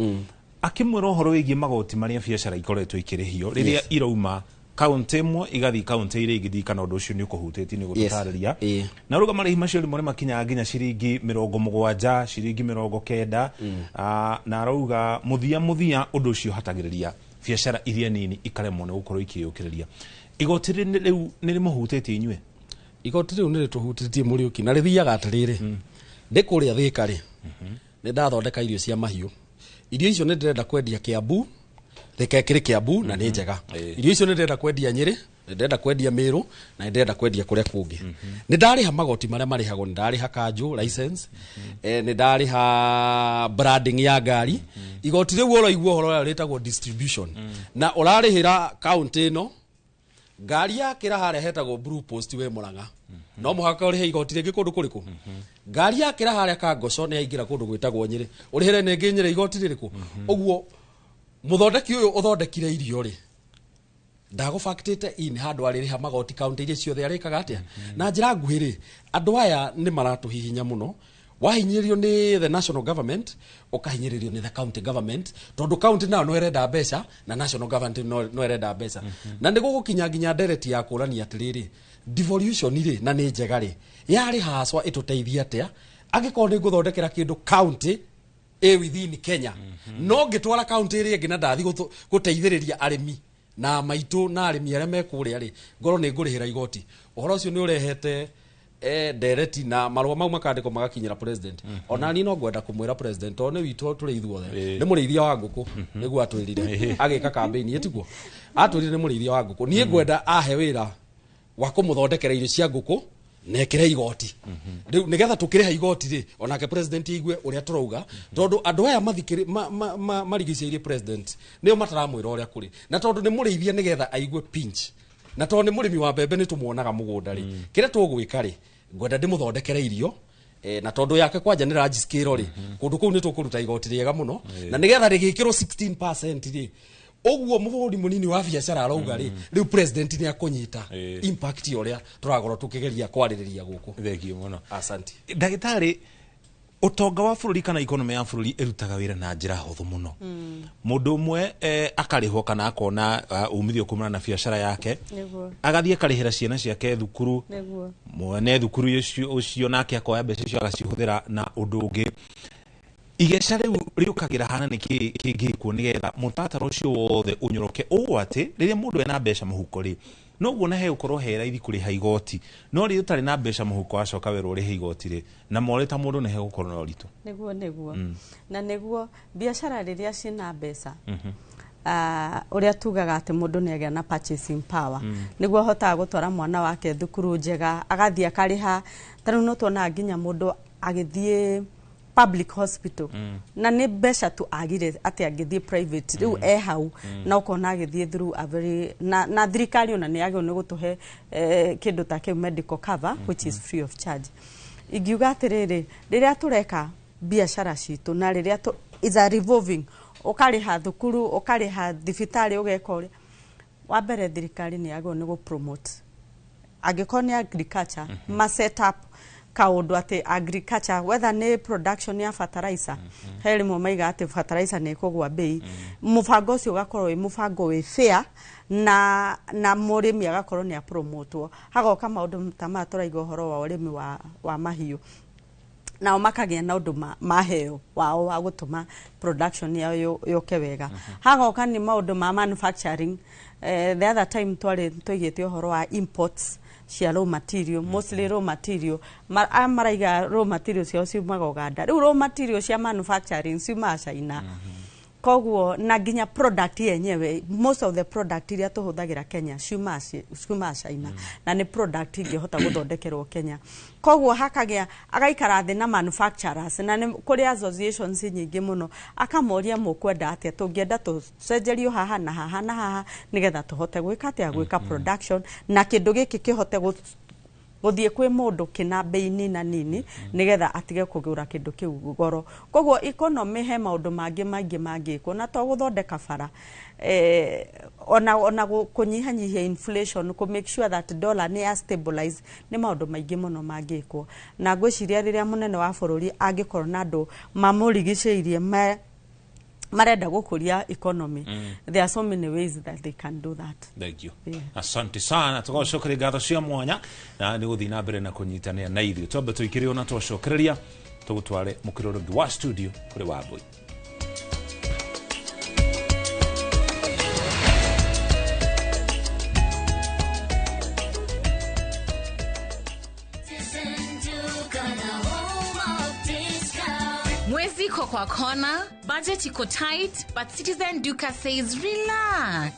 S6: akĩmwĩra ũhoro wĩgiĩ magoti marĩa biacara ikoretwo ikĩrĩhio rĩrĩa irauma kaunti ĩmwe igathiĩ kaunti iria ingĩ. Kana ũndũ ũcio nĩ ũkũhutĩtie, nĩ ũgũtũtarĩria. Na ruga marĩhi macio rĩmwe nĩ makinyaga nginya ciringi 70, ciringi 90, na arauga mũthia mũthia ũndũ ũcio ũhatagĩrĩria biacara iria nini ikaremwo nĩ gũkorwo ikĩyũkĩrĩria. Igoti rĩu nĩ rĩmũhutĩtie inyuĩ?
S17: Igoti rĩu nĩ rĩtũhutĩtie Mũriũki, na rĩthiaga atĩrĩrĩ, ndĩ kũrĩa Thĩka rĩ, nĩ ndathondeka irio cia mahiũ. Irio icio nĩ ndĩrenda kwendia Kiambu, Thika ĩkĩrĩ Kiambu na nĩ njega. Irio icio nĩ ndĩrenda kwendia Nyĩrĩ, nĩ ndĩrenda kwendia Mĩrũ, na nĩ ndĩrenda kwendia kũrĩa kũngĩ. Nĩ ndarĩha magoti marĩa marĩhagwo, nĩ ndarĩha kanjũ license, nĩ ndarĩha branding ya ngari. Igoti rĩu ũraigua ũhoro ũrĩa rĩtagwo distribution, na ũrarĩhĩra kaunti ĩno ngari yakĩra harĩa hetagwo Blue Post wĩ Mũrang'a, no mũhaka ũrĩhe igoti rĩngĩ kũndũ kũrĩkũ. Ngari yakĩra harĩa Kangoco nĩ yaingĩra kũndũ gwĩtagwo Nyĩrĩ, ũrĩhĩre nĩngĩ Nyĩrĩ igoti rĩrĩkũ. Ũguo mũthondeki ũyũ ũthondekire irio rĩ, ndagũbactĩte in handũ arĩrĩha magoti kaunti iria ciothe arĩkaga atĩa. Na njĩra nguhĩ rĩ, andũ aya nĩ maratũhihinya mũno. Wahinyĩrĩrio nĩ the national government, ũkahinyĩrĩrio nĩ the county government, tondũ county nayo no ĩrenda mbeca na national government no ĩrenda mbeca. Na nĩ gũgũkinya nginya ndereti ya kũrania atĩrĩrĩ, devolution rĩ, na nĩ njega rĩ, yarĩ haswa ĩtũteithia atĩa angĩkorwo nĩ ngũthondekera kĩndũ county ĩ within Kenya, no ngĩtwara county ĩrĩa ĩngĩ na ndathi gũteithĩrĩria arĩmi na maitũ na arĩmi arĩa me kũrĩa rĩ, ngorwo nĩ ngũrĩhĩra igoti. Ũhoro ũcio nĩ ũrehete ndereti na marũa mau makandĩkwo magakinyĩra president. Ona niĩ no ngwenda kũmwĩra president, tondũ nĩ witũ tũrĩ ithuothe, nĩ mũrĩithia wa ngũkũ, nĩguo atwĩrire agĩka campaign, ĩtiguo atwĩrire nĩ mũrĩithia wa ngũkũ. Niĩ ngwenda ahe wĩra wa kũmũthondekera irio cia ngũkũ na ekĩre igoti rĩu, nĩgetha tũkĩrĩha igoti rĩ, onake president aigue ũrĩa tũrauga, tondũ andũ aya marigicĩirie president nĩo mataramwĩra ũrĩa kũrĩ. Na tondũ nĩ mũrĩithia, nĩgetha aigue pinch, na tondũ nĩ mũrĩmi wa mbembe nĩ tũmuonaga mũgũnda rĩ, kĩrĩa tũgwĩka rĩ, ngwenda ndĩmũthondekere irio, na tondũ yake kwanja nĩ large scale rĩ, kũndũ kũu nĩ tũkũruta igoti rĩega mũno, na nĩgetha rĩgĩkĩrwo 16% rĩ, ũguo mũhũri mũnini wa biacara arauga rĩ, rĩu president nĩ akũnyita impact ya ũrĩa tũragorwo tũkĩgeria kwarĩrĩria gũkũ.
S6: Thengiũ mũno.
S17: Asante.
S6: Ndagĩtarĩ, ũtonga wa bũrũri kana economy ya bũrũri ĩrutaga wĩra na njĩra hũthũ mũno. Mũndũ ũmwe akarĩhwo kana akona umithio kumana na biacara yake, agathiĩ akarĩhĩra ciana ciake thukuru, mwene thukuru ũcio nake akoya mbeca icio agacihũthĩra na ũndũ ũngĩ. Igeca rĩu rĩũkagĩra hana nĩ kĩngĩkwo nĩgetha mũtaratara ũcio wothe ũnyoroke, ũũ atĩ rĩrĩa mũndũ ena mbeca mũhuko rĩ, Noguo na hegũkorwo he raithi kũrĩha igoti, no rĩrĩa ũtarĩ na mbeca mũhuko wacoka werwo ũrĩhe igoti rĩ, na more ta mũndũ nĩ hegũkorwo na ũritũ.
S11: Nĩguo na nĩguo biacara rĩrĩa ciĩna mbeca, ũrĩa tugaga atĩ mũndũ nĩ agĩa na purchasing power, nĩguo ahotaga gũtwara mwana wake thukuru njega, agathiĩ akarĩha. Ta rĩu no tuonaga nginya mũndũ agĩthiĩ public hospital, na nĩ mbeca tu agire atĩ angĩthiĩ private rĩu e hau, na ũkona agĩthiĩ through a very na thirikari ona nĩ yagĩrĩirwo nĩ gũtũhe kĩndũ ta kĩu, medical cover, which is free of charge. Ingiuga atĩrĩrĩ, rĩrĩa tũreka biacara citũ na rĩrĩa is a revolving, ũkarĩha thukuru, ũkarĩha thibitarĩ, ũgeka ũrĩa wa mbere, thirikari nĩ yagĩrĩirwo nĩ gũ-promote angĩkorwo nĩ agriculture, ma set up kaũndũ atĩ agriculture, whether nĩ production ya fertilizer, he rĩmwe maiga atĩ fertilizer nĩ ĩkũgwa bei, mũbango ũcio ũgakorwo wĩ mũbango wĩ fair na mũrĩmi agakorwo nĩ apromotwo. Hagoka maũndũ ta maya tũraiga ũhoro wa ũrĩmi wa mahiũ, nao makagĩa na ũndũ maheo wao wa gũtũma production yao yũke wega. Hagoka nĩ maũndũ ma manufacturing. The other time twarĩ tũigĩte ũhoro wa imports cia raw material, mostly raw material. Aya maraiga raw material ciao ciumaga Uganda, rĩu raw material cia manufacturing ciumaga China. Koguo na nginya product yenyewe, most of the product iria tũhũthagĩra Kenya ciumaga China, na nĩ product ingĩhota gũthondekerwo Kenya. Koguo hakagĩa agaikara thĩ na manufacturers, na nĩ kũrĩ associations nyingĩ mũno, akamoria mũkwenda atĩa, tũngĩenda tũcenjerio haha na haha na haha nĩgetha tũhote gwĩka atĩa, gwĩka production na kĩndũ gĩkĩ kĩhote gũthiĩ kwĩ mũndũ kĩna bei nina nini nĩgetha atige kũgũra kĩndũ kĩu goro. Koguo economy he maũndũ mangĩ maingĩ mangĩkwo na to gũthondeka bara, ona kũnyihanyihia inflation, kũ make sure that dollar nĩ ya stabilize. Nĩ maũndũ maingĩ mũno mangĩkwo, na ngwĩciria rĩrĩa mũnene wa bũrũri angĩkorwo na andũ mamũrigicĩirie marenda gũkũria economy, there are so many ways that they can do that.
S6: Thank you.
S11: Yeah.
S6: Asante sana, tũgacokeria ngatho cia mwanya na nĩ gũthiĩ na mbere na kũnyitanĩra na ithuĩ. Twambe tũikĩrĩrwo na twacokereria tũgũtware mũkĩro ũngĩ wa studio kũrĩ Wambui.
S18: Mwezi iko kwa kona, budget iko tight, but Citizen Duka says relax.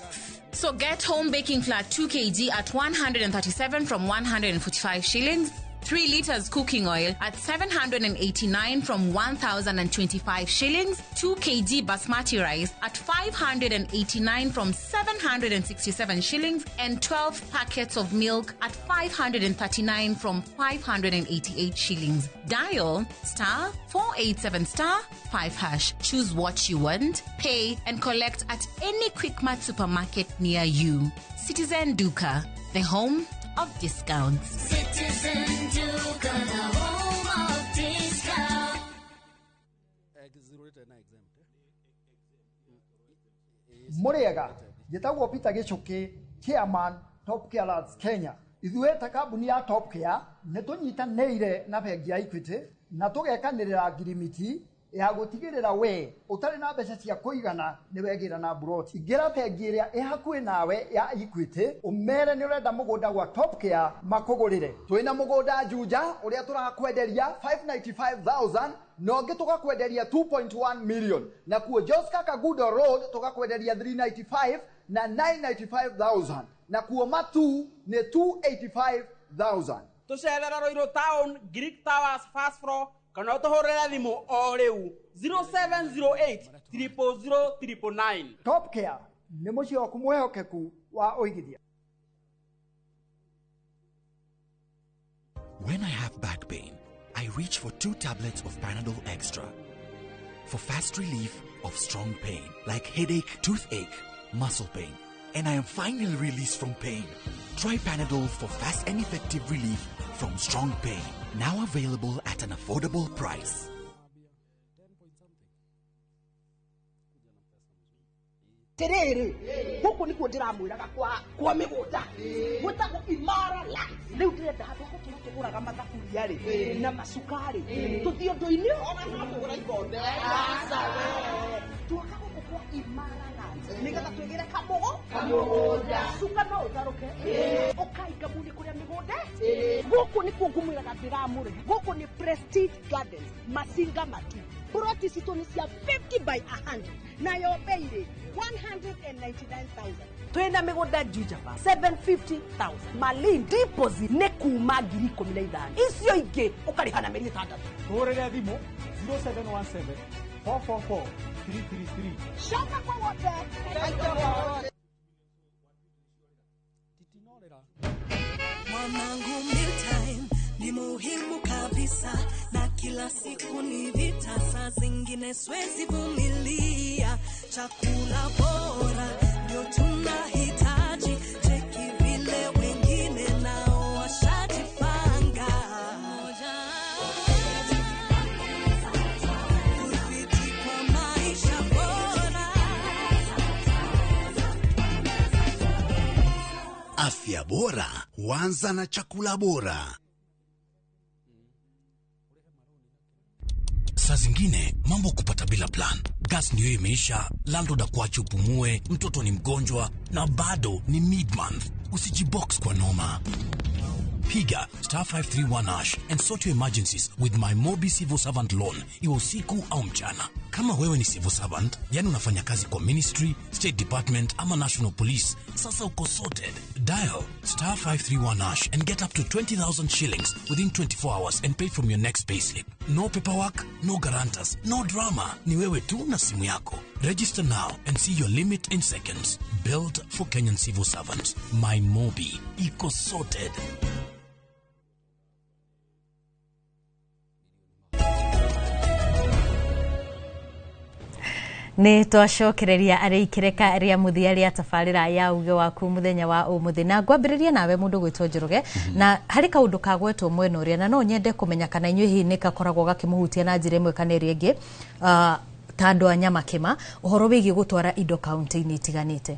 S18: So get home baking flour 2 kg at 137 from 145 shillings, 3 liters cooking oil at 789 from 1,025 shillings, 2 kg basmati rice at 589 from 767 shillings, and 12 packets of milk at 539 from 588 shillings. Dial star 487 star 5 hash. Choose what you want, pay, and collect at any Quickmart supermarket near you. Citizen Duka, the home of discounts.
S19: Citizen Duka, the home of discount.
S20: Mũrĩega, njĩtagwo Peter Gĩchũkĩ, chairman Top Care Lads Kenya. Ithuĩ ta kambuni ya Top Care nĩ tũnyitanĩire na bengi ya Equity na tũgekanĩrĩra ngirimiti ya gũtigĩrĩra we ũtarĩ na mbeca cia kũigana nĩ wegĩra na mburoti. Ingĩra bengi ĩrĩa ĩ hakuhĩ nawe ya Equity, ũmere nĩ ũrenda mũgũnda gwa Top Care makũgũrĩre. Twĩna mũgũnda Juja ũrĩa tũrakwenderia 595,000 na ũngĩ tũgakwenderia 2.1 million, na kuo Joska Kagudo Road tũgakwenderia 395 na 995,000, na kuo Matu nĩ 285,000.
S21: Tũcerera Ruiru Town, Greek Towers first floor, kana ũtũhũrĩre thimũ o rĩu 0708 000 999.
S20: Top Care nĩ mũciĩ waku mwĩhokeku wa ũigithia.
S22: When I have back pain, I reach for 2 tablets of Panadol Extra for fast relief of strong pain like headache, toothache, muscle pain, and I am finally released from pain. Try Panadol for fast and effective relief from strong pain. Now available at an affordable price.
S23: Terere guku nikuo ndiramwiraga kwa migunda gwitagwo Imara Land. Riu ndirenda handu ha gũtũra tũgũraga mathaburia rĩ na macukari tũthiĩ ũndũ-inĩ ona no kũgũra ikombe. Aca we, tuoka gũkũ kwa Imara Land nĩgetha twĩgĩre kamũgũ. Kamũgũnda. Cuka no ũtarũke. Ũkai Ngamuni kũrĩa mĩgũnda. Gũkũ nĩkuo ngũmwĩraga ndĩramũrĩha. Gũkũ nĩ Prestige Gardens, Masinga Matu. Ploti citũ nĩ cia 50 by 100 nayo bei rĩ 199,000. Twĩna mĩgũnda Juja 750,000. Malindi deposit nĩ kuma 15,000. Icio ingĩ ũkarĩha na mĩeri 6.
S3: Tũhũrĩre thimũ 0717 444 333.
S23: Coka kwa wote.
S4: Mwanangu, mealtime ni muhimu kabisa, na kila siku ni vita, saa zingine siwezi vumilia. Chakula bora ndio tunahitaji, cheki vile wengine nao washajipanga. Udhibiti kwa maisha bora.
S5: Afya bora huanza na chakula bora.
S8: Saa zingine mambo kupata bila plan. Gas ndio imeisha, landlord akuache upumue, mtoto ni mgonjwa na bado ni mid-month. Usijibox kwa noma. Piga star 531 hash and sort your emergencies with my Mobi Civil Servant Loan, iwe usiku au mchana. Kama wewe ni civil servant, yani unafanya kazi kwa ministry, state department ama national police, sasa uko sorted. Dial star 531 hash and get up to 20,000 shillings within 24 hours and pay from your next payslip. No paperwork, no guarantors, no drama. Ni wewe tu na simu yako. Register now and see your limit in seconds. Built for Kenyan civil servants. My Mobi. Iko sorted.
S1: Nä twacokereria arä ikereka rĩa mũthia rĩa tabarĩra ya uge waku mũthenya wa ũmũthĩ, na ngwambĩrĩria nawe mũndũ gwĩtwo Njoroge, na harĩ kaũndũ kagwetwo mwena ũrĩa na no nyende kũmenya kana inyuĩ hihi nĩ gakoragwo gakĩmũhutia na njĩra ĩmwe kana ĩrĩa ĩngĩ, ta andũ a Nyamakĩma, ũhoro wĩgiĩ gũtwara indo kaunti-inĩ itiganĩte.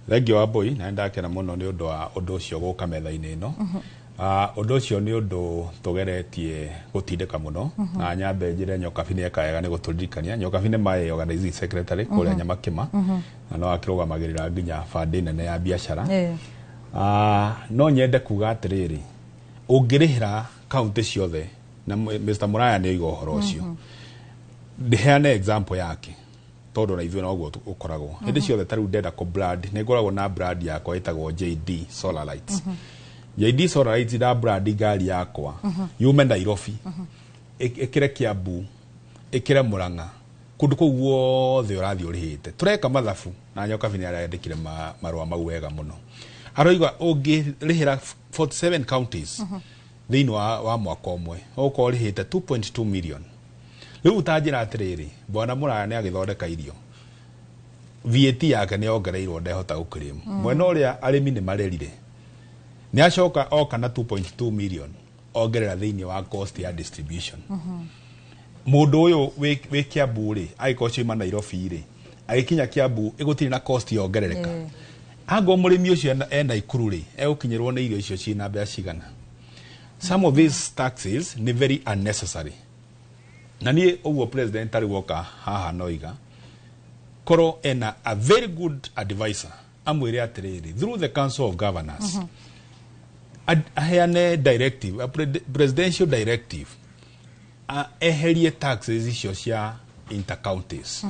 S2: Thengiũ wa Mbui, na nĩndakena mũno nĩ ũndũ wa ũndũ ũcio gũka metha-inĩ ĩno. Ũndũ ũcio nĩ ũndũ tũgeretie gũtindĩka mũno, na nyambe njĩre Nyokabi nĩ eka wega nĩ gũtũririkania. Nyokabi nĩ my organizing secretary kũrĩa Nyamakĩma, na no akĩrũgamagĩrĩra nginya bandi nene ya biacara. No nyende kuga atĩrĩrĩ, ũngĩrĩhĩra kaunti ciothe, na Mr. Muraya nĩ oiga ũhoro ũcio, ndĩheane example yake tondũ na ithuĩ noguo ũkoragwo hĩndĩ ciothe. Ta rĩu ndenda kũ brand, nĩ ngoragwo na brand yakwa ĩtagwo JD Solar Lights. JD Solar Lights, nda brand ngari yakwa yume Nairobi, ĩkĩre Kiambu, ĩkĩre Murang'a, kũndũ kũu guothe ũrathiĩ ũrĩhĩte. Tũreka mathabu na Nyokabi nĩ arandĩkire marũa mau wega mũno. Aroiga ũngĩrĩhĩra 47 counties thĩinĩ wa mwaka ũmwe, ũgũkorwo ũrĩhĩte 2.2 million. Rĩu ta njĩra atĩrĩrĩ, bwana Muraya nĩ agĩthondeka irio, VAT yake nĩ yongereirwo, ndehota gũclaim. Mwena ũrĩa arĩmi nĩ marerire, nĩ acoka oka na 2.2 million ongerera thĩinĩ wa cost ya distribution. Mũndũ ũyũ wĩ Kiambu rĩ, agĩkorwo ciuma Nairobi rĩ, agĩkinya Kiambu ĩgũtirĩ na cost yongerereka. Angorwo mũrĩmi ũcio e Naikuru rĩ, egũkinyĩrwo nĩ irio icio ciĩna mbeca cigana? Some of these taxes nĩ very unnecessary, na niĩ ũguo president arĩ woka haha noiga korwo ena a very good advisor amwĩre atĩrĩrĩ, through the Council of Governors, aheane directive, a presidential directive, eherie taxes icio cia intercounties.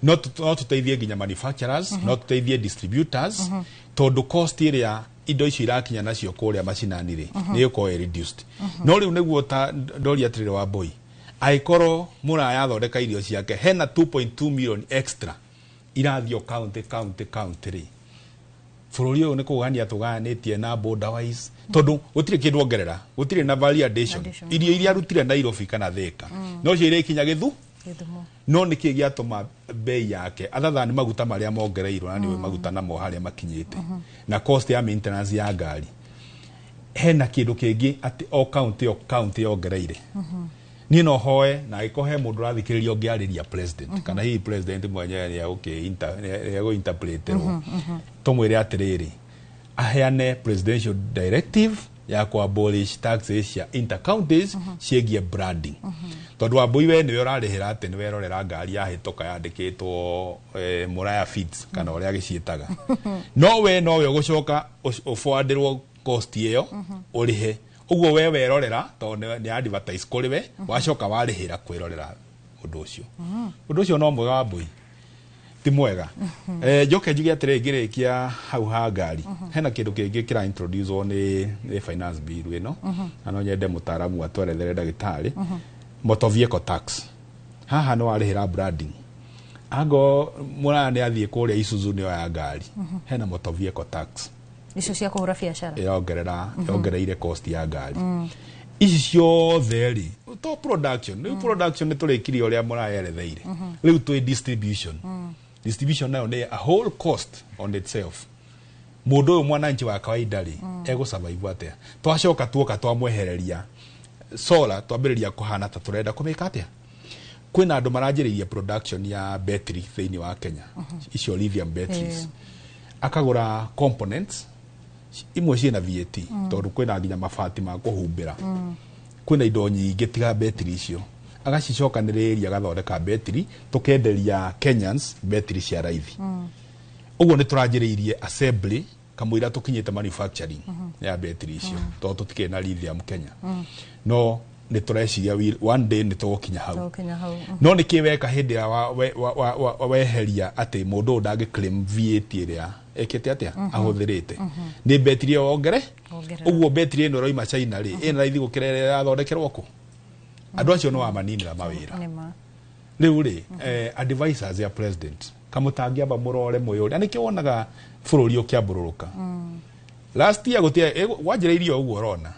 S2: No tũteithie nginya manufacturers, no tũteithie distributors, tondũ cost ĩrĩa indo icio irakinya nacio kũrĩa macinani rĩ, nĩ ĩgũkorwo ĩ reduced. No rĩu nĩguo ta ndoria atĩrĩrĩ, wa Mbui, angĩkorwo Mũraya athondeka irio ciake hena 2.2 million extra irathiĩ o county county county rĩ, bũrũri ũyũ nĩ kũgania tũgayanĩtie na border wise, tondũ gũtirĩ kĩndũ ongerera, gũtirĩ na value addition.
S1: Addition.
S2: Irio iria arutire Nairobi kana Thika no cio irekinya Gĩthu.
S1: Gĩthumo.
S2: No nĩ kĩ gĩatũma bei yake other than maguta marĩa mongereirwo, na nĩũĩ maguta namo harĩa makinyĩte, na cost ya maintenance ya ngari? Hena kĩndũ kĩngĩ atĩ o county o county yongereire? Niĩ no hoe, na angĩkorwo he mũndũ ũrathikĩrĩria ũngĩarĩria president, kana hihi president mwenyewe nĩegũ-interpreterwo, tũmwĩre atĩrĩrĩ, aheane presidential directive Ya ku abolish taxes cia intercounties ciĩgiĩ branding, tondũ Wambui we nĩwe ũrarĩhĩra atĩ nĩ werorera ngari yahĩtũka yandĩkĩtwo Muraya Feeds kana ũrĩa gĩciĩtaga, no we nowe ũgũcoka ũforwardĩrwo cost ĩyo ũrĩhe. Ũguo we werorera, tondũ nĩ advertise kũrĩ we, wacoka warĩhĩra kwĩrorera ũndũ ũcio. Ũndũ ũcio no mwega, Wambui? Ti mwega. Njoke njuge atĩrĩ, ngĩrĩkia hau ha ngari, hena kĩndũ kĩngĩ kĩra introduce nĩ finance bill ĩno, na no nyende mũtaaramu atwerethere, ndagĩtarĩ. Motor vehicle tax, haha nĩ warĩhĩra branding, ango mũraya nĩ athiĩ kũrĩa Isuzu nĩ oya ngari, hena motor vehicle tax.
S1: Icio cia kũhũra biacara.
S2: Ĩrongerera, yongereire cost ya ngari. Ici ciothe rĩ, to production rĩu, production nĩ tũrĩkirie ũrĩa mũraeretheire, rĩu twĩ distribution. Distribution nayo nĩ a whole cost on itself. Mũndũ ũyũ mwananchi wa kawaida rĩ, egũ survive atĩa? Twacoka tuoka twamwehereria solar, twambĩrĩria kũhana ta tũrenda kũmĩka atĩa? Kwĩna andũ maranjĩrĩirie production ya battery thĩinĩ wa Kenya, icio lithium batteries. Akagũra components imwe ciĩna VAT, tondũ kwĩna nginya mabati ma kũhumbĩra, kwĩna indo nyingĩ tiga betiri icio, agacicokanĩrĩria agathondeka betiri, tũkenderia Kenyans betiri cia raithi. Ũguo nĩ tũranjĩrĩirie assembly kamũira tũkinyĩte manufacturing ya betiri icio, tondũ tũtikĩrĩ na lithium Kenya. No nĩ tũreciria one day nĩ tũgũkinya hau.
S1: Tũgũkinya hau.
S2: No nĩ kĩ weka hĩndĩ ĩrĩa weheria atĩ mũndũ ũyũ ndangĩ claim VAT ĩrĩa ĩkĩte atĩa, ahũthĩrĩte nĩ betiri ĩyo wongere?
S1: Wongerera.
S2: Ũguo betiri ĩno ĩroima China rĩ, ĩna raithi gũkĩra ĩrĩa ĩrathondekerwo kũ? Andũ acio nĩ wamaninĩra mawĩra.
S1: Nĩ ma.
S2: Rĩu rĩ, advisors ya president kamũtangĩamba mũrore mwĩyũria, na nĩkĩo wonaga bũrũri ũkĩambũrũrũka. Last year gũtia wanjĩrĩirie o ũguo, ũrona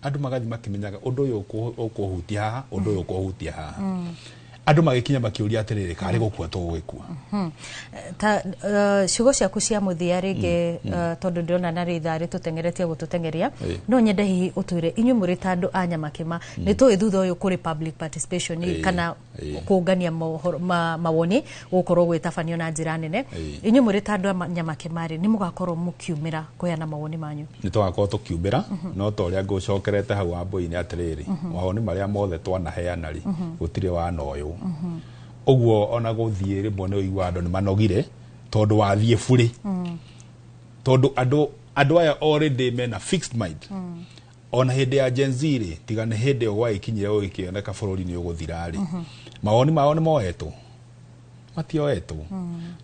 S2: andũ magathiĩ makĩmenyaga ũndũ ũyũ ũkũhutia haha, ũndũ ũyũ ũkũhutia haha. Andũ magĩkinya makĩũria atĩrĩrĩ, karĩ gũkua tũgũgĩkua?
S1: Ta ciugo ciaku cia mũthia rĩngĩ, tondũ ndĩrona narĩ ithaa rĩtũteng'eretie gũtũteng'eria. No nyende hihi ũtwĩre, inyuĩ mũrĩ ta andũ a Nyamakĩma, nĩ tũĩ thutha ũyũ kũrĩ public participation kana kũngania mohoro, mawoni gũkorwo gwĩtabanio na njĩra nene. Inyuĩ mũrĩ ta andũ a Nyamakĩma rĩ, nĩ mũgakorwo mũkiumĩra kũheana mawoni manyu?
S2: Nĩ tũgakorwo tũkiumĩra, no ta ũrĩa ngũcokerete hau Wambũi-inĩ atĩrĩrĩ, mawoni marĩa mothe twanaheana rĩ, gũtirĩ wana ũyũ. Ũguo ona gũthiĩ rĩmwe nĩ ũiguaga andũ nĩ manogire, tondũ wathiĩ burĩ, tondũ andũ aya already mena fixed mind. Ona hĩndĩ ya Gen Z rĩ, tiga nĩ hĩndĩ ĩyo gwagĩkinyire gũgĩkĩoneka bũrũri nĩ ũgũthira rĩ, mawoni mao nĩ moetwo? Matioetwo.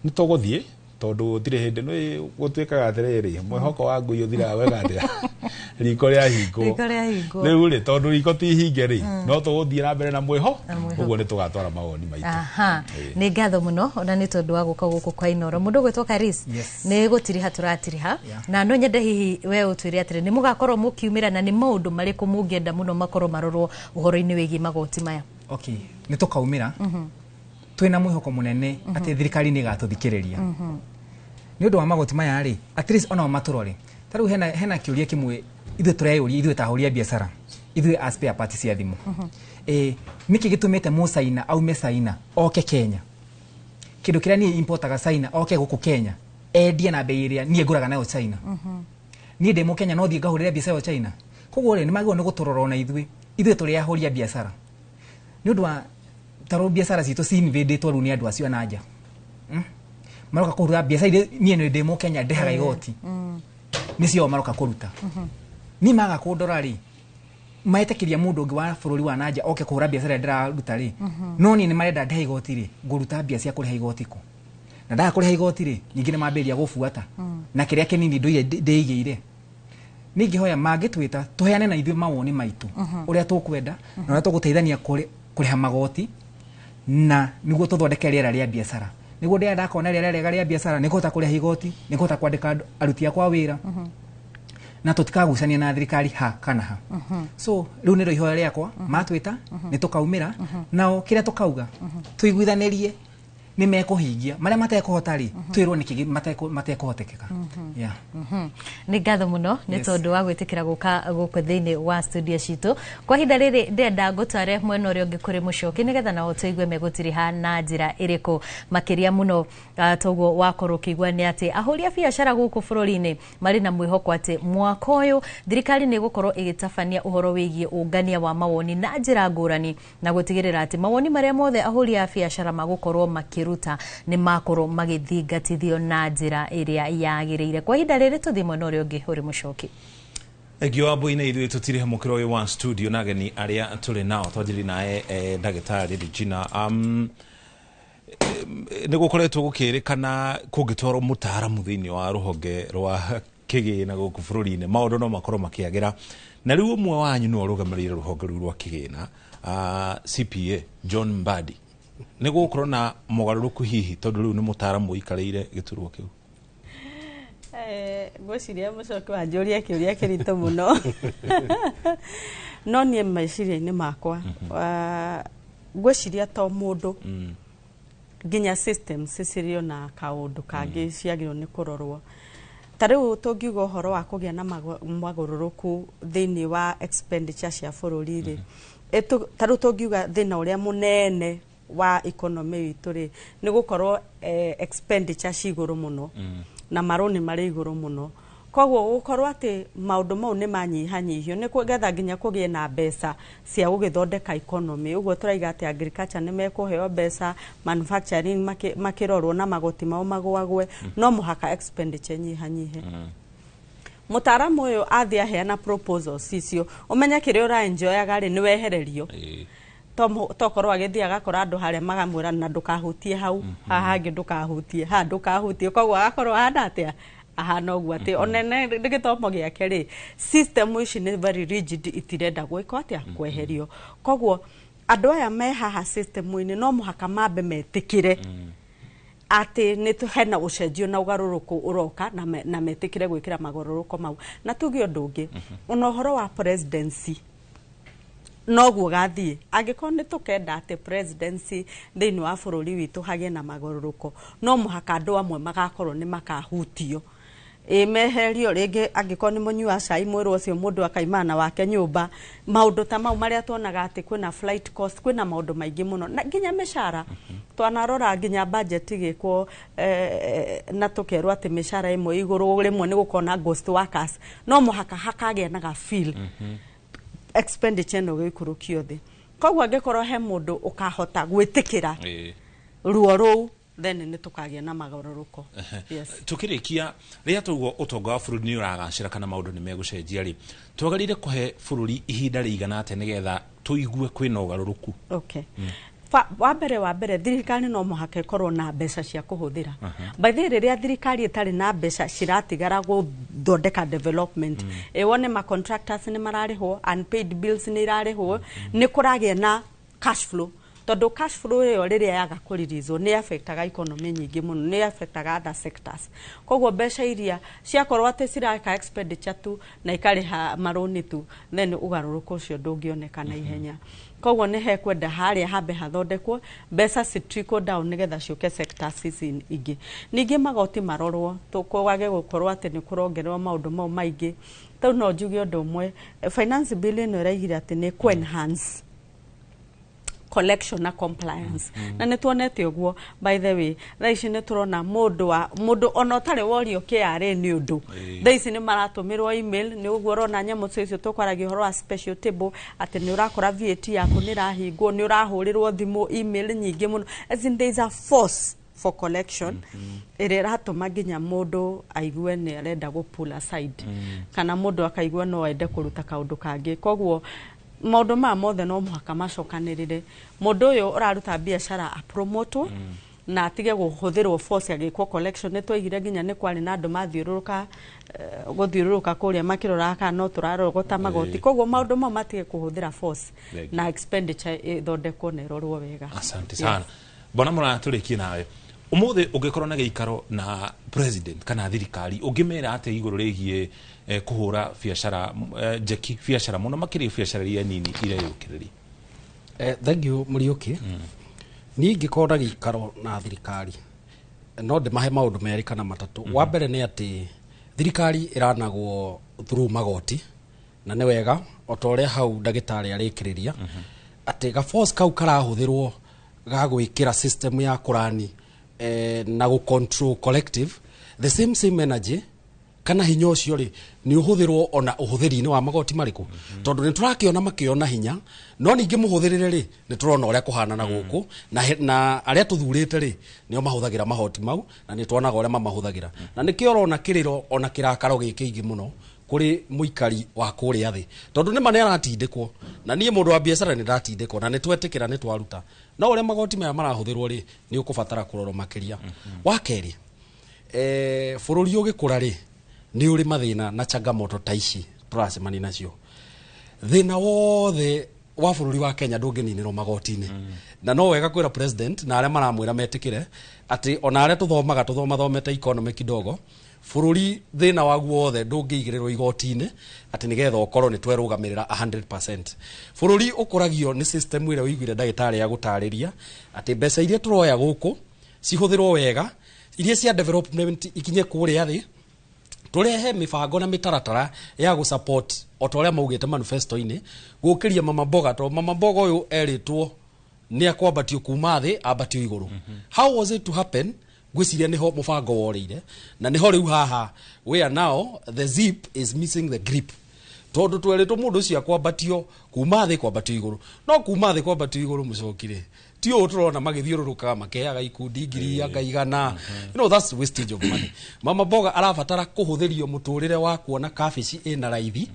S2: Nĩ tũgũthiĩ, tondũ gũtirĩ hĩndĩ nĩ gũtuĩkaga atĩrĩrĩ, mwĩhoko wa ngui ũthiraga wega atĩa? Riko rĩahingwo.
S1: Riko rĩahingwo.
S2: Rĩu rĩ, tondũ riko ti ihinge rĩ, no tũgũthiĩ na mbere na mwĩho.
S1: Na mwĩhoko.
S2: Ũguo nĩ tũgatwara mawoni maitũ.
S1: Aha, nĩ ngatho mũno ona nĩ tondũ wa gũka gũkũ kwa Inoro. Mũndũ ũgwĩtwo Karis, nĩ gũtiriha tũratiriha, na no nyende hihi we ũtwĩre atĩrĩ, nĩ mũgakorwo mũkiumĩra, na nĩ maũndũ marĩkũ mũngĩenda mũno makorwo marorwo ũhoro-inĩ wĩgiĩ magoti maya?
S13: Okay, nĩ tũkaumĩra twĩna mwĩhoko mũnene atĩ thirikari nĩ ĩgatũthikĩrĩria nĩ ũndũ wa magoti maya rĩ, at least ona o matũrore. Ta rĩu hena kĩũria kĩmwe ithuĩ tũreyũria, ithuĩ ta ahũri a biacara, ithuĩ a spare parts cia thimũ. Nĩkĩ gĩtũmĩte mũcaina aume China oke Kenya, kĩndũ kĩrĩa niĩ importaga China oke gũkũ Kenya endie na bei ĩrĩa niĩ ngũraga nayo China? Niĩ ndĩ mũkenya, no thiĩ ngahũrĩre biacara ĩyo China. Koguo rĩ, nĩ magĩrĩirwo nĩ gũtũrora ona ithuĩ tũrĩ ahũri a biacara, nĩ ũndũ wa tarũ biacara citũ ci-invadĩtwo rĩu nĩ andũ acio a na nja. Maroka kũruta biacara iria niĩ nĩ ndĩ mũkenya ndĩhaga igoti, nĩcio maroka kũruta. Niĩ maga kũndora rĩ, metĩkĩria mũndũ ũngĩ wa bũrũri wa nanja oke kũhũra biacara ĩrĩa ndĩraruta rĩ, no niĩ nĩ marenda ndĩhe igoti rĩ, ngũruta mbia cia kũrĩha igoti kũ? Na ndaga kũrĩha igoti rĩ, ningĩ nĩ mambĩrĩria gũbuata na kĩrĩa kĩnini ndũire ndĩigĩire. Ningĩhoya mangĩtwĩta tũheane na ithuĩ mawoni maitũ, ũrĩa tũkwenda na ũrĩa tũgũteithania kũrĩha magoti, na nĩguo tũthondeke rĩera rĩa biacara. Nĩguo ndĩrenda ndakona rĩera rĩega rĩa biacara, nĩngũhota kũrĩha igoti, nĩngũhota kwandĩka aruti akwa wĩra, na tũtikagucania na thirikari ha kana ha. So rĩu nĩrĩo ihoya rĩakwa, matwĩta nĩ tũkaumĩra nao, kĩrĩa tũkauga tũiguithanĩrie. Nĩ mekũhingia marĩa matekũhota rĩ, twĩrwo nĩkĩ matekũhotekeka. Yeah.
S1: Nĩ ngatho mũno nĩ tondũ wa gwĩtĩkĩra gũka gũkũ thĩinĩ wa studio citũ. Kwa ihinda rĩrĩ ndĩrenda ngũtware mwena ũrĩa ũngĩ kũrĩ Mũcoki, nĩgetha nao tũigue megũtiriha na njĩra ĩrĩkũ makĩria mũno. Toguo wakorwo ũkĩigua nĩ atĩ ahũri a biacara gũkũ bũrũri-inĩ marĩ na mwĩhoko atĩ mwaka ũyũ thirikari nĩ ĩgũkorwo ĩgĩtabania ũhoro wĩgiĩ ũngania wa mawoni na njĩra ngũrani, na gũtigĩrĩra atĩ mawoni marĩa mothe ahũri a biacara magũkorwo makĩruta nĩ makorwo magĩthingatithio na njĩra ĩrĩa yagĩrĩire. Kwa ihinda rĩrĩ tũthiĩ mwena ũrĩa ũngĩ ũrĩ Mũcoki.
S6: Thengio Wambui-inĩ. Ithuĩ tũtirĩ mũkĩro ũyũ wa studio na ageni arĩa tũrĩ nao. Twanjĩrĩ naye ndagĩtarĩ Regina, nĩ gũkoretwo gũkĩrĩkana kũngĩtwarwo mũtaaramu thĩinĩ wa rũhonge rwa kĩgĩna gũkũ bũrũri-inĩ, maũndũ no makorwo makĩagĩra, na rĩu ũmwe wanyu nĩwe ũrũgamĩrĩire rũhonge rũu rwa kĩgĩna, CPA John Mbadi, nĩ gũgũkorwo na mogarũrũku hihi tondũ rĩu nĩ mũtaaramu ũikarĩire gĩturwa kĩu?
S11: Ngwĩciria Mũcoki wanjũria kĩũria kĩritũ mũno, no niĩ meciria-inĩ makwa, ngwĩciria to mũndũ, nginya systems cirĩ na kaũndũ kangĩ ciagĩrĩirwo nĩ kũrorwo. Ta rĩu tũngiuga ũhoro wa kũgĩa na magarũrũku thĩinĩ wa expenditure cia bũrũri rĩ, ta rĩu tũngiuga thĩna ũrĩa mũnene wa economy itũ rĩ, nĩ gũkorwo expenditure ci igũrũ mũno na marũni marĩ igũrũ mũno. Koguo gũkorwo atĩ maũndũ mau nĩ manyihanyihio nĩ getha nginya kũgĩe na mbeca cia gũgĩthondeka economy. Ũguo tũraiga atĩ agriculture nĩ mekũheo mbeca, manufacturing makĩrorwo na magoti mao magũagwe, no mũhaka expenditure nyihanyihe. Mũtaaramu ũyũ athiĩ aheana proposals icio, ũmenye kĩrĩa ũraenjoyaga rĩ, nĩ wehererio. Tokorwo agĩthiĩ agakora andũ harĩa magamwĩra na ndũkahutie hau, haha hangĩ ndũkahutie, haha ndũkahutie. Koguo agakorwo ahana atĩa? Ahana ũguo atĩ onene nĩ gĩthomo gĩake rĩ, system ici nĩ very rigid, itirenda gwĩkwo atĩa? Kweherio. Koguo andũ aya me haha system-inĩ no mũhaka mambe metĩkĩre atĩ nĩ hena ũcenjio na ũgarũrũku ũroka, na metĩkĩre gwĩkĩra magarũrũko mau. Na tuge ũndũ ũngĩ, ona ũhoro wa presidency noguo gathiĩ. Angĩkorwo nĩ tũkenda atĩ presidency thĩinĩ wa bũrũri witũ hagĩe na magarũrũko, no mũhaka andũ amwe magakorwo nĩ makahutio, ĩ meherio rĩngĩ. Angĩkorwo nĩ mũnyui wa cai, mwĩrwo ũcio mũndũ akaimana na wake nyũmba, maũndũ ta mau marĩa tuonaga atĩ kwĩna flight cost, kwĩna maũndũ maingĩ mũno, na nginya mĩcara. Twanarora nginya budget igĩkwo, na tũkerwo atĩ mĩcara ĩmwe igũrũ, rĩmwe nĩ gũkorwo na ghost workers. No mũhaka hakagĩa na ga feel expenditure ĩno gĩikũrũkio thĩ. Koguo angĩkorwo he mũndũ ũkahota gwĩtĩkĩra ruo rũu, then nĩ tũkagĩa na magarũrũko, yes.
S6: Tukĩrĩkia, rĩrĩa twaigua ũtonga wa bũrũri nĩ ũragacĩra kana maũndũ nĩ megũcenjia rĩ, twagĩrĩire kũhe bũrũri ihinda rĩigana atĩa nĩgetha tũigue kwĩna ũgarũrũku?
S11: Okay. Wa mbere thirikari no mũhaka ĩkorwo na mbeca cia kũhũthĩra. By the way, rĩrĩa thirikari ĩtarĩ na mbeca ciratigara gũthondeka development, ĩ wone ma contractors nĩ mararĩhwo, unpaid bills nĩ irarĩhwo, nĩ kũragĩa na cash flow, tondũ cash flow ĩyo rĩrĩa yaga kũririzwo nĩ affectaga economy nyingĩ mũno, nĩ affectaga other sectors. Koguo mbeca iria ciakorwo atĩ ciraka expenditure tu na ikarĩha marũni tu, then ũgarũrũku ũcio ndũngĩoneka na ihenya. Koguo nĩ hekwenda harĩa hambe hathondekwo mbeca ci trickle down nĩgetha ciũke sectors ici ingĩ. Ningĩ magoti marorwo, kwage gũkorwo atĩ nĩ kũrongererwo maũndũ mau maingĩ. Tau no njuge ũndũ ũmwe, finance bill ĩno ĩraigire atĩ nĩ kũ enhance collection na compliance, na nĩ tuonete ũguo. By the way, thaa ici nĩ tũrona mũndũ wa mũndũ ona ũtarĩ worio KRA nĩ ũndũ, thaa ici nĩ maratũmĩrwo email. Nĩ ũguo ũrona nyamũ icio tũkwaragia ũhoro wa special table, atĩ nĩ ũrakora VAT yaku nĩ ĩrahingwo, nĩ ũrahũrĩrwo thimũ, email nyingĩ mũno, as in there is a force for collection ĩrĩa ĩratũma nginya mũndũ aigue nĩ arenda gũ pull aside, kana mũndũ akaigua no ende kũruta kaũndũ kangĩ. Koguo maũndũ maya mothe no mũhaka macokanĩrĩre. Mũndũ ũyũ ũraruta biacara apromotwo na atige kũhũthĩrwo force agĩkwo collection. Nĩ twaigire nginya nĩ kwarĩ na andũ mathiũrũrũka, gũthiũrũrũka kũrĩa makĩroraga kana no tũrarogota magoti. Koguo maũndũ mau matige kũhũthĩra force na expenditure ĩthondekwo na ĩrorwo wega.
S6: Asante sana. Bwana Mũraya, tũrĩkie nawe. Ũmũthĩ ũngĩkorwo na gĩikaro na president kana thirikari, ũngĩmera atĩa igũrũ rĩgiĩ kũhũra biacara, njeki biacara mũno makĩria biacara iria nini ireyũkĩrĩria?
S17: Thank you, Mũriũki. Niĩ ingĩkorwo na gĩikaro na thirikari no ndĩmahe maũndũ merĩ kana matatũ. Wa mbere nĩ atĩ thirikari ĩranagwo through magoti, na nĩ wega o ta ũrĩa hau ndagĩtarĩ arĩkĩrĩria atĩ gaforce kau karahũthĩrwo ga gwĩkĩra system ya kũrani na gũ control collective, the same same energy kana hinya ũcio rĩ nĩ ũhũthĩrwo ona ũhũthĩri-inĩ wa magoti marĩkũ, tondũ nĩ tũrakĩona makĩona hinya, no ningĩ mũhũthĩrĩre rĩ nĩ tũrona ũrĩa kũhana na gũkũ na arĩa tũthurĩte rĩ nĩo mahũthagĩra mahoti mau, na nĩ tuonaga ũrĩa mamahũthagĩra, na nĩkĩo ũrona kĩrĩro ona kĩrakaro gĩ kĩingĩ mũno kũrĩ mũikari wa kũrĩa thĩ, tondũ nĩma nĩ aratindĩkwo. Na niĩ mũndũ wa biacara nĩ ndatindĩkwo, na nĩ twetĩkĩra nĩ twaruta, no ũrĩa magoti maya marahũthĩrwo rĩ nĩ ũkũbatara kũrorwo makĩria. Wa kerĩ, bũrũri ũgĩkũra rĩ nĩ ũrĩ mathĩna na changamoto ta ici tũracemania nacio. Thĩna wothe wa bũrũri wa Kenya ndũngĩninĩrwo magoti-inĩ, na no wega kwĩra president na arĩa maramwĩra metĩkĩre atĩ ona arĩa tũthomaga tũthomathomete economy kidogo, bũrũri thĩna waguo wothe ndũngĩigĩrĩrwo igoti-inĩ atĩ nĩgetha ũkorwo nĩ twerũgamĩrĩra 100%. Bũrũri ũkũragio nĩ system ĩrĩa ũiguire ndagĩtarĩ ya gũtarĩria atĩ mbeca iria tũroya gũkũ cihũthĩrwo wega, iria cia development ikinye kũrĩa thĩ, tũrehe mĩbango na mĩtaratara ya gũ support o ta ũrĩa maugĩte manifesto-inĩ, gũkĩria mama mboga, tondũ mama mboga ũyũ erĩtwo nĩ akwambatio kuma thĩ ambatio igũrũ. How was it to happen? Ngwĩciria nĩho mũbango worĩire, na nĩho rĩu haha where now the zip is missing the grip, tondũ twerĩtwo mũndũ ũcio akwambatio kuma thĩ kwambatio igũrũ, no kuma thĩ kwambatio igũrũ mũcokire ti ũũ tũrona magĩthiũrũrũka makeaga ikundi ngiri anga igana. That's wastage of money. Mama mboga arabatara kũhũthĩrio mũtũrĩre wa kuona kabici ĩna raithi,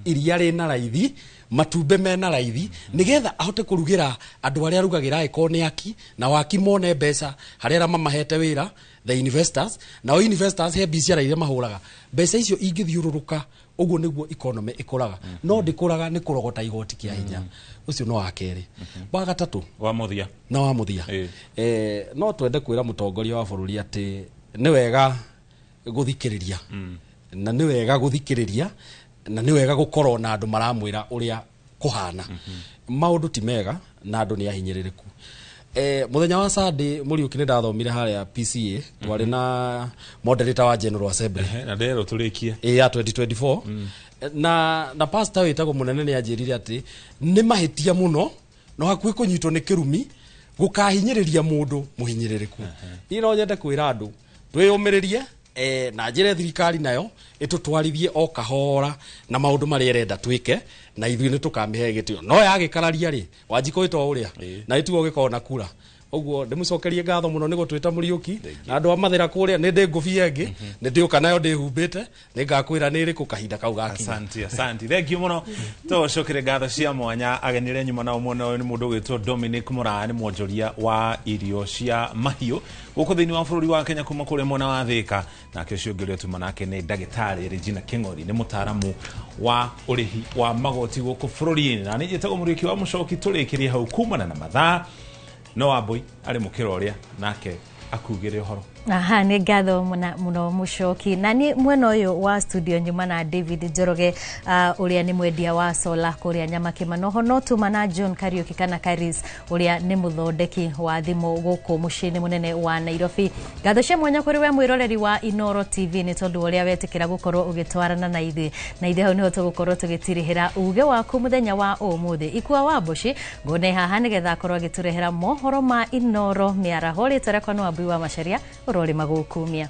S17: iria rĩna raithi, matumbĩ mena raithi, nĩgetha ahote kũrugĩra andũ arĩa arugagĩra, ĩkorwo nĩ aki na waki mone mbeca harĩa arĩa mamahete wĩra, the investors, nao investors he biacara iria mahũraga mbeca icio ingĩthiũrũrũka. Ũguo nĩguo economy ĩkũraga, no ndĩkũraga nĩ kũrogota igoti kĩa hinya. Ũcio no wa kerĩ. Wa gatatũ
S6: wa mũthia.
S17: Na wa mũthia, no twende kwĩra mũtongoria wa bũrũri atĩ nĩ wega gũthikĩrĩria, na nĩ wega gũthikĩrĩria, na nĩ wega gũkorwo na andũ maramwĩra ũrĩa kũhana. Maũndũ ti mega na andũ nĩ ahinyĩrĩrĩku. Mũthenya wa Sunday, Mũriũki, nĩ ndathomire harĩa PCA, twarĩ na moderator wa General Assembly
S6: na nderwo tũrĩkie.
S17: Ĩ ya 2024, na pastor wĩtagwo mũnene nĩ anjĩrire atĩ nĩ mahĩtia mũno no hakuhĩ kũnyitwo nĩ kĩrumi gũkahinyĩrĩria mũndũ mũhinyĩrĩrĩku. Niĩ no nyende kwĩra andũ twĩyũmĩrĩrie, na njĩre thirikari nayo ĩtũtwarithie o kahora na maũndũ marĩa ĩrenda twĩke, na ithuĩ nĩ tũkamĩhe gĩtĩo. No yagĩkararia rĩ, Wanjikũ ĩto ũrĩa na ĩtuo gĩkorwo na kura ũguo. Ndĩmũcokerie ngatho mũno nĩ gũtwĩta Mũriũki, na andũ a Mathĩra kũrĩa nĩ ndĩ ngũbia ĩngĩ nĩ ndĩũka nayo ndĩhumbĩte, nĩ ngakwĩra nĩ ĩrĩkũ kahinda kau gakinya.
S6: Asante, asante, thank you muno. Tũcokere ngatho cia mwanya ageni arĩa nyuma nao mwena ũyũ nĩ mũndũ ũgwĩtwo Dominic Mũraya, nĩ mwonjoria wa irio cia mahiũ gũkũ thĩinĩ wa bũrũri wa Kenya kuma kũrĩa mwena wa Thĩka. Nake ũcio ũngĩ ũrĩa tuma nake nĩ ndagĩtarĩ Regina Kĩng'ori, nĩ mũtaaramu wa ũrĩhi wa magoti gũkũ bũrũri-inĩ. Na nĩ njĩtagwo Mũriũki wa Mũcoki. Tũrĩkĩrie hau kumana na mathaa, no Wambui arĩ mũkĩra ũrĩa nake akugĩre ũhoro.
S1: Aha, nĩ ngatho mũno mũcoki. Na nĩ mwena ũyũ wa studio nyuma na David Njoroge, ũrĩa nĩ mwendia wa sola kũrĩa Nyamakĩma. Noho no tuma na John Kariuki kana Karis, ũrĩa nĩ mũthondeki wa thimũ gũkũ mũciĩ-inĩ mũnene wa Nairobi. Ngatho cia mwanya kũrĩ we mwĩroreri wa Inoro TV nĩ tondũ wa ũrĩa wetĩkĩra gũkorwo ũgĩtwarana na ithuĩ, na ithuĩ hau nĩho tũgũkorwo tũgĩtirihĩra uge waku mũthenya wa ũmũthĩ. Ikua wa Mboci ngone haha nĩgetha akorwo agĩtũrehera mohoro ma Inoro mĩaraho. Rĩtwa rĩakwa nĩ Wambui wa Macharia, ũrorĩ magũkumia.